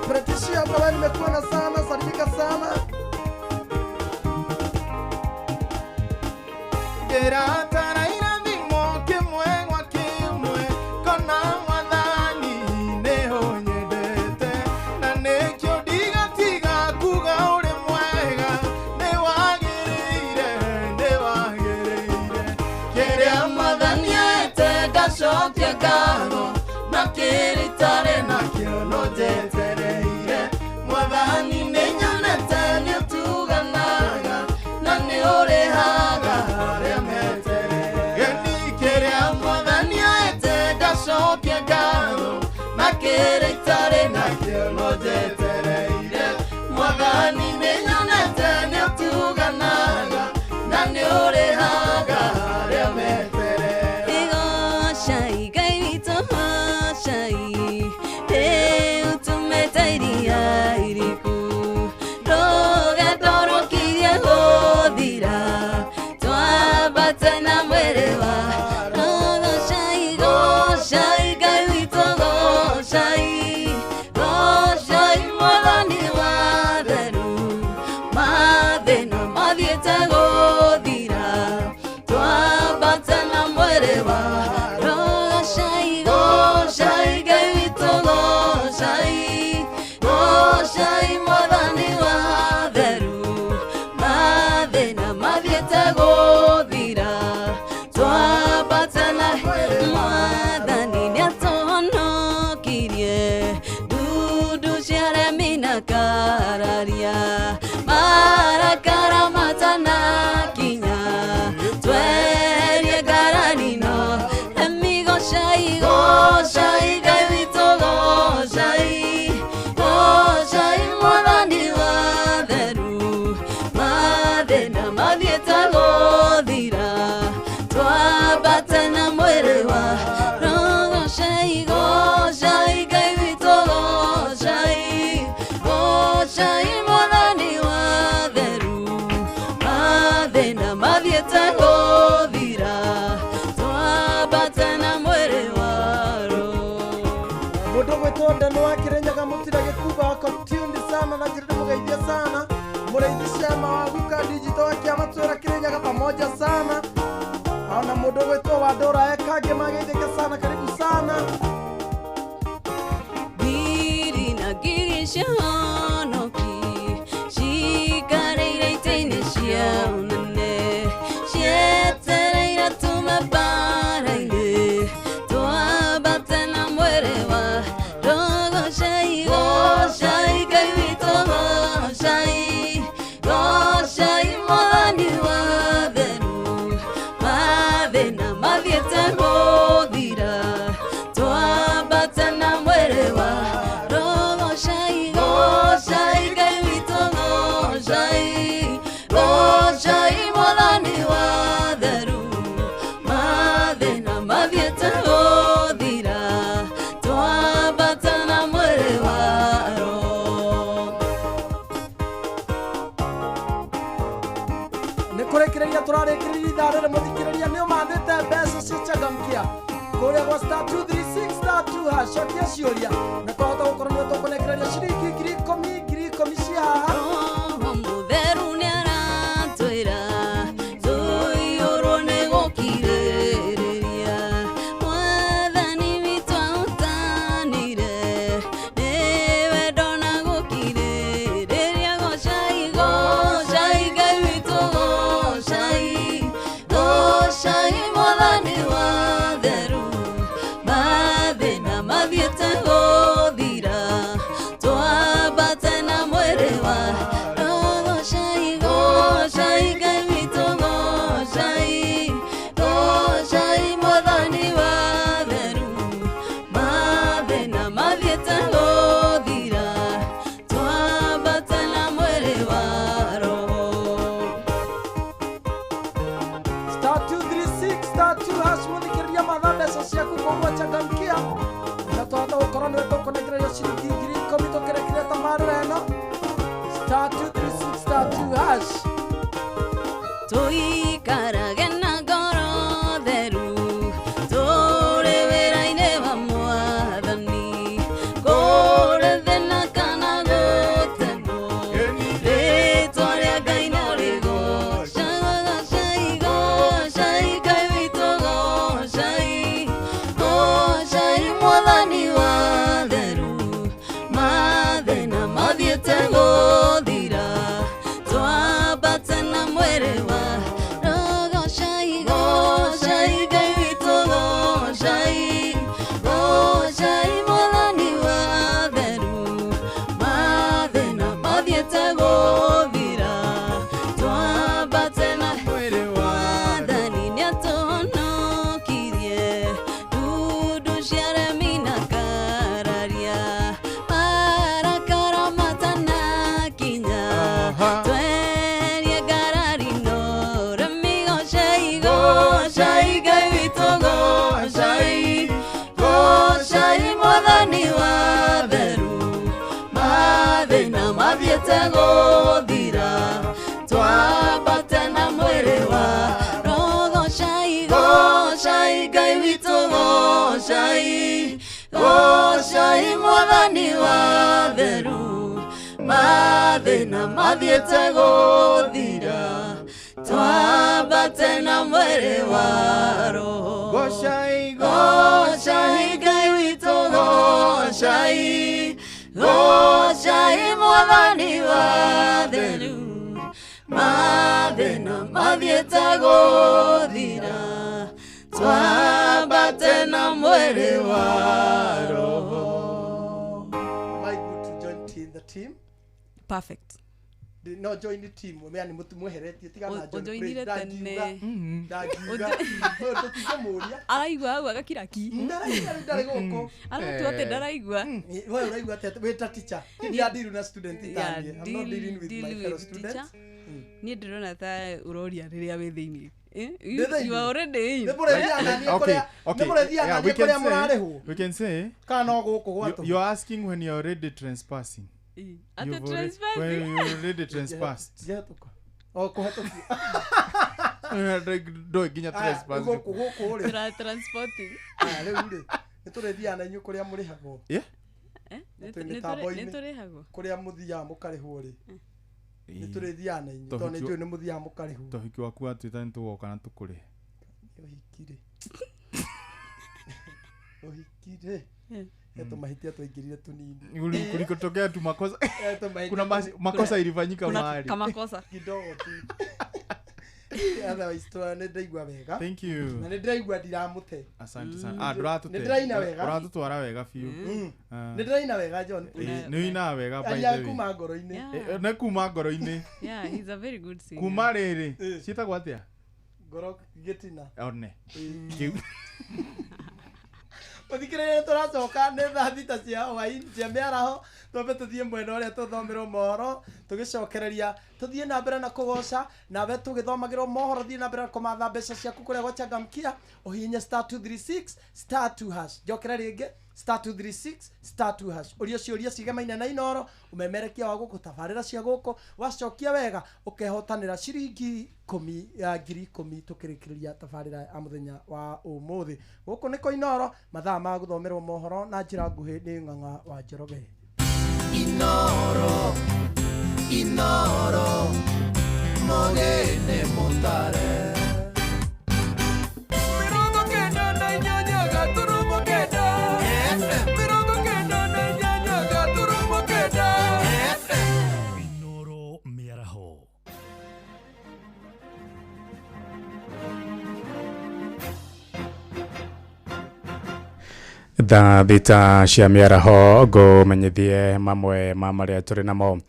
Pretishia hapa nimekuona sana, salimika sana. Pamoja sana aona mundu gwitwo wa ndora ekange mageithike sana, karibu sana. Ngiri na ngiri cia honoki ciikareire itĩ-inĩ cia ũnene, cietereire tume mbara-inĩ twambate na mwĩrĩ wa Gocai, gocai Ngai witũ, gocai, gocai Mwathani wa kuria gwa star 236 star 2 hash cokia ciũria na twahota gũkorwo nĩwe tũkũnengereria ciringi 10,000 10,000 cia haha. Roho Mũtheru nĩaratwĩra tũiyũrwo nĩ gũkirĩrĩria, Mwathani witũ ahũtanire nĩ wendo na gũkirĩrĩria. Gocai, gocai Ngai witũ, gocai, gocai Mwathani wa theru, mathĩna mathiĩte gũthira twambate na mwĩrĩ wa Gocai, gocai Ngai witũ, gocai, gocai Mwathani wa theru, mathĩna mathiĩte gũthira twambate na mwĩrĩ wa Roho. Star 236 star 2 hash mũthikĩrĩria matha mbeca ciaku koguo changamkia na twahota gũkorwo nĩwe tũkũnengereria ciringi 10,000 tũkĩrekereria tabarĩra ĩno. Star 236 star 2 hash. Tũikarage na ngoro theru tũrĩ wĩra-inĩ wa Mwathani, kũrĩ thĩna kana mathiĩte gũthira twambate na mwĩrĩ wa roho. Gocai, gocai Ngai witũ, gocai, gocai Mwathani wa theru, mathĩna mathiĩte gũthira twambate na mwĩrĩ wa roho. Gocai, gocai Ngai witũ, gocai, gocai Mwathani wa theru, mathĩna mathiĩte gũthira twambate na mwĩrĩ wa roho. Am I good to join the team? Perfect. No join the team. Yani mweheretie tiga na join. Ojoinire tene. Ndagiuga. Tũtingĩmũria. Araigua hau agakira ki. Ndaraigua ndarĩ gũkũ. Aratua atĩ ndaraigua. We ũraigua atĩa wĩ ta teacher? Ndiya deal na student tanie. I'm not dealing with my fellow students. Niĩ ndĩrona ta ũroria rĩrĩa wĩ thĩinĩ. You are already in. We can say you are asking when you are already trespassing. At trespassing. When you already trespassed. Oh, kũhetũkia. Ndũĩ nginya trespassing. Gũkũ rĩ. Transporting. Rĩu rĩ, nĩ tũrĩthiaga na inyuĩ kũrĩa mũrĩhagwo. Yeah. Nĩ tũrĩhagwo. Kũrĩa mũthiaga mũkarĩhwo rĩ. Nĩ tũrĩthiaga na inyuĩ tondũ nĩ njũĩ nĩ mũthiaga mũkarĩhwo. Tohiki waku watuĩta nĩ tũgoka na tũkũrĩhe. Ũhiki rĩ. Ũhiki rĩ. Tumahitia tuingirire tunini. Kulikotokea tu makosa. Kuna makosa ilifanyika mahali. Kama kosa kidogo tu. Otherwise tu nĩ ndaigua wega. Thank you. Na nĩ ndĩraigua ndiramũte. Asante sana. Ndũratũte. Nĩ ndĩraina wega. Ũratũtwara wega biũ. Nĩ ndĩraina wega John. Nĩ ũinaga wega by the way. Kuma ngoro-inĩ. Nĩ kuma ngoro-inĩ. Yeah, he's a very good singer. Kuma rĩrĩ. Ciĩtagwo atĩa? Ngoro gĩtina. One. Kĩu. Mũthikĩrĩria tũracoka nĩ thaa 6 cia hwaĩ cia mĩaraho, twambe tũthiĩ mwena ũrĩa tũthomerwo mohoro, tũgĩcokereria tũthiĩ na mbere na kũgoca, nawe tũgĩthomagĩrwo mohoro thiĩ na mbere na kũmatha mbeca ciaku kũrĩa gwachangamkia, ũhihinye *236 *2# njokere rĩngĩ *236 *2# ũrio ciũria cigemaine na Inooro, ũmemerekia wa gũkũ tabarĩra cia gũkũ, wacokia wega ũkehotanĩra ciringi 10,000 tũkĩrĩkĩrĩria tabarĩra ya mũthenya wa ũmũthĩ. Gũkũ nĩko Inooro, mathaa ma gũthomerwo mohoro na njĩra nguhĩ nĩ Ng'ang'a wa Njoroge. Inooro, Inooro, mogene mutare. 98.9 FM. Inooro mĩaraho. Thaa 6 cia mĩaraho ngũmenyithie mamwe ma marĩa tũrĩ namo.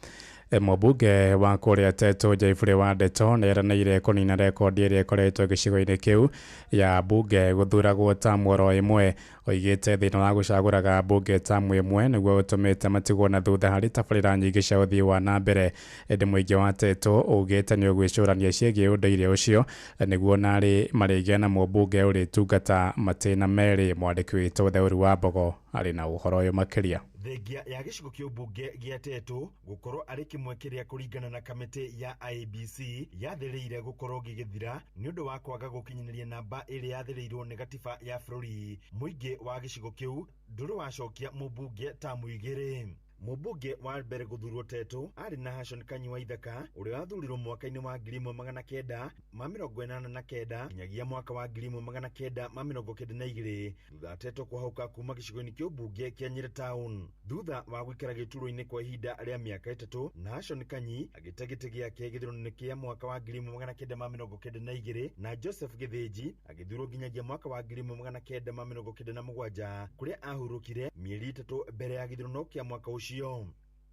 Mũmbunge wa kũrĩa Tetu Jaifuri wa Ndeto nĩ eranĩire kũnina rekondi ĩrĩa ĩkoretwo gĩcigo-inĩ kĩu ya mbunge gũthuragwo tamu oro ĩmwe. Oigĩte thĩna wa gũcagũraga mbunge tamu ĩmwe nĩguo ũtũmĩte matigwo na thutha harĩ tabarĩra nyingĩ cia ũthii wa na mbere. Ĩndĩ mũingĩ wa Tetu ugĩte nĩ ũgwĩcũrania ciĩgiĩ ũndũire ũcio nĩguo narĩ marĩgĩa na mũmbunge ũrĩtungata matĩna merĩ. Mwandĩki witũ Theuru wa Mbogo arĩ na ũhoro ũyũ makĩria. Thengia ya gĩcigo kĩa ũmbunge gĩa Tetu gũkorwo arĩ kĩmwe kĩrĩa kũringana na kamĩtĩ ya IEBC yathĩrĩire gũkorwo gĩgĩthira nĩ ũndũ wa kwaga gũkinyanĩria namba ĩrĩa yathĩrĩirwo nĩ gatiba ya bũrũri. Mũingĩ wa gĩcigo kĩu ndũrĩ wacokia mũmbunge tamu igĩrĩ. Mũmbunge wa mbere gũthurwo Tetu arĩ na Hashon Kanyi wa Ithaka ũrĩa wathurirwo mwaka-inĩ wa 1989 nginyagia mwaka wa 1992 thutha wa Tetu kũhauka kuma gĩcigo-inĩ kĩa ũmbunge kĩa Nyĩrĩ Town. Thutha wa gũikara gĩturwa-inĩ kwa ihinda rĩa mĩaka 3 Nahashon Kanyi agĩte gĩtĩ gĩake gĩthurano-inĩ kĩa mwaka wa 1992 na Joseph Gĩthĩnji agĩthurwo nginyagia mwaka wa 1997 kũrĩa ahurũkire mĩeri 3 mbere ya gĩthurano kĩa mwaka ũcio.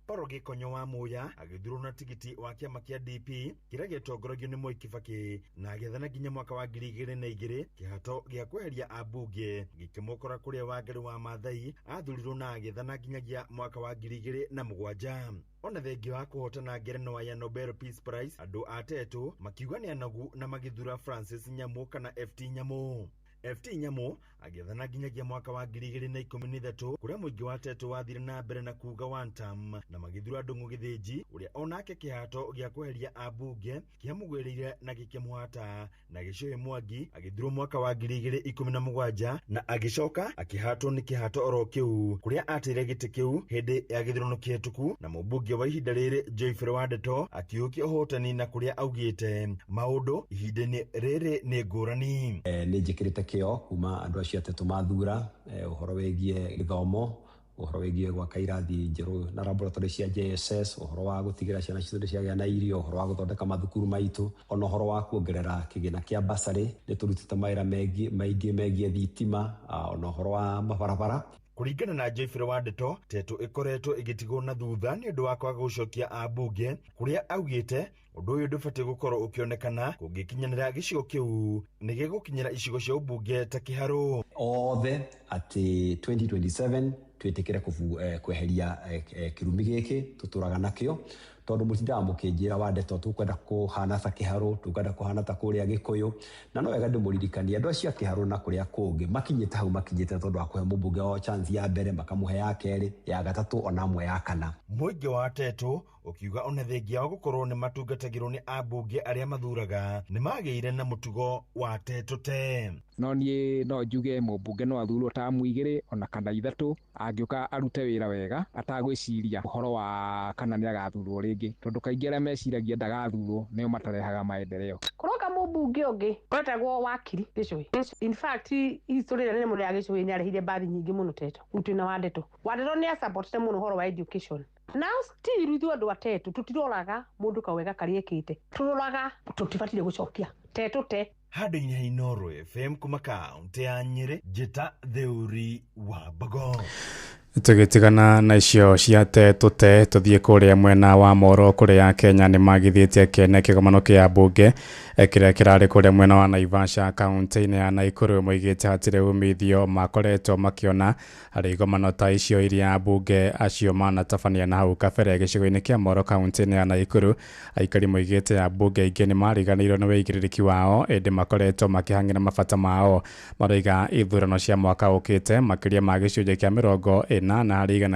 Paul Gĩkonyo wa Muya agĩthurwo na tigiti wa kĩama kĩa DP kĩrĩa gĩatongoragio nĩ Mwai Kibaki na agĩathana nginya mwaka wa 2002 kĩhato gĩa kweheria ambunge gĩkĩmũkora kũrĩa Wangari wa Maathai athurirwo na agĩathana nginyagia mwaka wa 2007. Ona thengia wa kũhotana ngerenwa ya Nobel Peace Prize, andũ a Tetu makiuga nĩ anogu na magĩthura Francis Nyamu kana FT Nyamu. FT Nyamu Agĩathana nginyagia mwaka wa 2013 kũrĩa mũingĩ wa Tetu wathire na mbere na kuga one term na magĩthura Ndung'u Gĩthĩnji ũrĩa onake kĩhato gĩa kweheria ambunge kĩamũgwĩrĩire na gĩkĩmũhata na Gĩcũhĩ Mwangi agĩthurwo mwaka wa 2017 na agĩcoka akĩhatwo nĩ kĩhato oro kĩu kũrĩa ateire gĩtĩ kĩu hĩndĩ ya gĩthurano kĩhetũku na mũmbunge wa ihinda rĩrĩ Geoffrey Wandeto akĩũkia ũhotani na kũrĩa augĩte maũndũ ihinda-inĩ rĩrĩ nĩ ngũrani. Nĩ njĩkĩrĩte kĩo kuma andũ acio atatũ mathura ũhoro wĩgiĩ gĩthomo, ũhoro wĩgiĩ gwaka irathi njerũ na laboratory cia JSS, ũhoro wa gũtigĩra ciana citũ nĩ ciagĩa na irio, ũhoro wa gũthondeka mathukuru maitũ, ona ũhoro wa kuongerera kĩgĩna kĩa bursary. Nĩ tũrutĩte mawĩra maingĩ megiĩ thitima, ona ũhoro wa mabarabara. Kũringana na Geoffrey Wandeto, Tetu ĩkoretwo ĩgĩtigwo na thutha nĩ ũndũ wa kwaga gũcokia ambunge kũrĩa augĩte ũndũ ũyũ ndũbatiĩ gũkorwo ũkĩonekana kũngĩkinyanĩra gĩcigo kĩu nĩ gĩgũkinyĩra icigo cia ũmbunge ta Kĩharũ. Othe atĩ 2027 twĩtĩkĩre kweheria kĩrumi gĩkĩ tũtũraga nakĩo, tondũ mũtindaga mũkĩnjĩra Wandeto tũkwenda kũhana ta Kĩharũ, tũkwenda kũhana ta kũrĩa Gĩkũyũ, na no wega ndĩmũririkanie andũ acio a Kĩharũ na kũrĩa kũngĩ makinyĩte hau makinyĩte tondũ wa kũhe mũmbunge wao chance ya mbere, makamũhe ya kerĩ, ya gatatũ, ona amwe ya kana. Mũingĩ wa Tetu ũkiuga ona thengia wa gũkorwo nĩ matungatagĩrwo nĩ ambunge arĩa mathuraga nĩ magĩire na mũtugo wa Tetu te. No niĩ no njuge mũmbunge no athurwo tamu igĩrĩ ona kana ithatũ angĩũka arute wĩra wega atagwĩciria ũhoro wa kana nĩ agathurwo rĩngĩ, tondũ kaingĩ arĩa meciragia ndagathurwo nĩo matarehaga maendeleo. Kũroka mũmbunge ũngĩ wetagwo Wakiri Gĩcũhĩ. In fact history nene mũno ya Gĩcũhĩ nĩ arehire mbathi nyingĩ mũno Tetu. Rĩu twĩna Wandeto. Wandeto nĩ asupportete mũno ũhoro wa education. Now still ithuĩ andũ a Tetu tũtiroraga mũndũ kawega karĩa ekĩte, tũroraga tũtibatire gũcokia Tetu te. Handũ-inĩ ha Inooro FM kuma kaũntĩ ya Nyĩrĩ, Njĩta Theuri wa Mbogo. Tũgĩtigana na icio cia Tetu te, tũthiĩ kũrĩa mwena wa Moro kũrĩa Kenya nĩ magithĩtie kene kĩgomano kĩa mbunge kĩrĩa kĩrarĩ kũrĩa mwena wa Naivasha kaunti-inĩ ya Nakuru. Moigĩte hatirĩ umithio makoretwo makĩona harĩ igomano ta icio iria mbunge acio manatabania na hau kabere gĩcigo-inĩ kĩa Moro kaunti-inĩ ya Nakuru. Aikari moigĩte ambunge aingĩ nĩ mariganĩirwo nĩ wĩigĩrĩrĩki wao ĩndĩ makoretwo makĩhang'ĩra mabata mao. Maroiga ithurano cia mwaka ũkĩte makĩria ma gĩcunjĩ kĩa 40%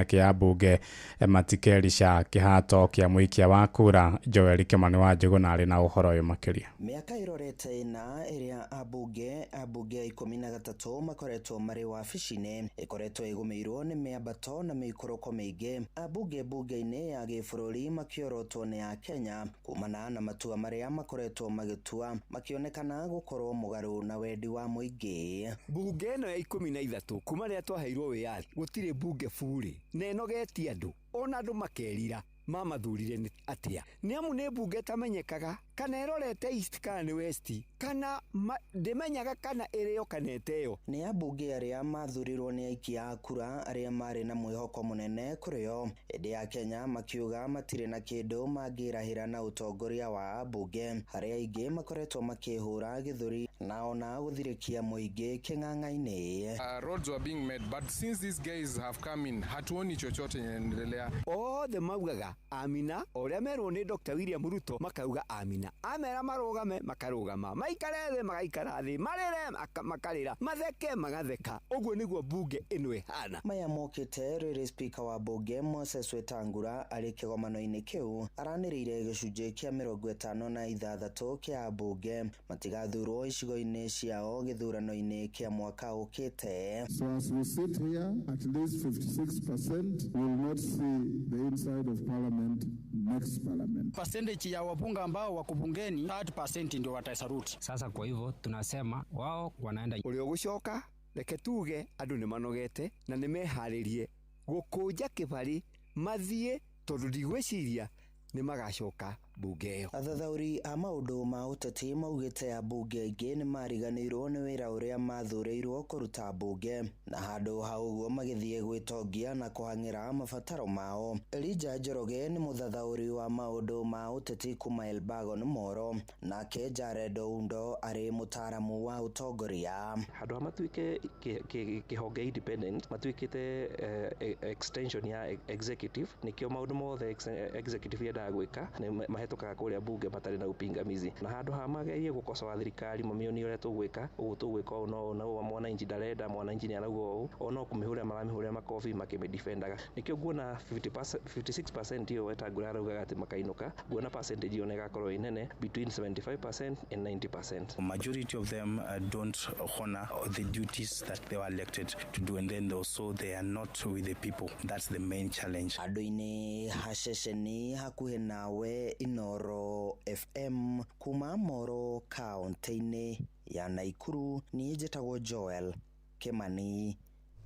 kĩa ambunge matikerica kĩhato kĩa mũikia wa kura. Joel Kimani wa Njũgũna arĩ na ũhoro ũyũ makĩria. Mĩaka ĩrorete ĩna ĩrĩa ambunge 13 makoretwo marĩ wabici-inĩ ĩkoretwo ĩgũmĩirwo nĩ mĩambato na mĩikũrũko mĩingĩ. Ambunge mbunge-inĩ ya gĩbũrũri makĩorotwo nĩ a Kenya kumana na matua marĩa makoretwo magĩtua makĩonekana gũkorwo mũgarũ na wendi wa mũingĩ. Mbunge ĩno ya 13 kuma rĩrĩa twaheirwo wĩyathi gũtirĩ mbunge bure na ĩnogetie andũ ona andũ makerira mamathurire nĩ atĩa, nĩ amu nĩ mbunge ĩtamenyekaga kana ĩrorete east kana nĩ west kana ndĩmenyaga kana ĩrĩo kana ĩteo. Nĩ ambunge arĩa mathurirwo nĩ aikia a kura arĩa marĩ na mwĩhoko mũnene kũrĩ o, ĩndĩ ya Kenya makiuga matirĩ na kĩndũ mangĩrahĩra na ũtongoria wa ambunge harĩa aingĩ makoretwo makĩhũra gĩthũri na ona gũthirĩkia mũingĩ kĩng'ang'a-inĩ. Roads were being made, but since these guys have come in, hatuoni chochote inaendelea. Othe maugaga amina ũrĩa merwo nĩ Dr. William Ruto makauga amina, amera marũgame makarũgama, maikare thĩ magaikara thĩ, marĩre makarĩra, matheke magatheka. Ũguo nĩguo mbunge ĩno ĩhana. Maya mokĩte rĩrĩ speaker wa mbunge Moses Wetangula arĩ kĩgomano-inĩ kĩu aranĩrĩire gĩcunjĩ kĩa 56 kĩa ambunge matigathurwo icigo-inĩ ciao gĩthurano-inĩ kĩa mwaka ũkĩte. So as we sit here, at least 56% will not see the inside of parliament next parliament. Percentage ya wabunge ambao wako bungeni 30% ndio wataisaruti. Sasa kwa hivyo tunasema wao wanaenda. Ũrĩa ũgũcoka reke tuge andũ nĩ manogete na nĩ meharĩrie gũkũnja kĩbarĩ mathiĩ, tondũ ndigwĩciria nĩ magacoka mbunge ĩyo. Athathaũri a maũndũ ma ũteti maugĩte ambunge aingĩ nĩ mariganĩirwo nĩ wĩra ũrĩa mathurĩirwo kũruta mbunge na handũ ha ũguo magĩthiĩ gwĩtongia na kũhang'ĩra mabataro mao. Elijah Njoroge nĩ mũthathaũri wa maũndũ ma ũteti kuma Elbagon Moro, nake Jared Oundo arĩ mũtaaramu wa ũtongoria. Handũ ha matuĩke kĩhonge independent, matuĩkĩte extension ya executive, nĩkĩo maũndũ mothe executive yendaga gwĩka mahĩtũkaga kũrĩa bunge matarĩ na upingamizi na handũ ha magerie gũkosoa thirikari mamĩonie ũrĩa tũgwĩka ũũ tũgwĩka ũũ no ũũ na ũũ mwananchi ndarenda mwananchi nĩ arauga ũũ o no kũmĩhũrĩra maramĩhũrĩra makobi makĩmĩdefendaga. Nĩkĩo nguona 56% ĩyo Wetangula araugaga atĩ makainũka, nguona percentage ĩyo nĩ ĩgakorwo ĩ nene between 75% and 90%. Majority of them don't honor the duties that they were elected to do, and then also they are not with the people. That's the main challenge. Andũ-inĩ haceceni hakuhĩ nawe Inoro FM kuma Moro kaunti-inĩ ya Naikuru, niĩ njĩtagwo Joel Kimani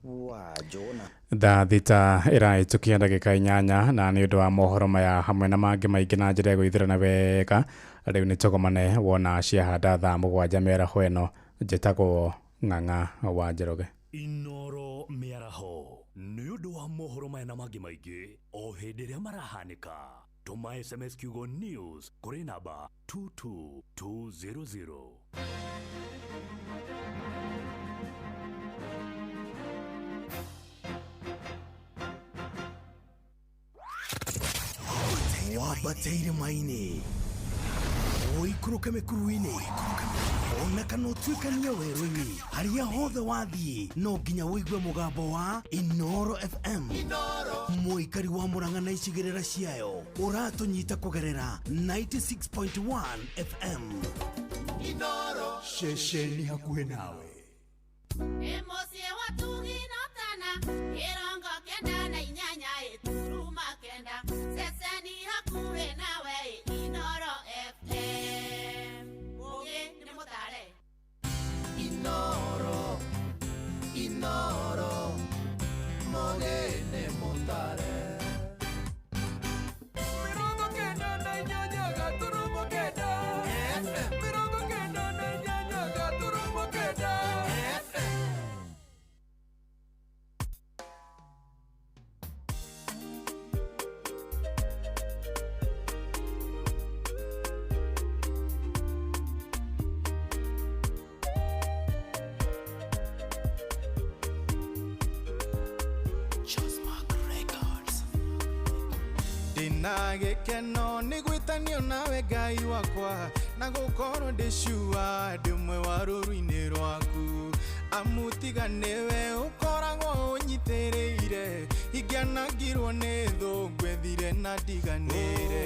wa Jona. Thaa 6 ĩrahĩtũkia ndagĩka 8 na nĩ ũndũ wa mohoro maya hamwe na mangĩ maingĩ na njĩra ya gwĩthĩrana wega rĩu nĩ tũgomane wona ciahanda thaa 7 mĩaraho ĩno. Njĩtagwo Ng'ang'a wa Njoroge. Inoro mĩaraho nĩ ũndũ wa mohoro maya na mangĩ maingĩ o hĩndĩ ĩrĩa marahanĩka. Tũma SMS kiugo news kũrĩ namba 22200. Wambate irĩma-inĩ, ũikũrũke mĩkuru-inĩ, ona kana ũtuĩkanie werũ-inĩ, harĩa hothe wathiĩ no nginya ũigue mũgambo wa Inoro FM. Mũikari wa Murang'a na icigĩrĩra ciayo ũratũnyita kũgerera 96.1 FM. Ceceni hakuhĩ nawe. Mũciĩ wa Tugi na Tana, 98 turuma 9, ceceni hakuhĩ nawe Inoro FM. Mũgĩ nĩ mũtare. Inoro, Inoro, mũgĩ nĩ mũtare. 98.9 FM. 98.9 FM. Ndĩna gĩkeno nĩ gwĩtanio nawe Ngai wakwa na gũkorwo ndĩ sure ndĩ ũmwe wa rũru-inĩ rwaku, amu tiga nĩwe ũkoragwo ũnyitĩrĩire ingĩanangirwo nĩ thũ ngwethire na ndiganĩre.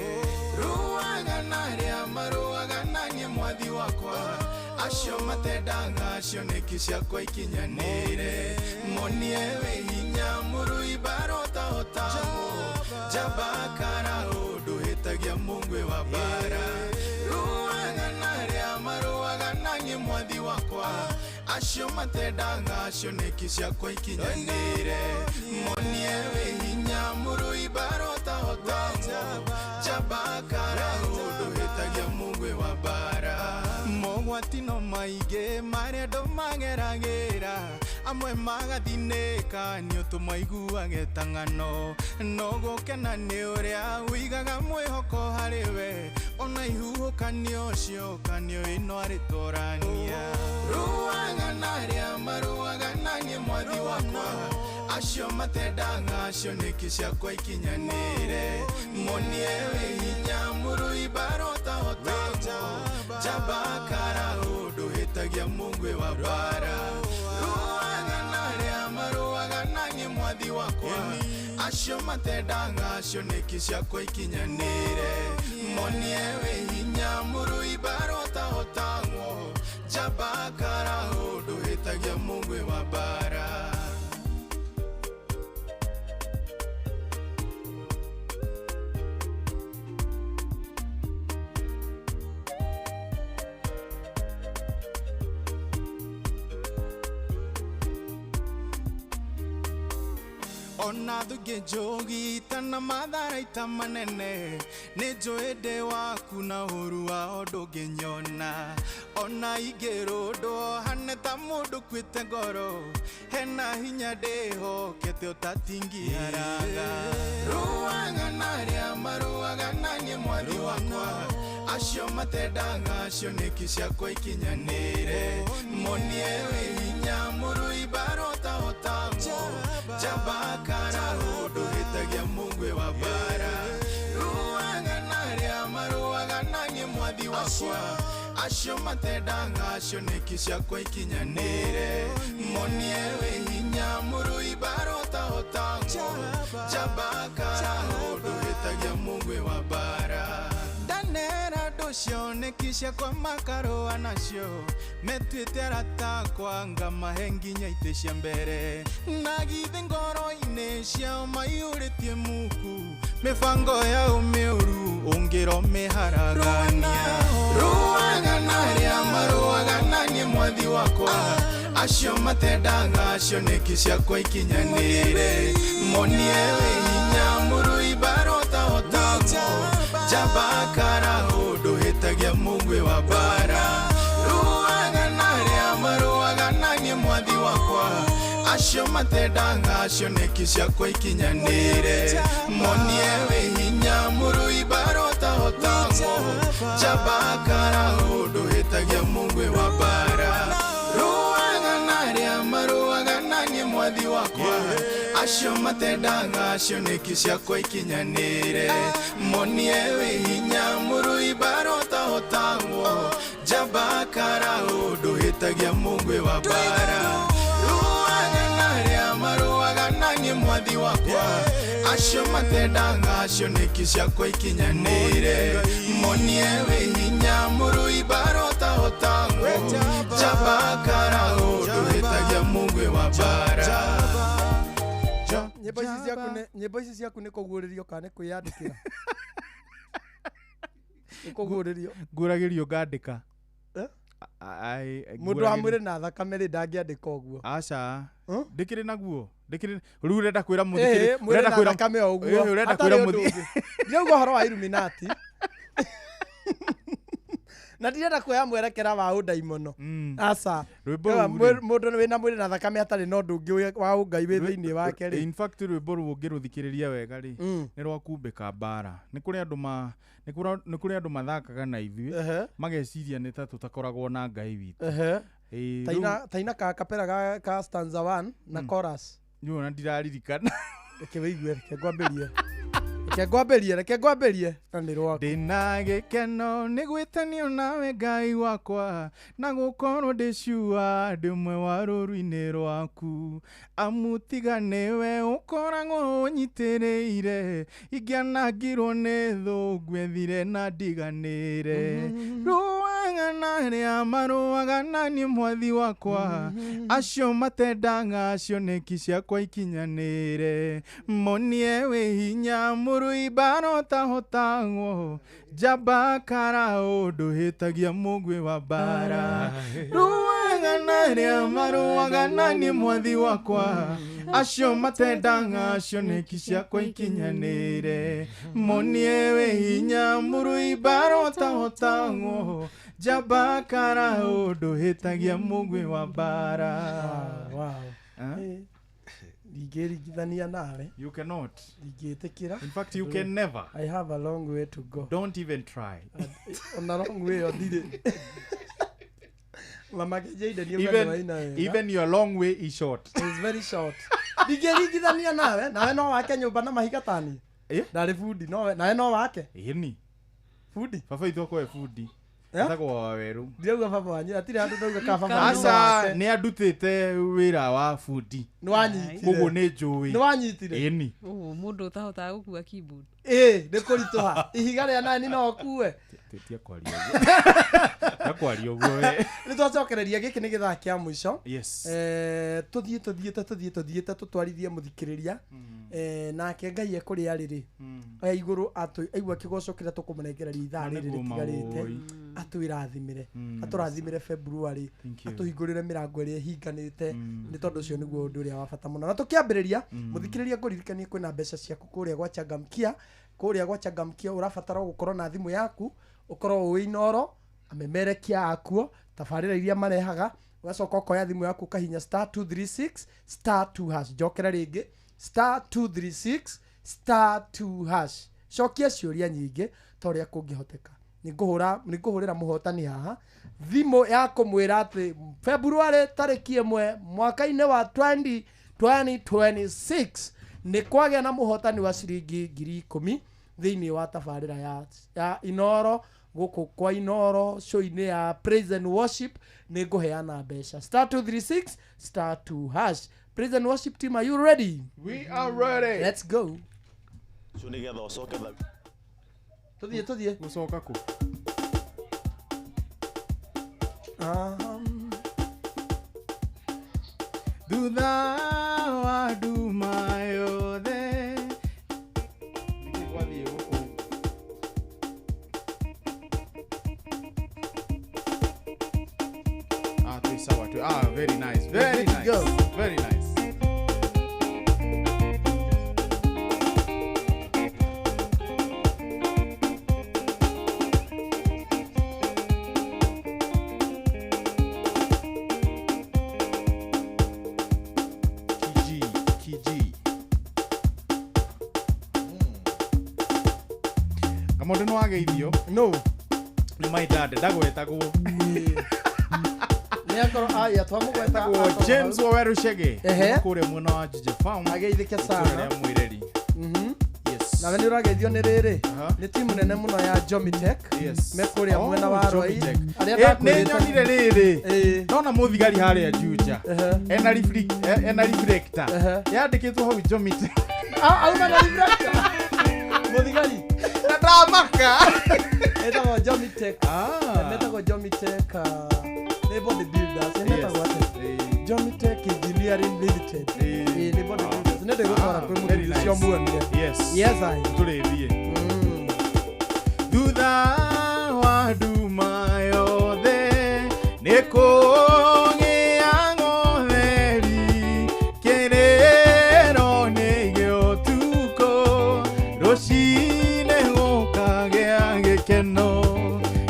Rũaga na arĩa marũaga na niĩ mwathi wakwa, acio matendaga cioneki ciakwa ikinyanĩre, monie wĩ hinya mũrui barotahotagwo njamba karaũ ndũhĩtagia mũngwe wa bara. Rũaga na arĩa marũaga na niĩ mwathi wakwa, acio matendaga cioneki ciakwa ikinyanĩre, monie wĩ hinya mũrui barotahotagwo njamba karaũ ndũhĩtagia mũngwe wa bara. Mogwati no maingĩ marĩa andũ mageragĩra, amwe magathinĩka nĩ ũtũmaiguage ta ng'ano, no gũkena nĩ ũrĩa ũigaga mwĩhoko harĩ we, ona ihuhũkanio ciokanio ĩno arĩtũrania. Rũaga na arĩa marũaga na niĩ mwathi wakwa, acio matendaga cioneki ciakwa ikinyanĩre, monie wĩ hinya mũrui barotahotagwo njamba karaũ ndũhĩtagia mũngwe wa bara. Rũaga na arĩa marũaga na niĩ mwathi wakwa, acio matendaga cioneki ciakwa ikinyanĩre, monie wĩ hinya mũrui barotahotagwo njamba karaũ ndũhĩtagia mũngwe wa bara. Ona thungĩ njũgita na matharaita manene, nĩ njũĩ ndĩ waku na ũru wao ndũngĩnyona, ona ingĩrũndwo hane ta mũndũ ũkuĩte ngoro, hena hinya ndĩhokete ũtatingĩaraga. Rũaga na arĩa marũaga na niĩ mwathi wakwa, acio matendaga cioneki ciakwa ikinyanĩre, monie wĩ hinya mũrui barotahotagwo njamba karaũ ndũhĩtagia mũngwe wa bara. Rũaga na arĩa marũaga wakwa acio matendaga acio nĩkĩ ciakwa ikinyanĩre monie wĩ hinya mũrũi barotahotagwo njamba karaũ ndũhĩtagia mũgwĩ wa mbara ndanera ndũcioneki ciakwa makarũa nacio metuĩte arata akwa ngamahe nginya itĩ cia mbere na githĩ ngoro-inĩ ciao maiyũrĩtie muku mĩbango yao mĩũru ũngĩromĩharagania rũaga na arĩa marũaga na niĩ mwathi wakwa acio matendaga acio nĩkĩ ciakwa ikinyanĩre monie wĩ hinya mũrũi barotahotagwo njamba karaũ ndũhĩtagia mũgwĩ wa mbara rũaga na arĩa marũaga na niĩ mwathi wakwa acio matendaga acio nĩkĩ ciakwa ikinyanĩre monie wĩ hinya mũrũi barotahotagwo njamba karaũ ndũhĩtagia mũgwĩ wa mbara rũaga na arĩa marũaga na niĩ mwathi wakwa acio matendaga acio nĩkĩ ciakwa ikinyanĩre monie wĩ hinya mũrũi barotahotagwo njamba karaũ ndũhĩtagia mũgwĩ wa mbara rũaga na arĩa marũaga na niĩ mwathi wakwa acio matendaga acio nĩkĩ ciakwa ikinyanĩre monie wĩ hinya mũrũi barotahotagwo njamba karaũ ndũhĩtagia mũgwĩ wa mbara. Nyĩmbo ici ciaku nĩ kũguũrĩrio kana nĩ kwĩyandĩkĩra? Nĩ kũguũrĩrio. Ngũragĩrio ngandĩka. Mũndũ wa mwĩrĩ na thakame rĩ ndangĩandĩka ũguo. Aca. Ndĩkĩrĩ naguo. Ndĩkĩrĩ rĩu ũrenda kwĩra mũthikĩrĩria. Mwĩrĩ na thakame o ũguo. Ũrenda kwĩra mũthikĩrĩria. Ndirauga ũhoro wa Illuminati. Na ndirenda kuoya mwerekera wa ũndaimono. Aca. Mũndũ wĩna mwĩrĩ na thakame atarĩ na ũndũ ũngĩ wa ũngai wĩ thĩinĩ wake rĩ. In fact rwĩmbo rũu ũngĩrũthikĩrĩria wega rĩ nĩ rwa kumbĩka mbara. Nĩ kũrĩ andũ ma nĩ kũrĩ andũ mathakaga na ithuĩ mageciria nĩ ta tũtakoragwo na Ngai witũ. Taina ka kapera ka stanza 1 na chorus. Niĩ ona ndiraririkana. Reke wĩigue, reke ngwambĩrie. Reke ngwambĩrie na nĩ rwaku. Ndĩna gĩkeno nĩ gwĩtanio nawe Ngai wakwa na gũkorwo ndĩ cua ndĩ ũmwe wa rũru-inĩ rwaku amu tiga nĩwe ũkoragwo ũnyitĩrĩire ingĩanangirwo nĩ thũ ngwethire na ndiganĩre rũaga na arĩa marũaga na niĩ mwathi wakwa acio matendaga acio nĩkĩ ciakwa ikinyanĩre monie wĩ hinya mũrũi barotahotagwo njamba karaũ ndũhĩtagia mũgwĩ wa mbara rũaga na arĩa marũaga na niĩ mwathi wakwa acio matendaga acio nĩkĩ ciakwa ikinyanĩre monie wĩ hinya mũrũi barotahotagwo njamba karaũ ndũhĩtagia mũgwĩ wa mbara. Ndingĩringithania nawe. You cannot. Ndingĩtĩkĩra. In fact you can never. I have a long way to go. Don't even try. Ona long way o ndirĩ. Mama Kejeide nĩ ũgani wa ina wega. Even your long way is short. It's very short. Ndingĩringithania nawe, nawe no wake nyũmba na mahiga tani. Ndarĩ bundi, nawe no wake. Ĩni. Bundi. Baba witũ akorwo e bundi. Etagwo Waweru. Ndirauga baba wanyu, hatirĩ handũ ndauga ka baba wanyu. Aca, nĩ andutĩte wĩra wa bundi. Nĩ wanyitire. Koguo nĩ njũĩ. Nĩ wanyitire. Ĩni. Ũũ mũndũ ũtahotaga gũkua keyboard. Ĩĩ, nĩ kũritũha. Ihiga rĩa nani no ũkue. Tia kwaria ũguo. Tia kwaria ũguo we. Nĩ twacokereria gĩkĩ nĩ gĩthaa kĩa mũico. Yes. Tũthiĩ tũtwarithie mũthikĩrĩria. Nake Ngai ekũrĩa rĩrĩ. Igũrũ aigua kĩgoco kĩrĩa tũkũmũnengereria ithaa rĩrĩ rĩtigarĩte. Atwĩrathimĩre. Atũrathimĩre February. Atũhingũrĩre mĩrango ĩrĩa ĩhinganĩte. Nĩ tondũ ũcio nĩguo ũndũ ũrĩa wa bata mũno. Na tũkĩambĩrĩria mũthikĩrĩria ngũririkanie kwĩna mbeca ciaku kũrĩa gwa Changamkia. Kũrĩa gwa Changamkia ũrabatara gũkorwo na thimũ yaku, ũkorwo ũĩ Inooro, amemerekia akuo, tabarĩra iria marehaga, ũgacoka ũkoya thimũ yaku ũkahinya *236 *2#. Njokera rĩngĩ *236 *2#. Cokia ciũria nyingĩ ta ũrĩa kũngĩhoteka. Nĩngũhũrĩra mũhotani haha thimũ ya kũmwĩra atĩ February tarĩki 1 mwaka-inĩ wa 2026 nĩ kwagĩa na mũhotani wa ciringi 10,000 thĩinĩ wa tabarĩra ya Inooro Gũkũ kwa Inoro show-inĩ ya praise and worship nĩ ngũheana mbeca. Star 236 star 2 hash. Praise and worship team, are you ready? We are ready. Let's go. Ũcio nĩgetha ũcoke Tũthiĩ, tũthiĩ. Gũcoka kũ? Thutha wa nduma yothe. Nĩkĩ gwathiĩ gũkũ? Ah, twĩ sawa, twĩ, ah, very nice, very Good to nice. go. Very nice. TG, TG. Kamondo nĩ wageithio. No. Nĩ my dad, ndagwetagwo. Nĩ akorwo aya twamũgweta. Etagwo James Waweru Chege. Ehe. Kũrĩa mwena wa Juja Farm. Ageithĩke Itũũra sana. rĩa Mwĩreri. Yes. Nawe nĩ ũrageithio nĩ rĩrĩ nĩ timu nene mũno ya Jomitech. Yes. Me kũrĩa Oh, mwena wa Rwai. Jomitech. Arĩa Eh, ndakwĩrĩte. nĩ nyonire rĩrĩ ndona mũthigari harĩa Juja ena ena reflector yandĩkĩtwo hau Jomitech. Ah, auma na reflector. Mũthigari. Na ndamaka. Etagwo Jomitech. Metagwo Jomitech, nĩ body builders. Nĩ metagwo atĩa? Jomitech Engineering Limited. Ĩĩ, nĩ body builders. Nĩ ndĩgũtwara kwĩ Very mũthuri ũcio nice. muonire. Yes. Yes, I. Tũrĩthiĩ. Thutha wa nduma yothe nĩ kũgĩa ng'otheri kĩrĩro nĩ gĩũtukũ rũcinĩ gũkagĩa gĩkeno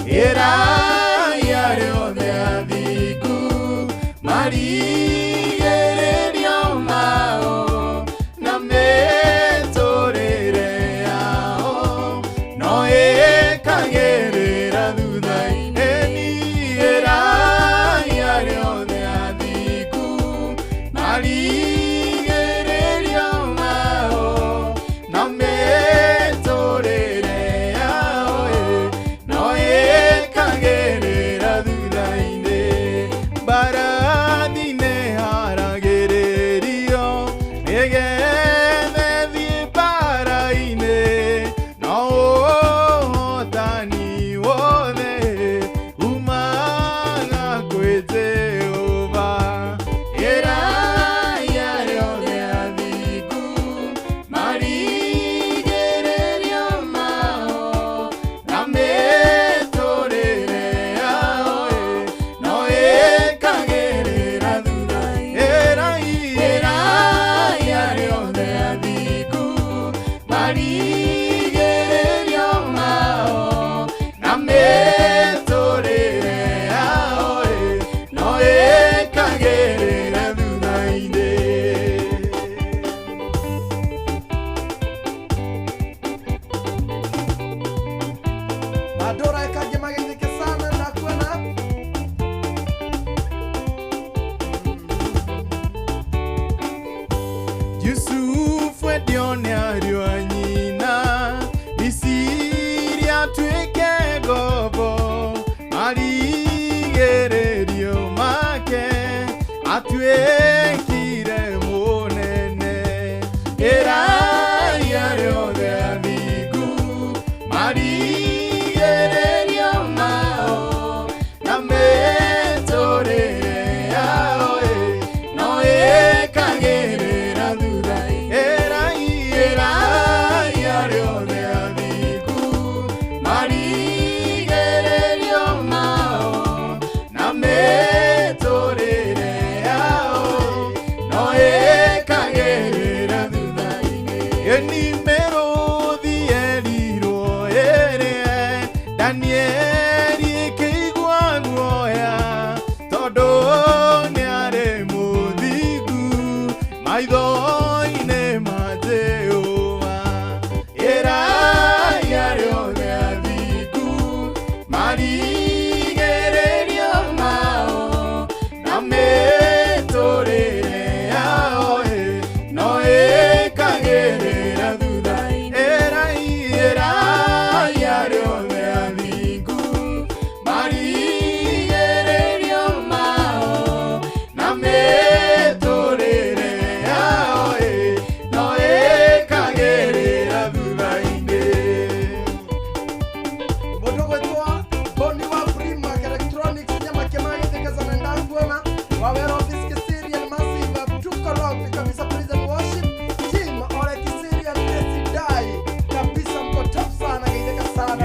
ĩrai arĩa othe athingu marigĩrĩrio mao na mĩtũrĩre yao no ĩkagĩrĩra thutha-inĩ ĩrai arĩa othe athingu marigĩrĩrio mao na mĩtũrĩre yao no ĩkagĩrĩra thutha-inĩ mbarathi-inĩ haragĩrĩrio nĩgetha ĩthiĩ mbara-inĩ no ũhotani wothe umaga kwĩ Jehova ĩrai arĩa othe athingu marigĩrĩrio mao na mĩtũrĩre yao no ĩkagĩrĩra thutha ĩrai ĩrai arĩa othe athingu marigĩrĩrio mao na mĩtũrĩre yao no ĩkagĩrĩra thutha-inĩ. Mandũra ĩkangĩ mageithĩke sana ndakuona. Yusufu endio nĩ ariũ a nyina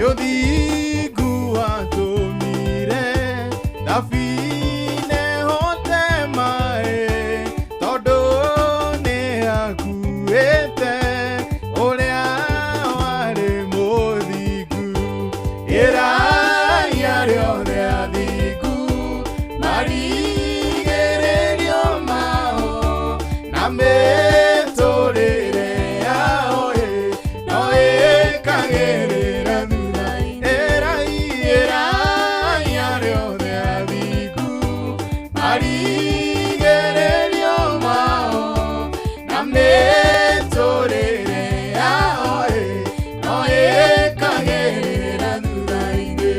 Nĩ ũthingu watũmire thabina ĩhote maĩ, tondũ nĩ akuĩte ũrĩa warĩ mũthingu. Ĩrai arĩa othe athingu marigĩrĩrio mao, na mĩtũrĩre yao ĩ, no ĩkagĩrĩra thutha. Ĩrai, ĩrai arĩa othe athingu marigĩrĩrio mao, na mĩtũrĩre yao ĩ, no ĩkagĩrĩra thutha-inĩ.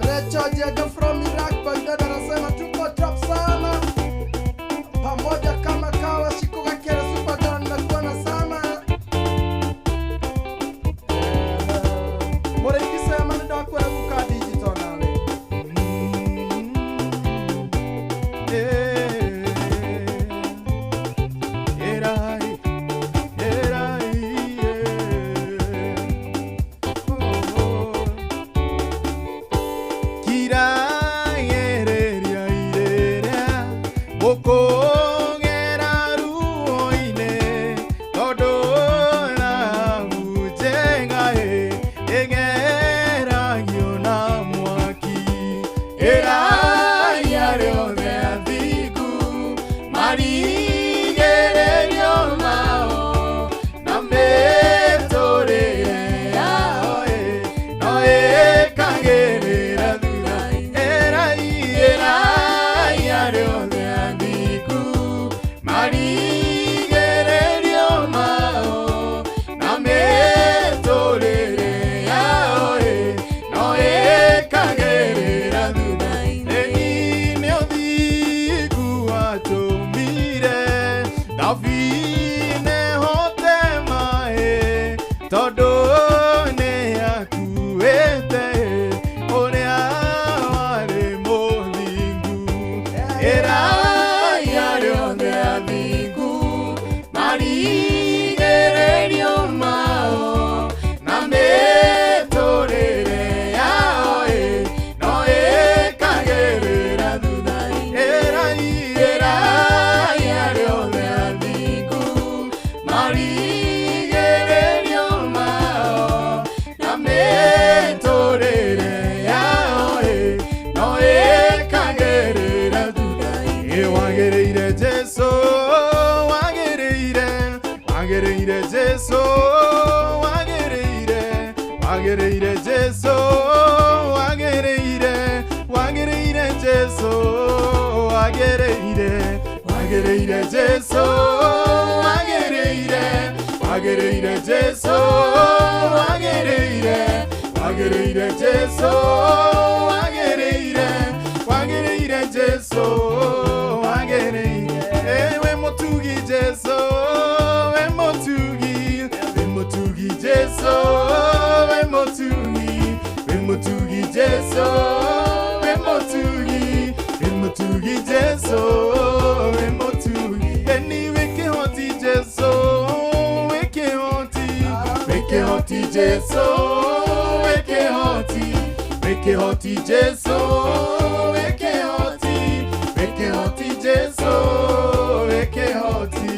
Recho Jenga from Iraq, Baghdad anasema tuko top sana pamoja kama kawa shikuka kera super gun na kuona sana. Mũrĩithi Sema nĩ ndakwĩra guka digital nawe. Ĩrai, ĩrai, Kiragereria irĩra mũkũgera ruo-inĩ, tondũ thahabu njega ĩ, ĩgeragio na mwaki. Ĩrai arĩa othe athingu marigĩrĩrio mao, na mĩtũrĩre yao ĩ, no ĩkagĩrĩra thutha. Ĩrai, ĩrai arĩa othe athingu marigĩrĩrio mao, na mĩtũrĩre yao ĩ, no ĩkagĩrĩra thutha. Ĩni nĩ ũthingu watũmire thabina ĩhote maĩ, tondũ nĩ akuĩte ũrĩa warĩ mũthingu. Ĩrai arĩa othe athingu marigĩrĩrio mao, na mĩtũrĩre yao ĩ, no ĩkagĩrĩra thutha. Ĩrai, ĩrai arĩa othe athingu marigĩrĩrio mao, na mĩtũrĩre yao ĩ, no ĩkagĩrĩra thutha. Ĩ wagĩrĩire Jesũ, wagĩrĩire, wagĩrĩire Jesũ, wagĩrĩire, wagĩrĩire Jesũ, wagĩrĩire, wagĩrĩire Jesũ, wagĩrĩire, wagĩrĩire Jesũ, wagĩrĩire, wagĩrĩire Jesũ, wagĩrĩire, wagĩrĩire Jesũ, wagĩrĩire, wagĩrĩire Jesũ, wagĩrĩire. Ĩ, wĩ mũtugi Jesũ, wĩ mũtugi, wĩ mũtugi Jesũ, wĩ mũtugi, wĩ mũtugi Jesũ, wĩ mũtugi, wĩ mũtugi Jesũ, wĩ mũtugi. Ĩni wĩ kĩhoti Jesũ, wĩ kĩhoti, wĩ kĩhoti Jesũ, wĩ kĩhoti, wĩ kĩhoti Jesũ, wĩ kĩhoti, wĩ kĩhoti Jesũ, wĩ kĩhoti.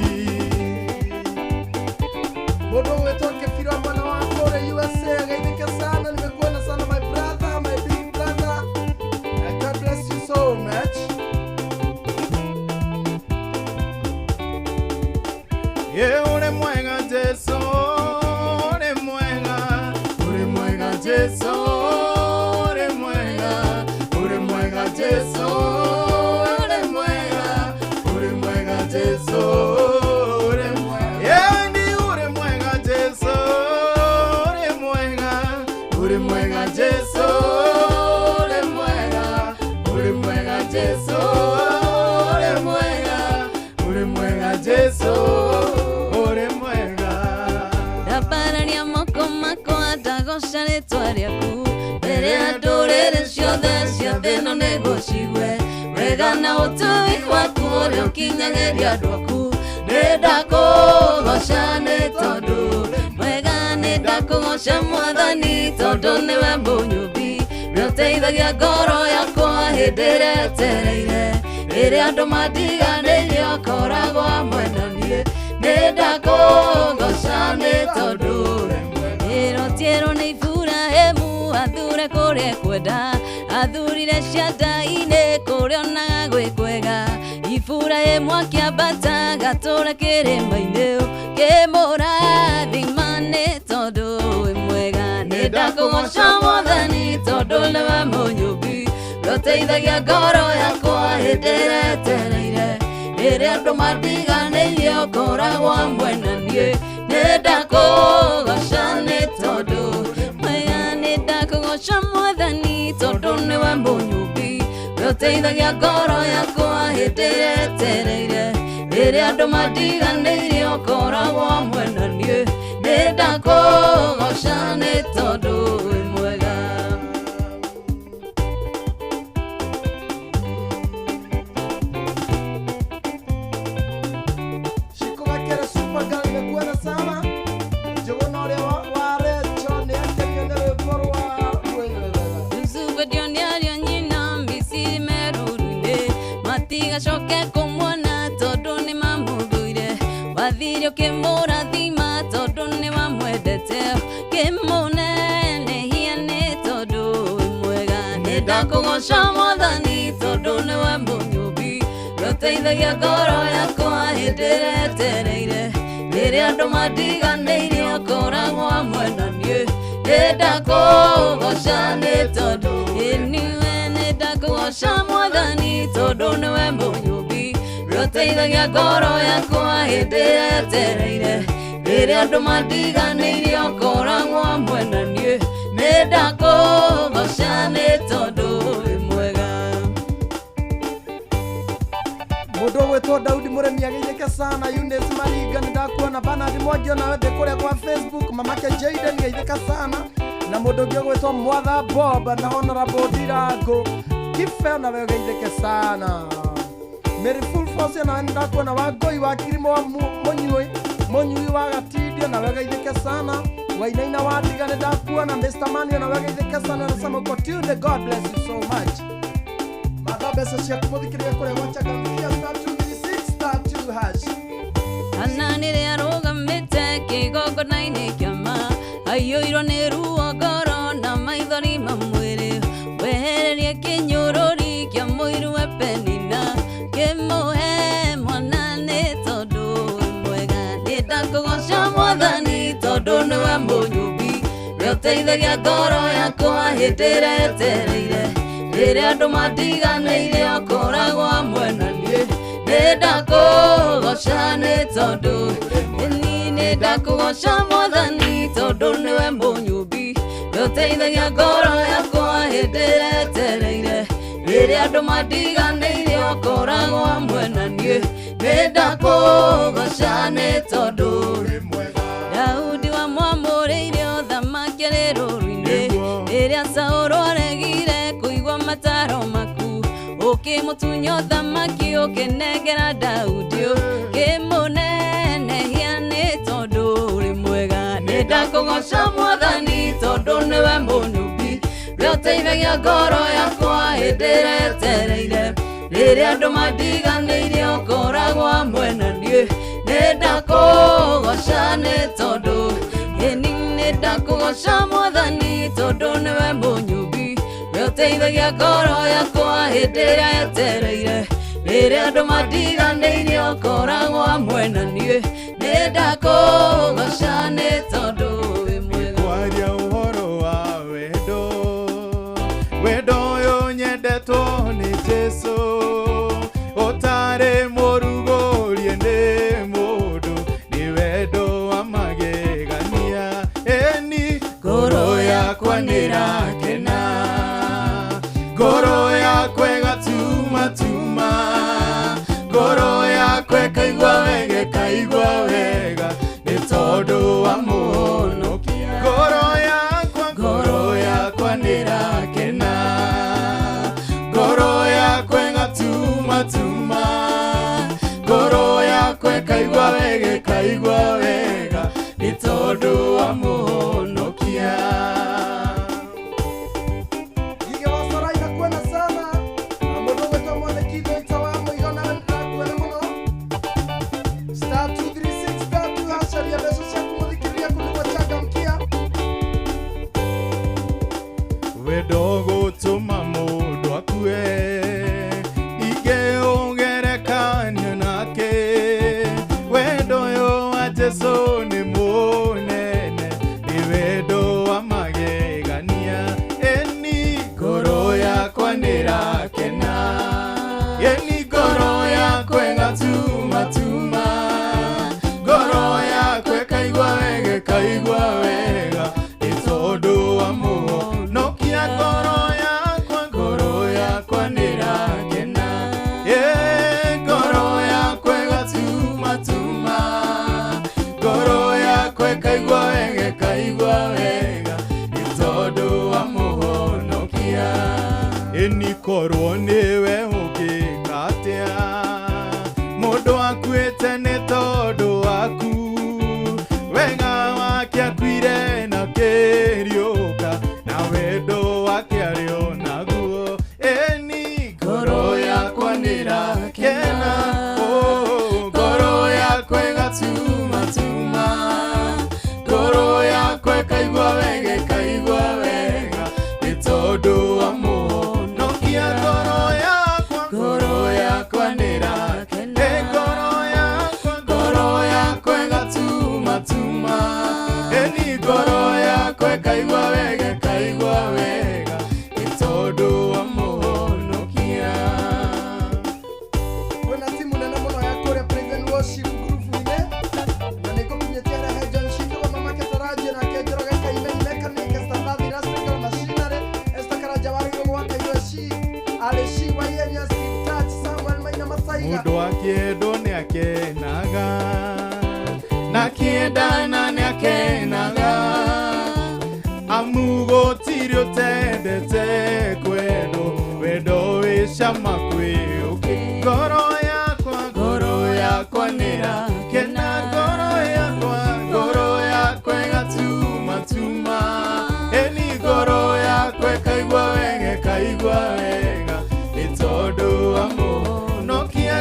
Mũndũ ũgwĩtwo Kĩbira mwena wa kũrĩa USA geithĩke sana, nimekuona sana my brother, my big brother. God bless you so much. Ĩ, ũrĩ mwega Jesũ, ũrĩ mwega, ũrĩ mwega Jesũ, ũrĩ mwega, ũrĩ mwega Jesũ, ũrĩ mwega, ũrĩ mwega Jesũ, ũrĩ mwega. Ĩ, nĩ ũrĩ mwega Jesũ, ũrĩ mwega, ũrĩ mwega Jesũ, ũrĩ mwega, ũrĩ mwega Jesũ, ũrĩ mwega, ũrĩ mwega Jesũ, ũrĩ mwega. Ndambararia moko makwa ndagoca rĩtwa rĩaku mbere ya ndũrĩrĩ ciothe cia thĩ ĩno nĩguo cigue wega na ũtui waku ũrĩa ũkinyagĩria andũ aku. Nĩ ndakũgoca nĩ tondũ mwega, nĩ Nĩndakũgoca mwathani tondũ nĩwe mũnyũmbi ũrĩa ũteithagia ngoro yakwa hĩndĩ ĩrĩa etereire rĩrĩa andũ mandiganĩirie ũkoragwo hamwe na niĩ nĩndakũgoca nĩ tondũ ĩrotierwo nĩ Iburahĩmu athure kũrĩa ekwenda athurire cianda-inĩ kũrĩa onaga gwĩ kwega Iburahĩmu akĩambata gatũra kĩrĩma-inĩ kĩmũrathima nĩ tondũ wĩ mwega nĩndakũgoca mwathani tondũ nĩwe mũnyũmbi ũrĩa ũteithagia ngoro yakwa hĩndĩ ĩrĩa etereire rĩrĩa andũ mandiganĩirie ũkoragwo hamwe na niĩ nĩndakũgoca nĩ tondũ mwega nĩndakũgoca mwathani tondũ nĩwe mũnyũmbi ũrĩa ũteithagia ngoro yakwa hĩndĩ ĩrĩa etereire rĩrĩa andũ mandiganĩirie ũkoragwo hamwe na niĩ nĩndakũgoca nĩ tondũ wĩ mwega. Shikugakere Supergirl nimekuona sana. Njuguna ũrĩa wa Recho nĩ akenio nĩ rwĩmbo rwa Yusufu ndionia nyina Misiri meruru-inĩ matigacoke kũmuona tondũ nĩ mamũthũire wathire ũkĩmũrathima tondũ nĩ wamwendete kĩmũnenehia nĩ tondũ wĩ mwega nĩndakũgoca mwathani tondũ nĩwe mũnyũmbi ũrĩa ũteithagia ngoro yakwa hĩndĩ ĩrĩa etereire rĩrĩa andũ mandiganĩirie ũkoragwo hamwe na niĩ nĩndakũgoca nĩ tondũ ĩniwe nĩndakũgoca mwathani tondũ nĩwe mũnyũmbi ũrĩa ũteithagia ngoro yakwa hĩndĩ ĩrĩa etereire rĩrĩa andũ mandiganĩirie ũkoragwo hamwe na niĩ nĩndakũgoca nĩ tondũ wĩ mwega. Mũndũ ũgwĩtwo Daudi Mũrĩmi ageithĩke sana. Eunice Maringa nĩndakuona. Bernard Mwangi onawe ndĩ kũrĩa kwa Facebook. Mamake Jaden geithĩka sana na mũndũ ũngĩ ũgwĩtwo Mwatha Bob na Honorable Ndirango Kibe onawe ũgeithĩke sana. Mary Full Force onawe nĩndakuona. Wangũi wa Kirimo wa Mũnyui wa Gatindio onawe ũgeithĩke sana. Wainaina wa Ndiga nĩndakuona. Mr Mani onawe ũgeithĩke sana. Anasema uko tuned. God bless you so much. Matha mbeca ciaku mũthikĩrĩria kũrĩa gwa Changamkia *236 *2 hash. Kana rĩrĩa arũgamĩte kĩgongona-inĩ kĩama aiyũirwo nĩ ruo ngoro na maithori ma mwĩrĩ wehererie kĩnyũrũri kĩa mũiru we Penina kĩmũhe mwana nĩ tondũ wĩ mwega nĩndakũgoca mwathani tondũ nĩwe mũnyũmbi ũrĩa ũteithagia ngoro yakwa hĩndĩ ĩrĩa etereire rĩrĩa andũ mandiganĩirie ũkoragwo hamwe na niĩ nĩndakũgoca nĩ tondũ ĩni nĩndakũgoca mwathani tondũ nĩwe mũnyũmbi ũrĩa ũteithagia ngoro yakwa hĩndĩ ĩrĩa etereire rĩrĩa andũ mandiganĩirie ũkoragwo hamwe na niĩ nĩndakũgoca nĩ tondũ Daudi wamwamũrĩire ũthamaki arĩ rũru-inĩ rĩrĩa Saũlũ aregire kũigua mataro maku ũkĩmũtunya ũthamaki ũkĩnengera Daudi ũkĩmũnenehia nĩ tondũ ũrĩ mwega nĩndakũgoca mwathani tondũ nĩwe mũnyũmbi ũrĩa ũteithagia ngoro yakwa hĩndĩ ĩrĩa etereire rĩrĩa andũ mandiganĩirie ũkoragwo hamwe na niĩ nĩndakũgoca nĩ tondũ ĩni nĩndakũgoca mwathani tondũ nĩwe mũnyũmbi ũrĩa ũteithagia ngoro yakwa hĩndĩ ĩrĩa etereire rĩrĩa andũ mandiganĩirie ũkoragwo hamwe na niĩ nĩndakũgoca nĩ tondũ wĩ mwega. Kwaria ũhoro wa wendo wendo ũyũ nyendetwo nĩ Jesũ ũtarĩ mũrugũrie nĩ mũndũ nĩ wendo wa magegania ĩni ngoro yakwa nĩrakena ngoro yakwa ĩgatumatuma ngoro yakwa ĩkaigua wega ĩkaigua wega nĩ tondũ wa mũno. Wendo gũtũma mũndũ akue, ingĩũgerekania nake. Wendo ũyũ wa Jesũ nĩ mũnene, nĩ wendo wa magegania. Ĩni ngoro yakwa nĩrakena, ĩni ngoro yakwa ĩgatumatuma, ngoro yakwa ĩkaigua wega, ĩkaigua wega, nĩ tondũ wa mũhonokia. Ngoro yakwa nĩrakena, ĩ ngoro yakwa ĩgatumatuma, ngoro yakwa ĩkaigua wega, ĩkaigua wega, nĩ tondũ wa mũhonokia. Ĩni korwo nĩwe ũngĩka atĩa, mũndũ akuĩte nĩ tondũ waku, wega wake akuire na kĩriũka, na wendo wake arĩ o naguo. Ĩni ngoro yakwa nĩrakena, oh, ngoro yakwa ĩgatumatuma, ngoro yakwa ĩkaigua wega, ĩkaigua wega, nĩ tondũ wa mũhonokia. Ngoro yakwa nĩrakena, ĩ ngoro yakwa ĩgatumatuma, ĩni ngoro yakwa ĩkaigua wega, ĩkaigua wega, nĩ tondũ wa mũhonokia. Kwĩna timu nene mũno ya kũrĩa Praise and Worship group-inĩ, na nĩ ngũkinyĩtie rehe John Shindo wa Mama Ketarajia, nake Njoroge Kaimeni Mechanic, Esther Rastical Machinery, Esther Karanja wa Ruiru gwa Kairũ Shi, Ali Shi wa Ihenya, Steve Touch, Samuel Maina Masaiga. Mũndũ akĩendwo nĩ akenaga, na kĩendana nĩ akenaga, amu gũtirĩ ũtendete kwendwo, wendo wĩ cama kwĩ ũkĩ. Ngoro yakwa nĩrakena, ngoro yakwa ĩgatumatuma, ĩni ngoro yakwa ĩkaigua wega, ĩkaigua wega, nĩ tondũ wa mũhonokia.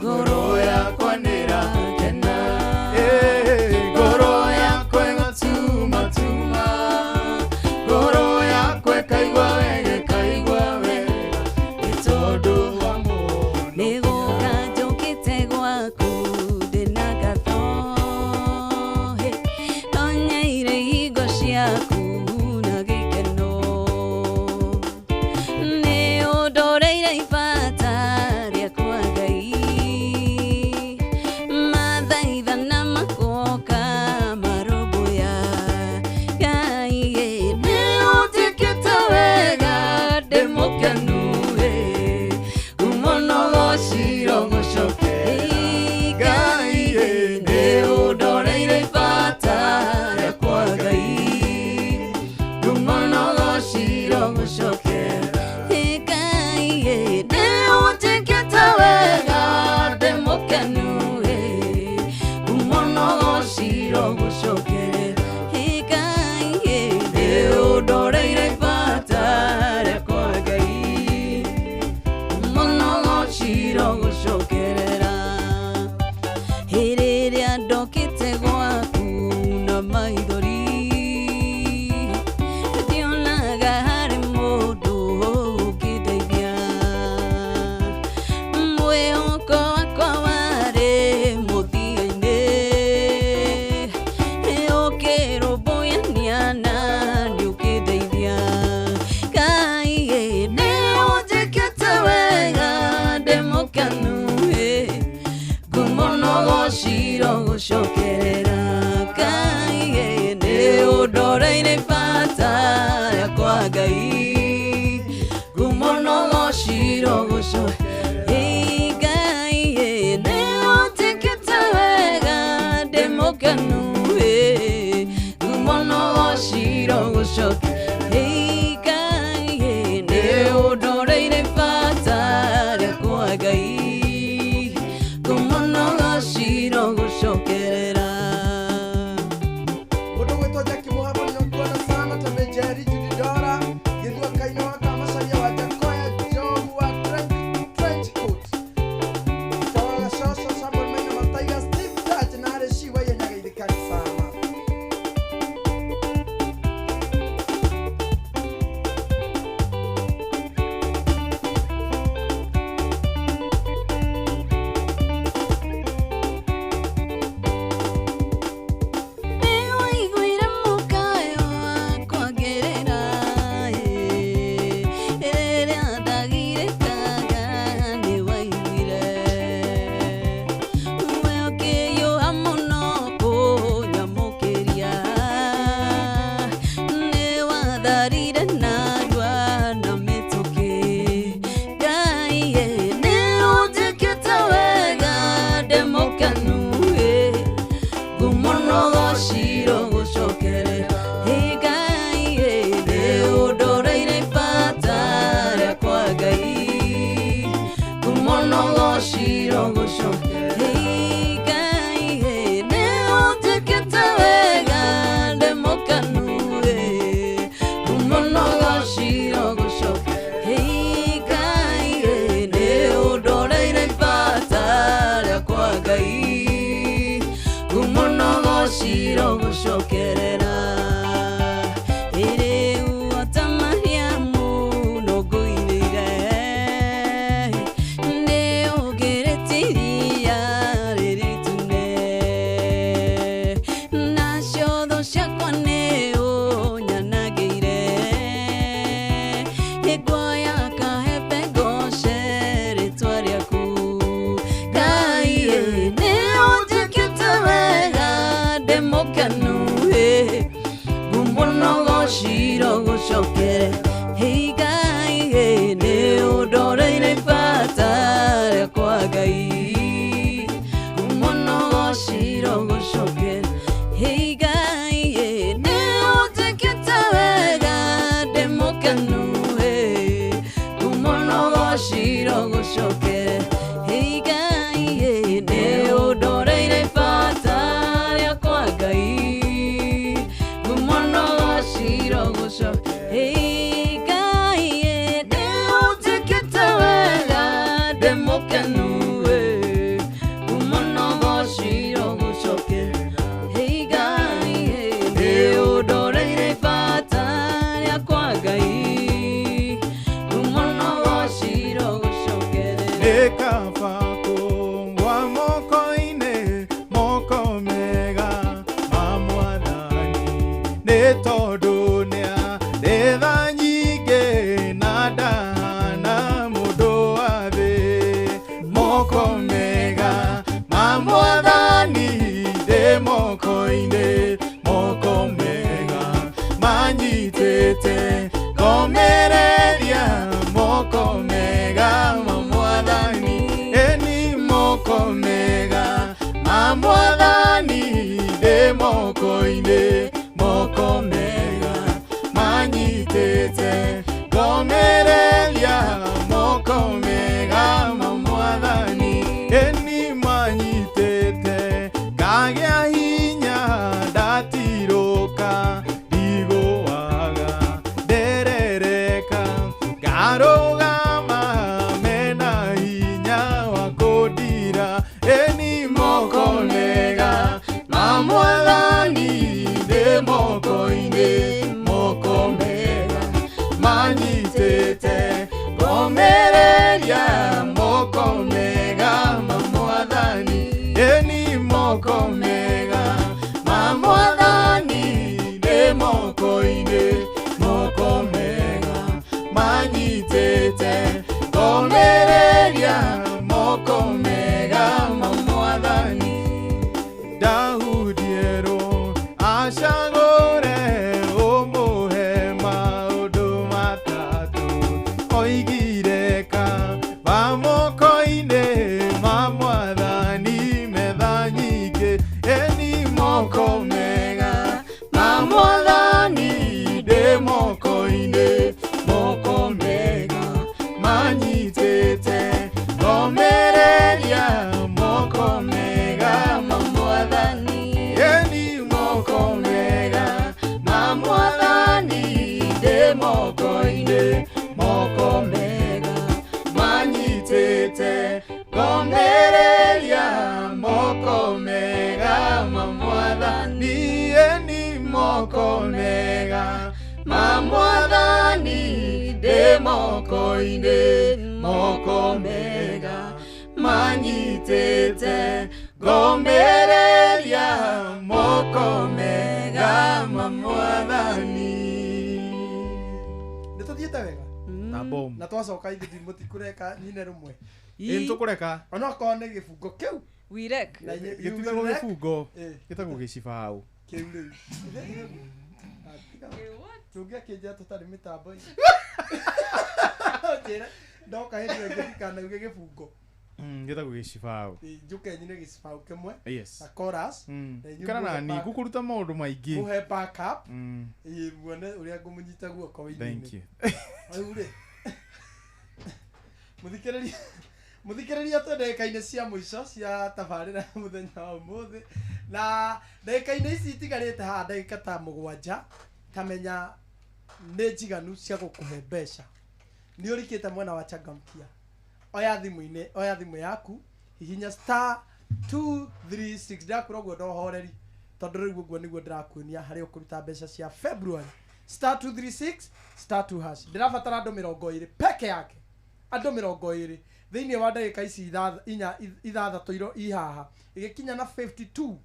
Ngoro yakwa nĩrakena, ĩ ngoro yakwa ĩgatumatuma, ngoro yakwa ĩkaigua wega, ĩkaigua wega, nĩ tondũ wa mũhonokia. Nĩgũka njũkĩte gwaku ndĩna ngatho, hĩ, tonyeire hingo ciaku na gĩkeno. Nĩ ũndoreire ibata rĩakwa Ngai, mathaithana makoka marũmbũya. Ngai ĩ, nĩ ũnjĩkĩte wega ndĩ mũkenu ĩ, umuno gũciro gũcokera. Ngai ĩ, nĩ ũndoreire ibata rĩakwa Ngai, umuno gũciro gũcokera. Ngai ĩ, nĩ ũnjĩkĩte wega ndĩ mũkenu ĩ, umuno gũciro gũcokera. Ngai ĩ, nĩ ũndoreire ibata rĩakwa Ngai, mũno gũciro gũcokerera. Hĩndĩ ĩrĩa ndokĩte gwaku na maithori, ndionaga harĩ mũndũ ũngĩndeithia. Mwĩhoko wakwa warĩ mũthia-inĩ, ũkĩrũmbũyania na nĩũkĩndeithia. Ngai ĩ, nĩ ũnjĩkĩte wega ndĩ mũkenu ĩ, ngumo gũciro gũcokerera. Ngai ĩ, nĩ ũndoreire ibata rĩakwa Ngai, ngumo gũciro gũcokerera. Ngai ĩ, nĩ ũnjĩkĩte wega ndĩ mũkenu ĩ, ngumo gũciro gũcokerera. Ngai ĩ, nĩ ũndoreire ibata rĩakwa Ngai, ngumo gũciro gũcokerera. Mũndũ gwĩtwo Jackie Mũhabo nĩkuona sana ta Mejeri Judy Dora Gĩthua Kaino wa Kamacaria wa Jakoya Jobu wa Trent Cirogucokerera Ĩrĩu ota Mariamu no ngũinĩire Nĩ ũngĩrĩte iria rĩrĩa itune Nacio thũ ciakwa nĩ ũnyanangĩire Nguoya kahembe ngoce rĩtwa rĩaku Ngai nĩ ũnjĩkĩte wega ndĩ mũkenu ngumo no gũcirogũcokere Hey Ngai nĩ ũndoreire ibata rĩakwa Ngai ngumo no gũcirogũcokere Hey Ngai nĩ ũnjĩkĩte wega ndĩ mũkenu ngumo no gũcirogũcokere Hey Ngai nĩ ũndoreire ibata rĩakwa Ngai ngumo no gũcirogũcokere Hey Ngai nĩ ũnjĩkĩte wega ndĩ mũkenu ngumo no gũcirogũcokere Hey Ngai nĩ ũndoreire ibata rĩakwa Ngai ngumo no gũcirogũcokere Nĩ kaba kũgwa moko-inĩ moko mega ma Mwathani nĩ tondũ nĩarĩ tha nyingĩ na ndahana mũndũ wa thĩ moko mega ma Mwathani ndĩ moko-inĩ moko mega manyitĩte ngomereria moko mega ma Mwathani ĩni moko mega ma Mwathani ndĩ moko-inĩ moko mega manyitĩte ngomereria moko mega ma Mwathani ĩni manyitĩte ngagĩa hinya ndatirũka ndigũaga nderereka ngarũgama mena hinya wa kũndira ĩni moko mega ma Mwathani ndĩ moko-inĩ moko mega manyitĩte ngomereria moko mega ma Mwathani ĩni moko mega ma Mwathani ndĩ moko-inĩ moko mega manyitĩte ngomereria moko mega ma Mwathani Daudi erwo acagũre ũmũhe maũndũ matatũ oigire kaba moko-inĩ ma Mwathani metha nyingĩ ĩni moko mega ma Mwathani ndĩ moko-inĩ moko mega manyitĩte ngomereria moko mega ma Mwathani ĩni moko mega ma Mwathani ndĩ moko-inĩ moko mega manyitĩte ngomereria moko mega ma Mwathani ĩni moko mega ma Mwathani ndĩ moko-inĩ moko mega manyitĩte ngomereria moko mega ma Mwathani nĩ tũthiĩte wega na bomu na twacoka ithuĩ mũtikũreka nyine rũmwe ĩ nĩtũkũreka onokorwo nĩ gĩbungo kĩu Wirek Na you gĩtitagwo will rek. gĩbungo Ĩ. gĩtagwo gĩcibaũ kĩu rĩu tũngĩakĩnjĩra tũtarĩ mĩtambo-inĩ njĩre ndoka hĩndĩ ĩyo ĩngĩ ndikanauge gĩbungo Gĩtagwo gĩcibaũ Ĩ, njũke nyine gĩcibaũ kĩmwe yes na chorus na inyuĩ ikara mũhe nani back- ngũkũruta maũndũ maingĩ mũhe backup Mm. Ĩ, muone ũrĩa ngũmũnyita guoko Thank wĩini-inĩ you. rĩu rĩ mũthikĩrĩria mũthikĩrĩria twĩ ndagĩka-inĩ cia mũico cia tabarĩra ya mũthenya wa ũmũthĩ na ndagĩka-inĩ ici itigarĩte haha ndagĩka ta mũgwanja tamenya nĩ njiganu cia gũkũhe mbeca nĩ ũrikĩte mwena wa changamkia oya thimũ-inĩ oya thimũ yaku hihinya star 236 ndakũra ũguo ndohoreri Tondũ rĩu ũguo nĩguo ndĩrakuonia harĩa ũkũruta mbeca cia February. Star 236 star 2 hash. Ndĩrabatara andũ 20 peke yake. Andũ 20 thĩinĩ wa ndagĩka ici inya ithathatũ iro ihaha igĩkinya na 52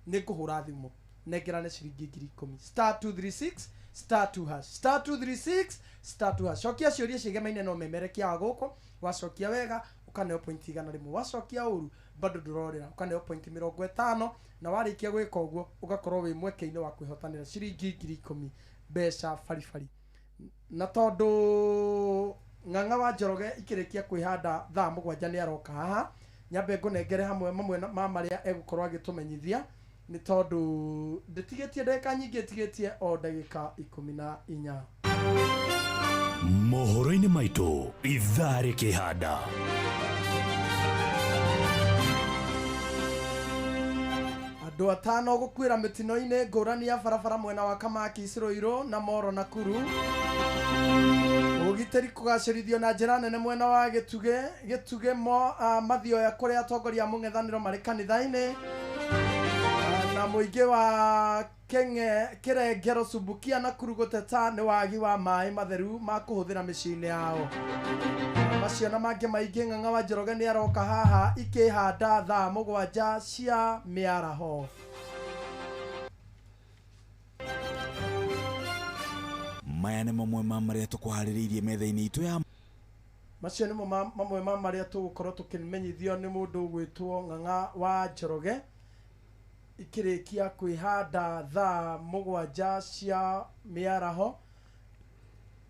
nĩ ngũhũra thimũ nengerane ciringi 10,000. Star 236 star 2 hash. Star 236 star 2 hash. Cokia ciũria ciĩgemaine no memerekia wa gũkũ. Wacokia wega ũkaneo point 100, wacokia ũru bado ndũrorĩra ũkaneo point 50, na warĩkia gwĩka ũguo ũgakorwo wĩ mweke-inĩ wa kwĩhotanĩra ciringi 10,000 mbeca baribari. Na tondũ Ng'ang'a wa Njoroge ikĩrĩkia kwĩhanda thaa 7 nĩ aroka haha, nyambe ngũnengere hamwe mamwe ma marĩa egũkorwo agĩtũmenyithia, nĩ tondũ ndĩtigĩtie ndagĩka nyingĩ, ĩtigĩtie o ndagĩka 14. Mohoro-inĩ maitũ ithaa rĩkĩhanda. Andũ atano gũkuĩra mĩtino-inĩ ngũrani ya barabara mwena wa Kamaki, Ciroirũ na Moro Nakuru. Ũgitĩri kũgacĩrithio na njĩra nene mwena wa Gĩtugĩ mathioya kũrĩa atongoria a mũng'ethanĩro marĩ kanitha-inĩ. Na mũingĩ wa Kĩrengero Subukia Nakuru gũteta nĩ wagi wa maĩ matheru ma kũhũthĩra mĩciĩ-inĩ yao. Macio na mangĩ maingĩ Ng'ang'a wa Njoroge nĩ aroka haha ikĩhanda thaa 7 cia mĩaraho. Maya nĩ mamwe ma marĩa tũkũharĩrĩirie metha-inĩ itũ ya macio nĩmo mamwe ma marĩa tũgũkorwo tũkĩmenyithio nĩ mũndũ ũgwĩtwo Ng'ang'a wa Njoroge ikĩrĩkia kwĩhanda thaa 7 cia mĩaraho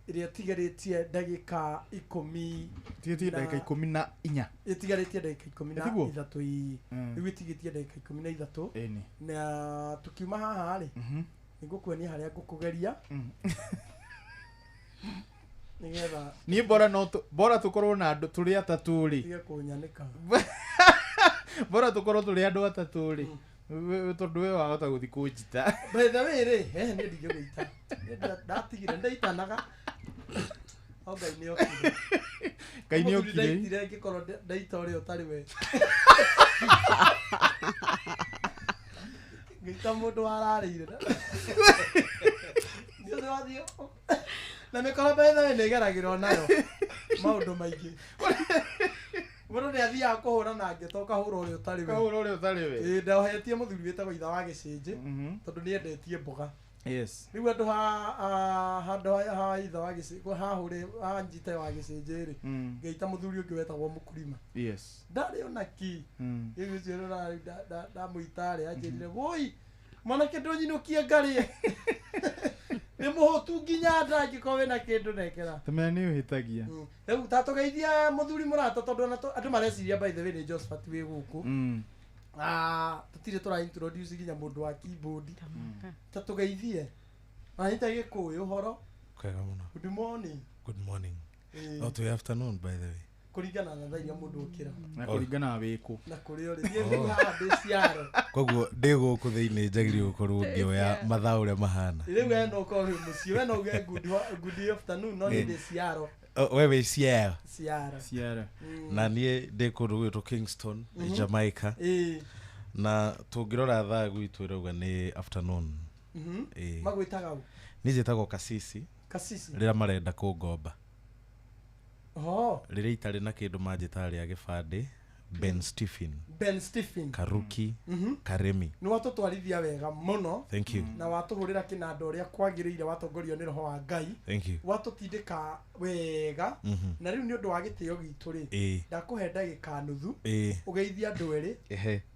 ĩrĩa ĩtigarĩtie ndagĩka 10. Ĩtigĩtie ndagĩka 14. Ĩtigarĩtie ndagĩka 13. Rĩu ĩtigĩtie ndagĩka 13. Na tũkiuma haha rĩ, nĩngũkuonia harĩa ngũkũgeria nĩgetha niĩ bora no bora tũkorwo na andũ tũrĩ atatũ rĩ, tige kũnyanĩka. Bora tũkorwo tũrĩ andũ atatũ rĩ, tondũ we wahota gũthiĩ kũnjita. By the way rĩ, niĩ ndingĩgũita. Ndatigire ndaitanaga. O Ngai nĩ okire. Ngai nĩ okire. Ndaitire ngĩkorwo ndaita ũrĩa ũtarĩ we. Ngĩita mũndũ wararĩire. Nĩ ũndũ wathiĩ na mĩkora by the way nĩ ĩgeragĩrwo nayo maũndũ maingĩ. Mũndũ nĩ athiaga kũhũra na ngeta ũkahũra ũrĩa ũtarĩ we. Ũkahũra ũrĩa ũtarĩ we. Ĩĩ ndohetie mũthuri wĩtagwo itha wa Gĩcĩnjĩ tondũ nĩ endetie mboga. Yes. Rĩu andũ handũ ha itha wa Gĩcĩnjĩ hahũre hanjite wa Gĩcĩnjĩ rĩ, ngĩita mũthuri ũngĩ wetagwo Mũkurima. Yes. Ndarĩ ona ki. Rĩu ũcio ndamũita rĩ anjĩrire, woi mwanake ndũnyinũkie ngarĩe. Nĩ mũhũtu nginya nda angĩkorwo wĩna kĩndũ nekera. Tamenya nĩ ũhĩtagia. Rĩu tatũgeithia mũthuri mũrata tondũ ona andũ mareciria by the way nĩ Josephat wĩ gũkũ. Tũtirĩ tũra introduce nginya mũndũ wa keyboard. Tatũgeithie. Wanyita Gĩkũyũ ũhoro? Kwega mũno. Good morning. Good morning. Oh, to afternoon by the way. Kũringana na thaa iria mũndũ ũkĩra. Na kũringana na wĩkũ. Na kũrĩa ũrĩ. Niĩ rĩu haha ndĩ Ciaro. Koguo ndĩ gũkũ thĩinĩ njagĩrĩirwo gũkorwo ngĩoya mathaa ũrĩa mahana. Rĩu we no ũkorwo wĩ mũciĩ, we no uge good afternoon, no niĩ ndĩ Ciaro. We wĩ Ciaro. Ciaro. Ciaro. Na niĩ ndĩ kũndũ gwĩtwo Kingston, Jamaica. Na tũngĩrora thaa gwitũ ĩrauga nĩ afternoon. Magwĩtaga ũ? Niĩ njĩtagwo Kasisi. Kasisi. Rĩrĩa marenda kũngomba. Oh. Rĩrĩa itarĩ na kĩndũ manjĩtaga rĩa gĩbandĩ, Ben Stephen. Ben Stephen. Karuki. Karemi. Nĩ watũtwarithia wega mũno. Thank you. Na watũhũrĩra kĩnanda ũrĩa kwagĩrĩire, watongorio nĩ roho wa Ngai. Thank you. Watũtindĩka wega. Na rĩu nĩ ũndũ wa gĩtĩo gitũ rĩ, ndakũhe ndagĩka nuthu ũgeithie andũ erĩ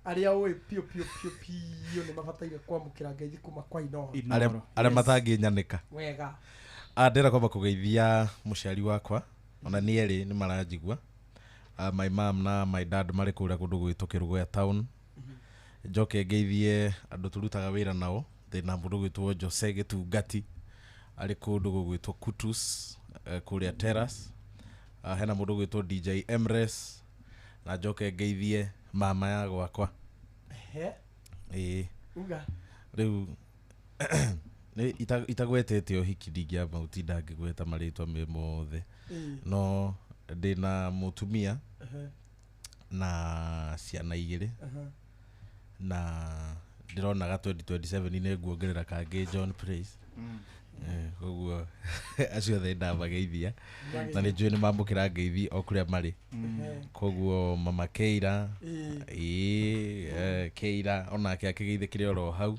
arĩa ũĩ piũ piũ piũ piũ nĩ mabataire kwamũkĩra ngeithi kuma kwa Inooro. Arĩa matangĩnyanĩka. Wega. Ndĩrenda kwamba kũgeithia mũciari wakwa, ona nĩ erĩ nĩ maranjigua. My mom na my dad marĩ kũrĩa kũndũ gwĩtwo Kĩrũgũya town. Njoke ngeithie andũ tũrutaga wĩra nao, ndĩna mũndũ gwĩtwo Jose Gĩtungati arĩ kũndũ gũgwĩtwo Kutus kũrĩa Terrace. Hena mũndũ gwĩtwo DJ Emres, na njoke ngeithie mama ya gwakwa. Ĩĩ. Uga. Rĩu nĩ itagwetete ũhiki ndingĩamba gũtinda ngĩgweta marĩtwa me mothe. No ndĩna mũtumia na ciana igĩrĩ na Ndĩronaga 2027 nĩ nguongerera kangĩ John Praise. Koguo acio othe ndamageithia na nĩ njũĩ nĩ mamũkĩra ngeithi o kũrĩa marĩ. Koguo mama Keira, ĩĩ Keira onake akĩgeithĩkĩre oro hau.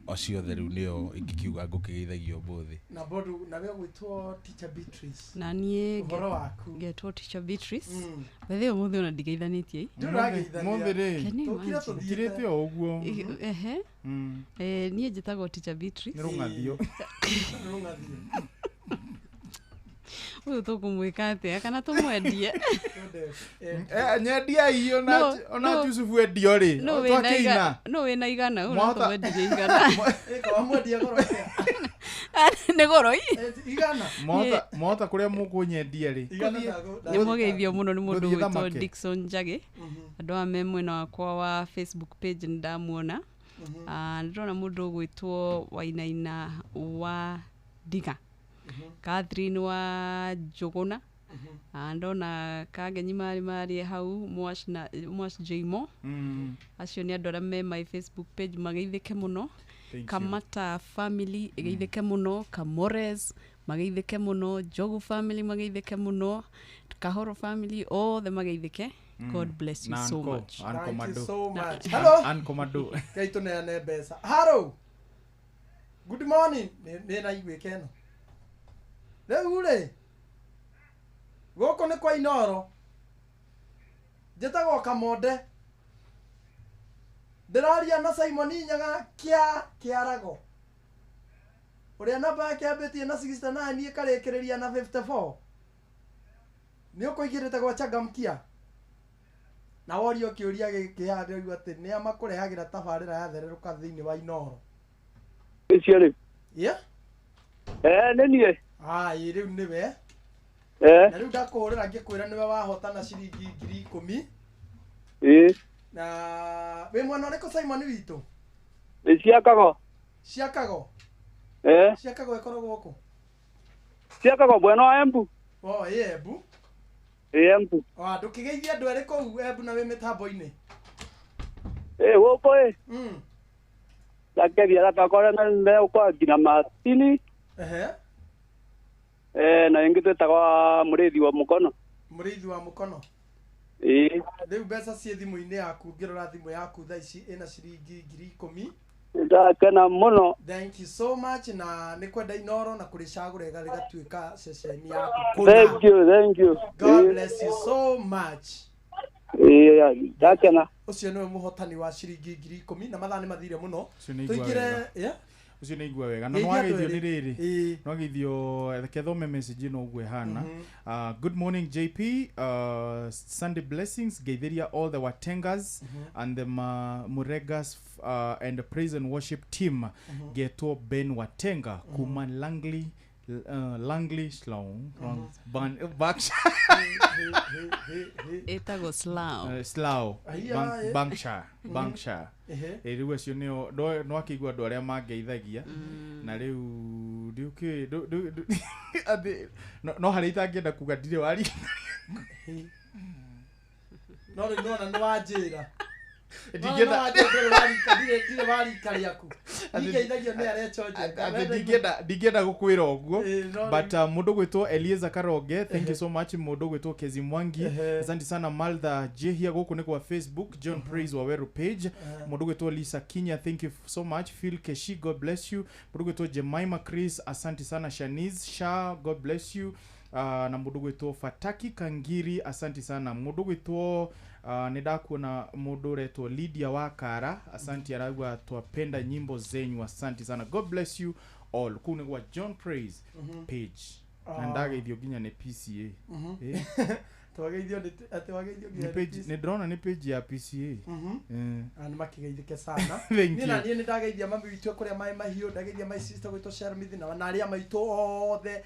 Acio othe rĩu nĩo ingĩkiuga ngũkĩgeithagia ũmũthĩ. Na bondu nawe ũgwĩtwo Teacher Beatrice. Na niĩ Ũhoro waku? Ngetwo Teacher Beatrice. Bethe ũmũthĩ ona ndigeithanĩtie. Ndũrageithania. Mũthĩ rĩ, Can you Tũkire imagine? tũthiĩte. Ũkirĩte o ũguo. Ehe. Niĩ njĩtagwo Teacher Beatrice. Nĩ rũng'athio. Rũng'athio. Ũyũ tũkũmwĩka atĩa kana tũmwendie? Nyendia i ona Yusufu endio rĩ, twakĩina. No wĩna igana, ũyũ no Mwahota- tũmwendirie igana. Ĩka wamwendia goro atĩa? Nĩ goro i. Igana. Mwahota kũrĩa mũkũnyendia rĩ. Igana Nĩ mũgeithio mũno nĩ mũndũ Gũthiĩ ũgwĩtwo thamake. Dickson Njagĩ. Andũ aya me mwena wakwa wa Facebook page nĩ ndamuona. Nĩ ndĩrona mũndũ ũgwĩtwo Wainaina wa Ndiga. Catherine wa Njũgũna. Ndona Kangenyi marĩ marĩ hau Mwash na Mwash Jmo. Acio nĩ andũ arĩa me my Facebook page mageithĩke mũno. Thank you. Kamata family ĩgeithĩke mũno, Kamores mageithĩke mũno, Njogu family mageithĩke mũno, Kahoro family othe mageithĩke. God bless you Na so Anko, much. Anko Thank you Mado. so much. Hello. Anko Mado. Kei tũneane mbeca. Hello. Good morning. Nĩ naiguĩka ĩno. Rĩu rĩ, gũkũ nĩ kwa Inoro. Njĩtagwo Kamonde. Ndĩraria na Simon Nyaga kĩa Kĩarago. Ũrĩa namba yake yambĩtie na 69 ĩkarĩkĩrĩria na 54. Nĩ ũkũingĩrĩte gwa Changamkia. Na worio kĩũria gĩkĩ haha ndĩraigua atĩ nĩa makũrehagĩra tabarĩra yathererũka thĩinĩ wa Inoro. Icio rĩ. Yeah? Nĩ niĩ. Ĩĩ rĩu nĩwe. Na rĩu ndakũhũrĩra ngĩkwĩra nĩwe wahotana ciringi 10,000. Ĩĩ. Na wĩ mwena ũrĩkũ Simon witũ? Nĩ Ciakago. Ciakago? Ciakago ĩkoragwo kũ? Ciakago mwena wa Embu. O, ĩ Embu. Ĩ Embu. O, ndũkĩgeithie andũ erĩ kũu Embu na wĩ mĩtambo-inĩ. Ĩ gũkũ ĩ. Ndakeria gatakore megũkorwo nginya Martini. Ehe. Na ĩngĩ twĩtagwo Mũrĩithi wa Mũkono. Mũrĩithi wa Mũkono. Ĩĩ. Rĩu mbeca ciĩ thimũ-inĩ yaku, ngĩrora thimũ yaku thaa ici ĩna ciringi 10,000. Ndakena mũno. Thank you so much na nĩ kwenda Inoro na kũrĩcagũra ĩgatuĩka ceceni yaku kũna. Thank you, thank you. God bless you so much. Ĩĩ, ndakena. Ũcio nĩwe mũhotani wa ciringi 10,000 na mathaa nĩ mathire mũno. Ũcio nĩ igua Tũingĩre wega. yeah? Ũcio nĩ igua wega. Na Geithia nĩwageithio andũ nĩ erĩ. rĩrĩ. Nĩwageithio reke thome message ĩno ũguo ĩhana. Good morning JP, Sunday blessings, geithĩria all the Watengas and the Muregas and the praise and worship team. Getwo Ben Watenga kuma Langley Langley Slough, Berkshire. Ĩtagwo Slough. Slough, Aiya, Berkshire, Berkshire. Ehe. Rĩu acio nĩo no akĩigua andũ arĩa mangeithagia na rĩu ndiũkĩũĩ atĩ no harĩa itangĩenda kuga ndirĩ wari. No rĩu nĩwona nĩ wanjĩra. Ndingĩenda- Ndirĩ wa rika rĩaku. Ningeithagio nĩ arĩa chonje. Atĩ ndingĩenda gũkwĩra ũguo but mũndũ gwĩtwo Elieza Karonge, thank you so much. Mũndũ gwĩtwo Kezi Mwangi, asante sana. Maltha Jehia gũkũ nĩ kwa Facebook, John Praise Waweru page. Mũndũ gwĩtwo Lisa Kinya, thank you so much. Phil Keshi, God bless you. Mũndũ gwĩtwo Jemima Chris, asante sana. Shanice Shah, God bless you. Na mũndũ gwĩtwo Fataki Kangiri, asante sana. Mũndũ gwĩtwo nĩ ndakuona mũndũ ũretwo Lydia Wakara, asante, arauga twapenda nyimbo zenyu, asante sana, God bless you all. Kũu nĩ gwa John Praise page. Na ndageithio nginya nĩ PCA. Twageithio nĩ atĩ wageithio nginya Nĩ page, nĩ ndĩrona nĩ page ya PCA. Na nĩ makĩgeithĩke sana. Thank Niĩ na you. niĩ nĩ ndageithia mami witũ kũrĩa maĩ mahiũ, ndageithia my sister gwĩtwo Sharmithi na arĩa maitũ othe,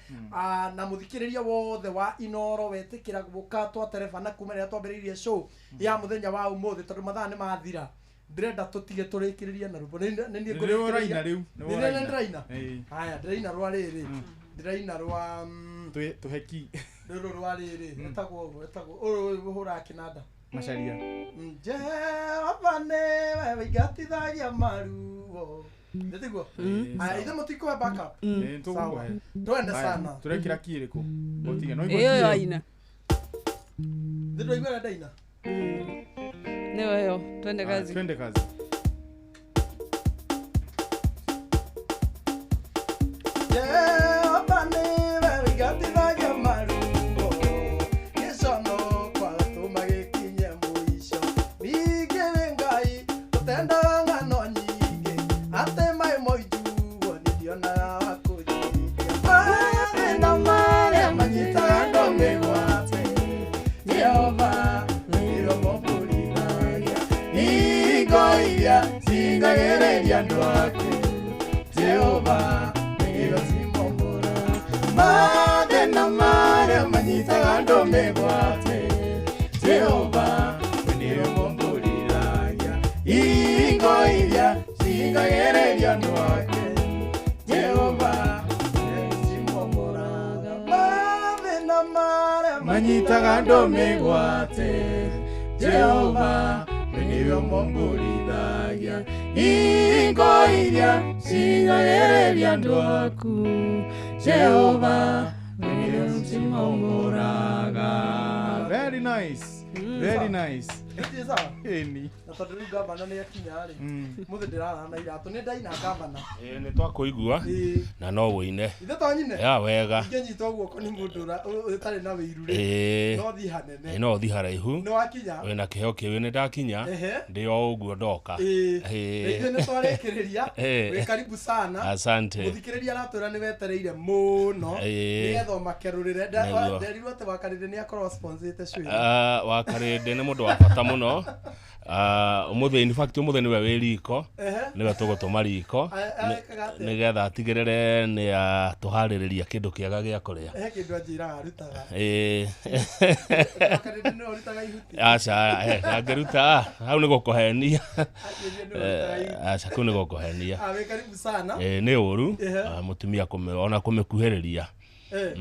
na mũthikĩrĩria wothe wa Inoro wetĩkĩra gũka twaterebana kuma rĩrĩa twambĩrĩirie show ya mũthenya wa ũmũthĩ tondũ mathaa nĩ mathira. Ndĩrenda tũtige tũrĩkĩrĩrie na rwĩmbo. Nĩ niĩ Nĩ ngũrĩkĩrĩria. ũraina rĩu, nĩ Nĩ niĩ ũraina. ndĩraina. Ĩĩ. Haya, ndĩraina rwa rĩrĩ. Ndĩraina rwa Tũhe ki. rũrũ rwa rĩrĩ, rĩtagwo ũguo, rĩtagwo ũyũ ũhũraga kĩnanda. Macaria. Jehova nĩwe wĩingatithagia maruo. Nĩtiguo? Aya, ithe mũtikũhe backup. Sawa. Twende sana. Turekira ki ĩrĩkũ? Ũtige no Ĩyo yo aina. Ndĩraigua ndaina. Nĩyo ĩyo, twende kazi. Twende kazi. Jehova nĩwe wĩingatithagia maruo. Gĩcono kwatũma gĩkinye mũico. Ningĩ wĩ Ngai ũtendaga ng'ano nyingĩ. Atĩ maĩ moinjuo nĩndionaga wa kũnjikia. Mathĩna marĩa manyitaga andũ mĩgwate. Jehova nĩwe mũmbũrithagia. Hingo iria cingagĩrĩria andũ ake. Jehova nĩwe cimomoraga. Mathĩna marĩa manyitaga andũ mĩgwate. Jehova nĩwe mũmbũrithagia. Hingo iria cingagĩrĩria andũ ake. Jehova nĩwe cimomoraga. Mathĩna marĩa manyitaga andũ mĩgwate. Jehova nĩwe mũmbũrithagia. Hingo iria cingagĩrĩria andũ aku. Jehova nĩwe cimomoraga. Very nice. Very nice. Ĩĩ sawa. Ĩni. Na tondũ rĩu gavana nĩ akinya rĩ, mũthĩ ndĩrarara na iratũ nĩ ndaina gavana. Ĩĩ nĩ twakũigua na no wũine. Ithe to nyine? Ya wega. Ingĩnyitwo guoko nĩ mũndũ ũtarĩ na wĩiru rĩ, Ĩĩ. no thiĩ hanene. Ĩĩ no ũthiĩ haraihu. Nĩ wakinya? Wĩna kĩheo kĩu nĩ ndakinya. Ehe. Ndĩ o ũguo ndoka. Ĩĩ. Ĩĩ. Na ithuĩ nĩ twarĩkĩrĩria. Ĩĩ. Wĩ karibu sana. Asante. Mũthikĩrĩria aratwĩra nĩ wetereire mũno Ĩĩ. nĩgetha ũmakerũrĩre. Nĩguo. Nderirwo atĩ Wakarĩndĩ nĩ akorwo sponsĩte show ĩno. Wakarĩndĩ nĩ mũndũ wa bata mũno. Ũmũthĩ in fact ũmũthĩ nĩwe wĩ riko. Ehe. Nĩwe tũgũtũma riko. Arekaga atĩa? Nĩgetha atigĩrĩre nĩ atũharĩrĩria kĩndũ kĩega gĩa kũrĩa. He kĩndũ anjĩraga arutaga. Ĩĩ. Wakarĩndĩ nĩwe ũrutaga ihuti. Aca, angĩruta hau nĩ gũkũhenia. Aca kũu nĩ gũkũhenia. Wĩ karibu sana. Ĩĩ nĩ ũru Ehe. mũtumia ona kũmĩkuhĩrĩria. Eh.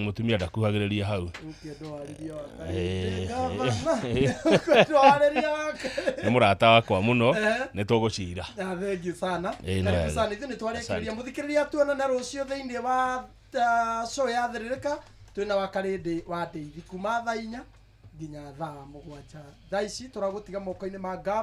Mũtumia ndakuhagĩrĩria hau. Ũkĩndwarĩria Ĩĩ. Wakarĩndĩ gavana. Ũkĩndwarĩria Wakarĩndĩ. Nĩ mũrata wakwa mũno Ehe. nĩ tũgũcira. Thank you sana. Ĩĩ, nĩ Karibu wega. sana. Ithuĩ nĩ twarĩkĩrĩria. Asante. Mũthikĩrĩria tuonane rũciũ thĩinĩ wa show ya Thĩrĩrĩka twĩna Wakarĩndĩ wa Ndeithi kuma thaa 4 nginya thaa 7. Thaa ici tũragũtiga moko-inĩ ma gavana.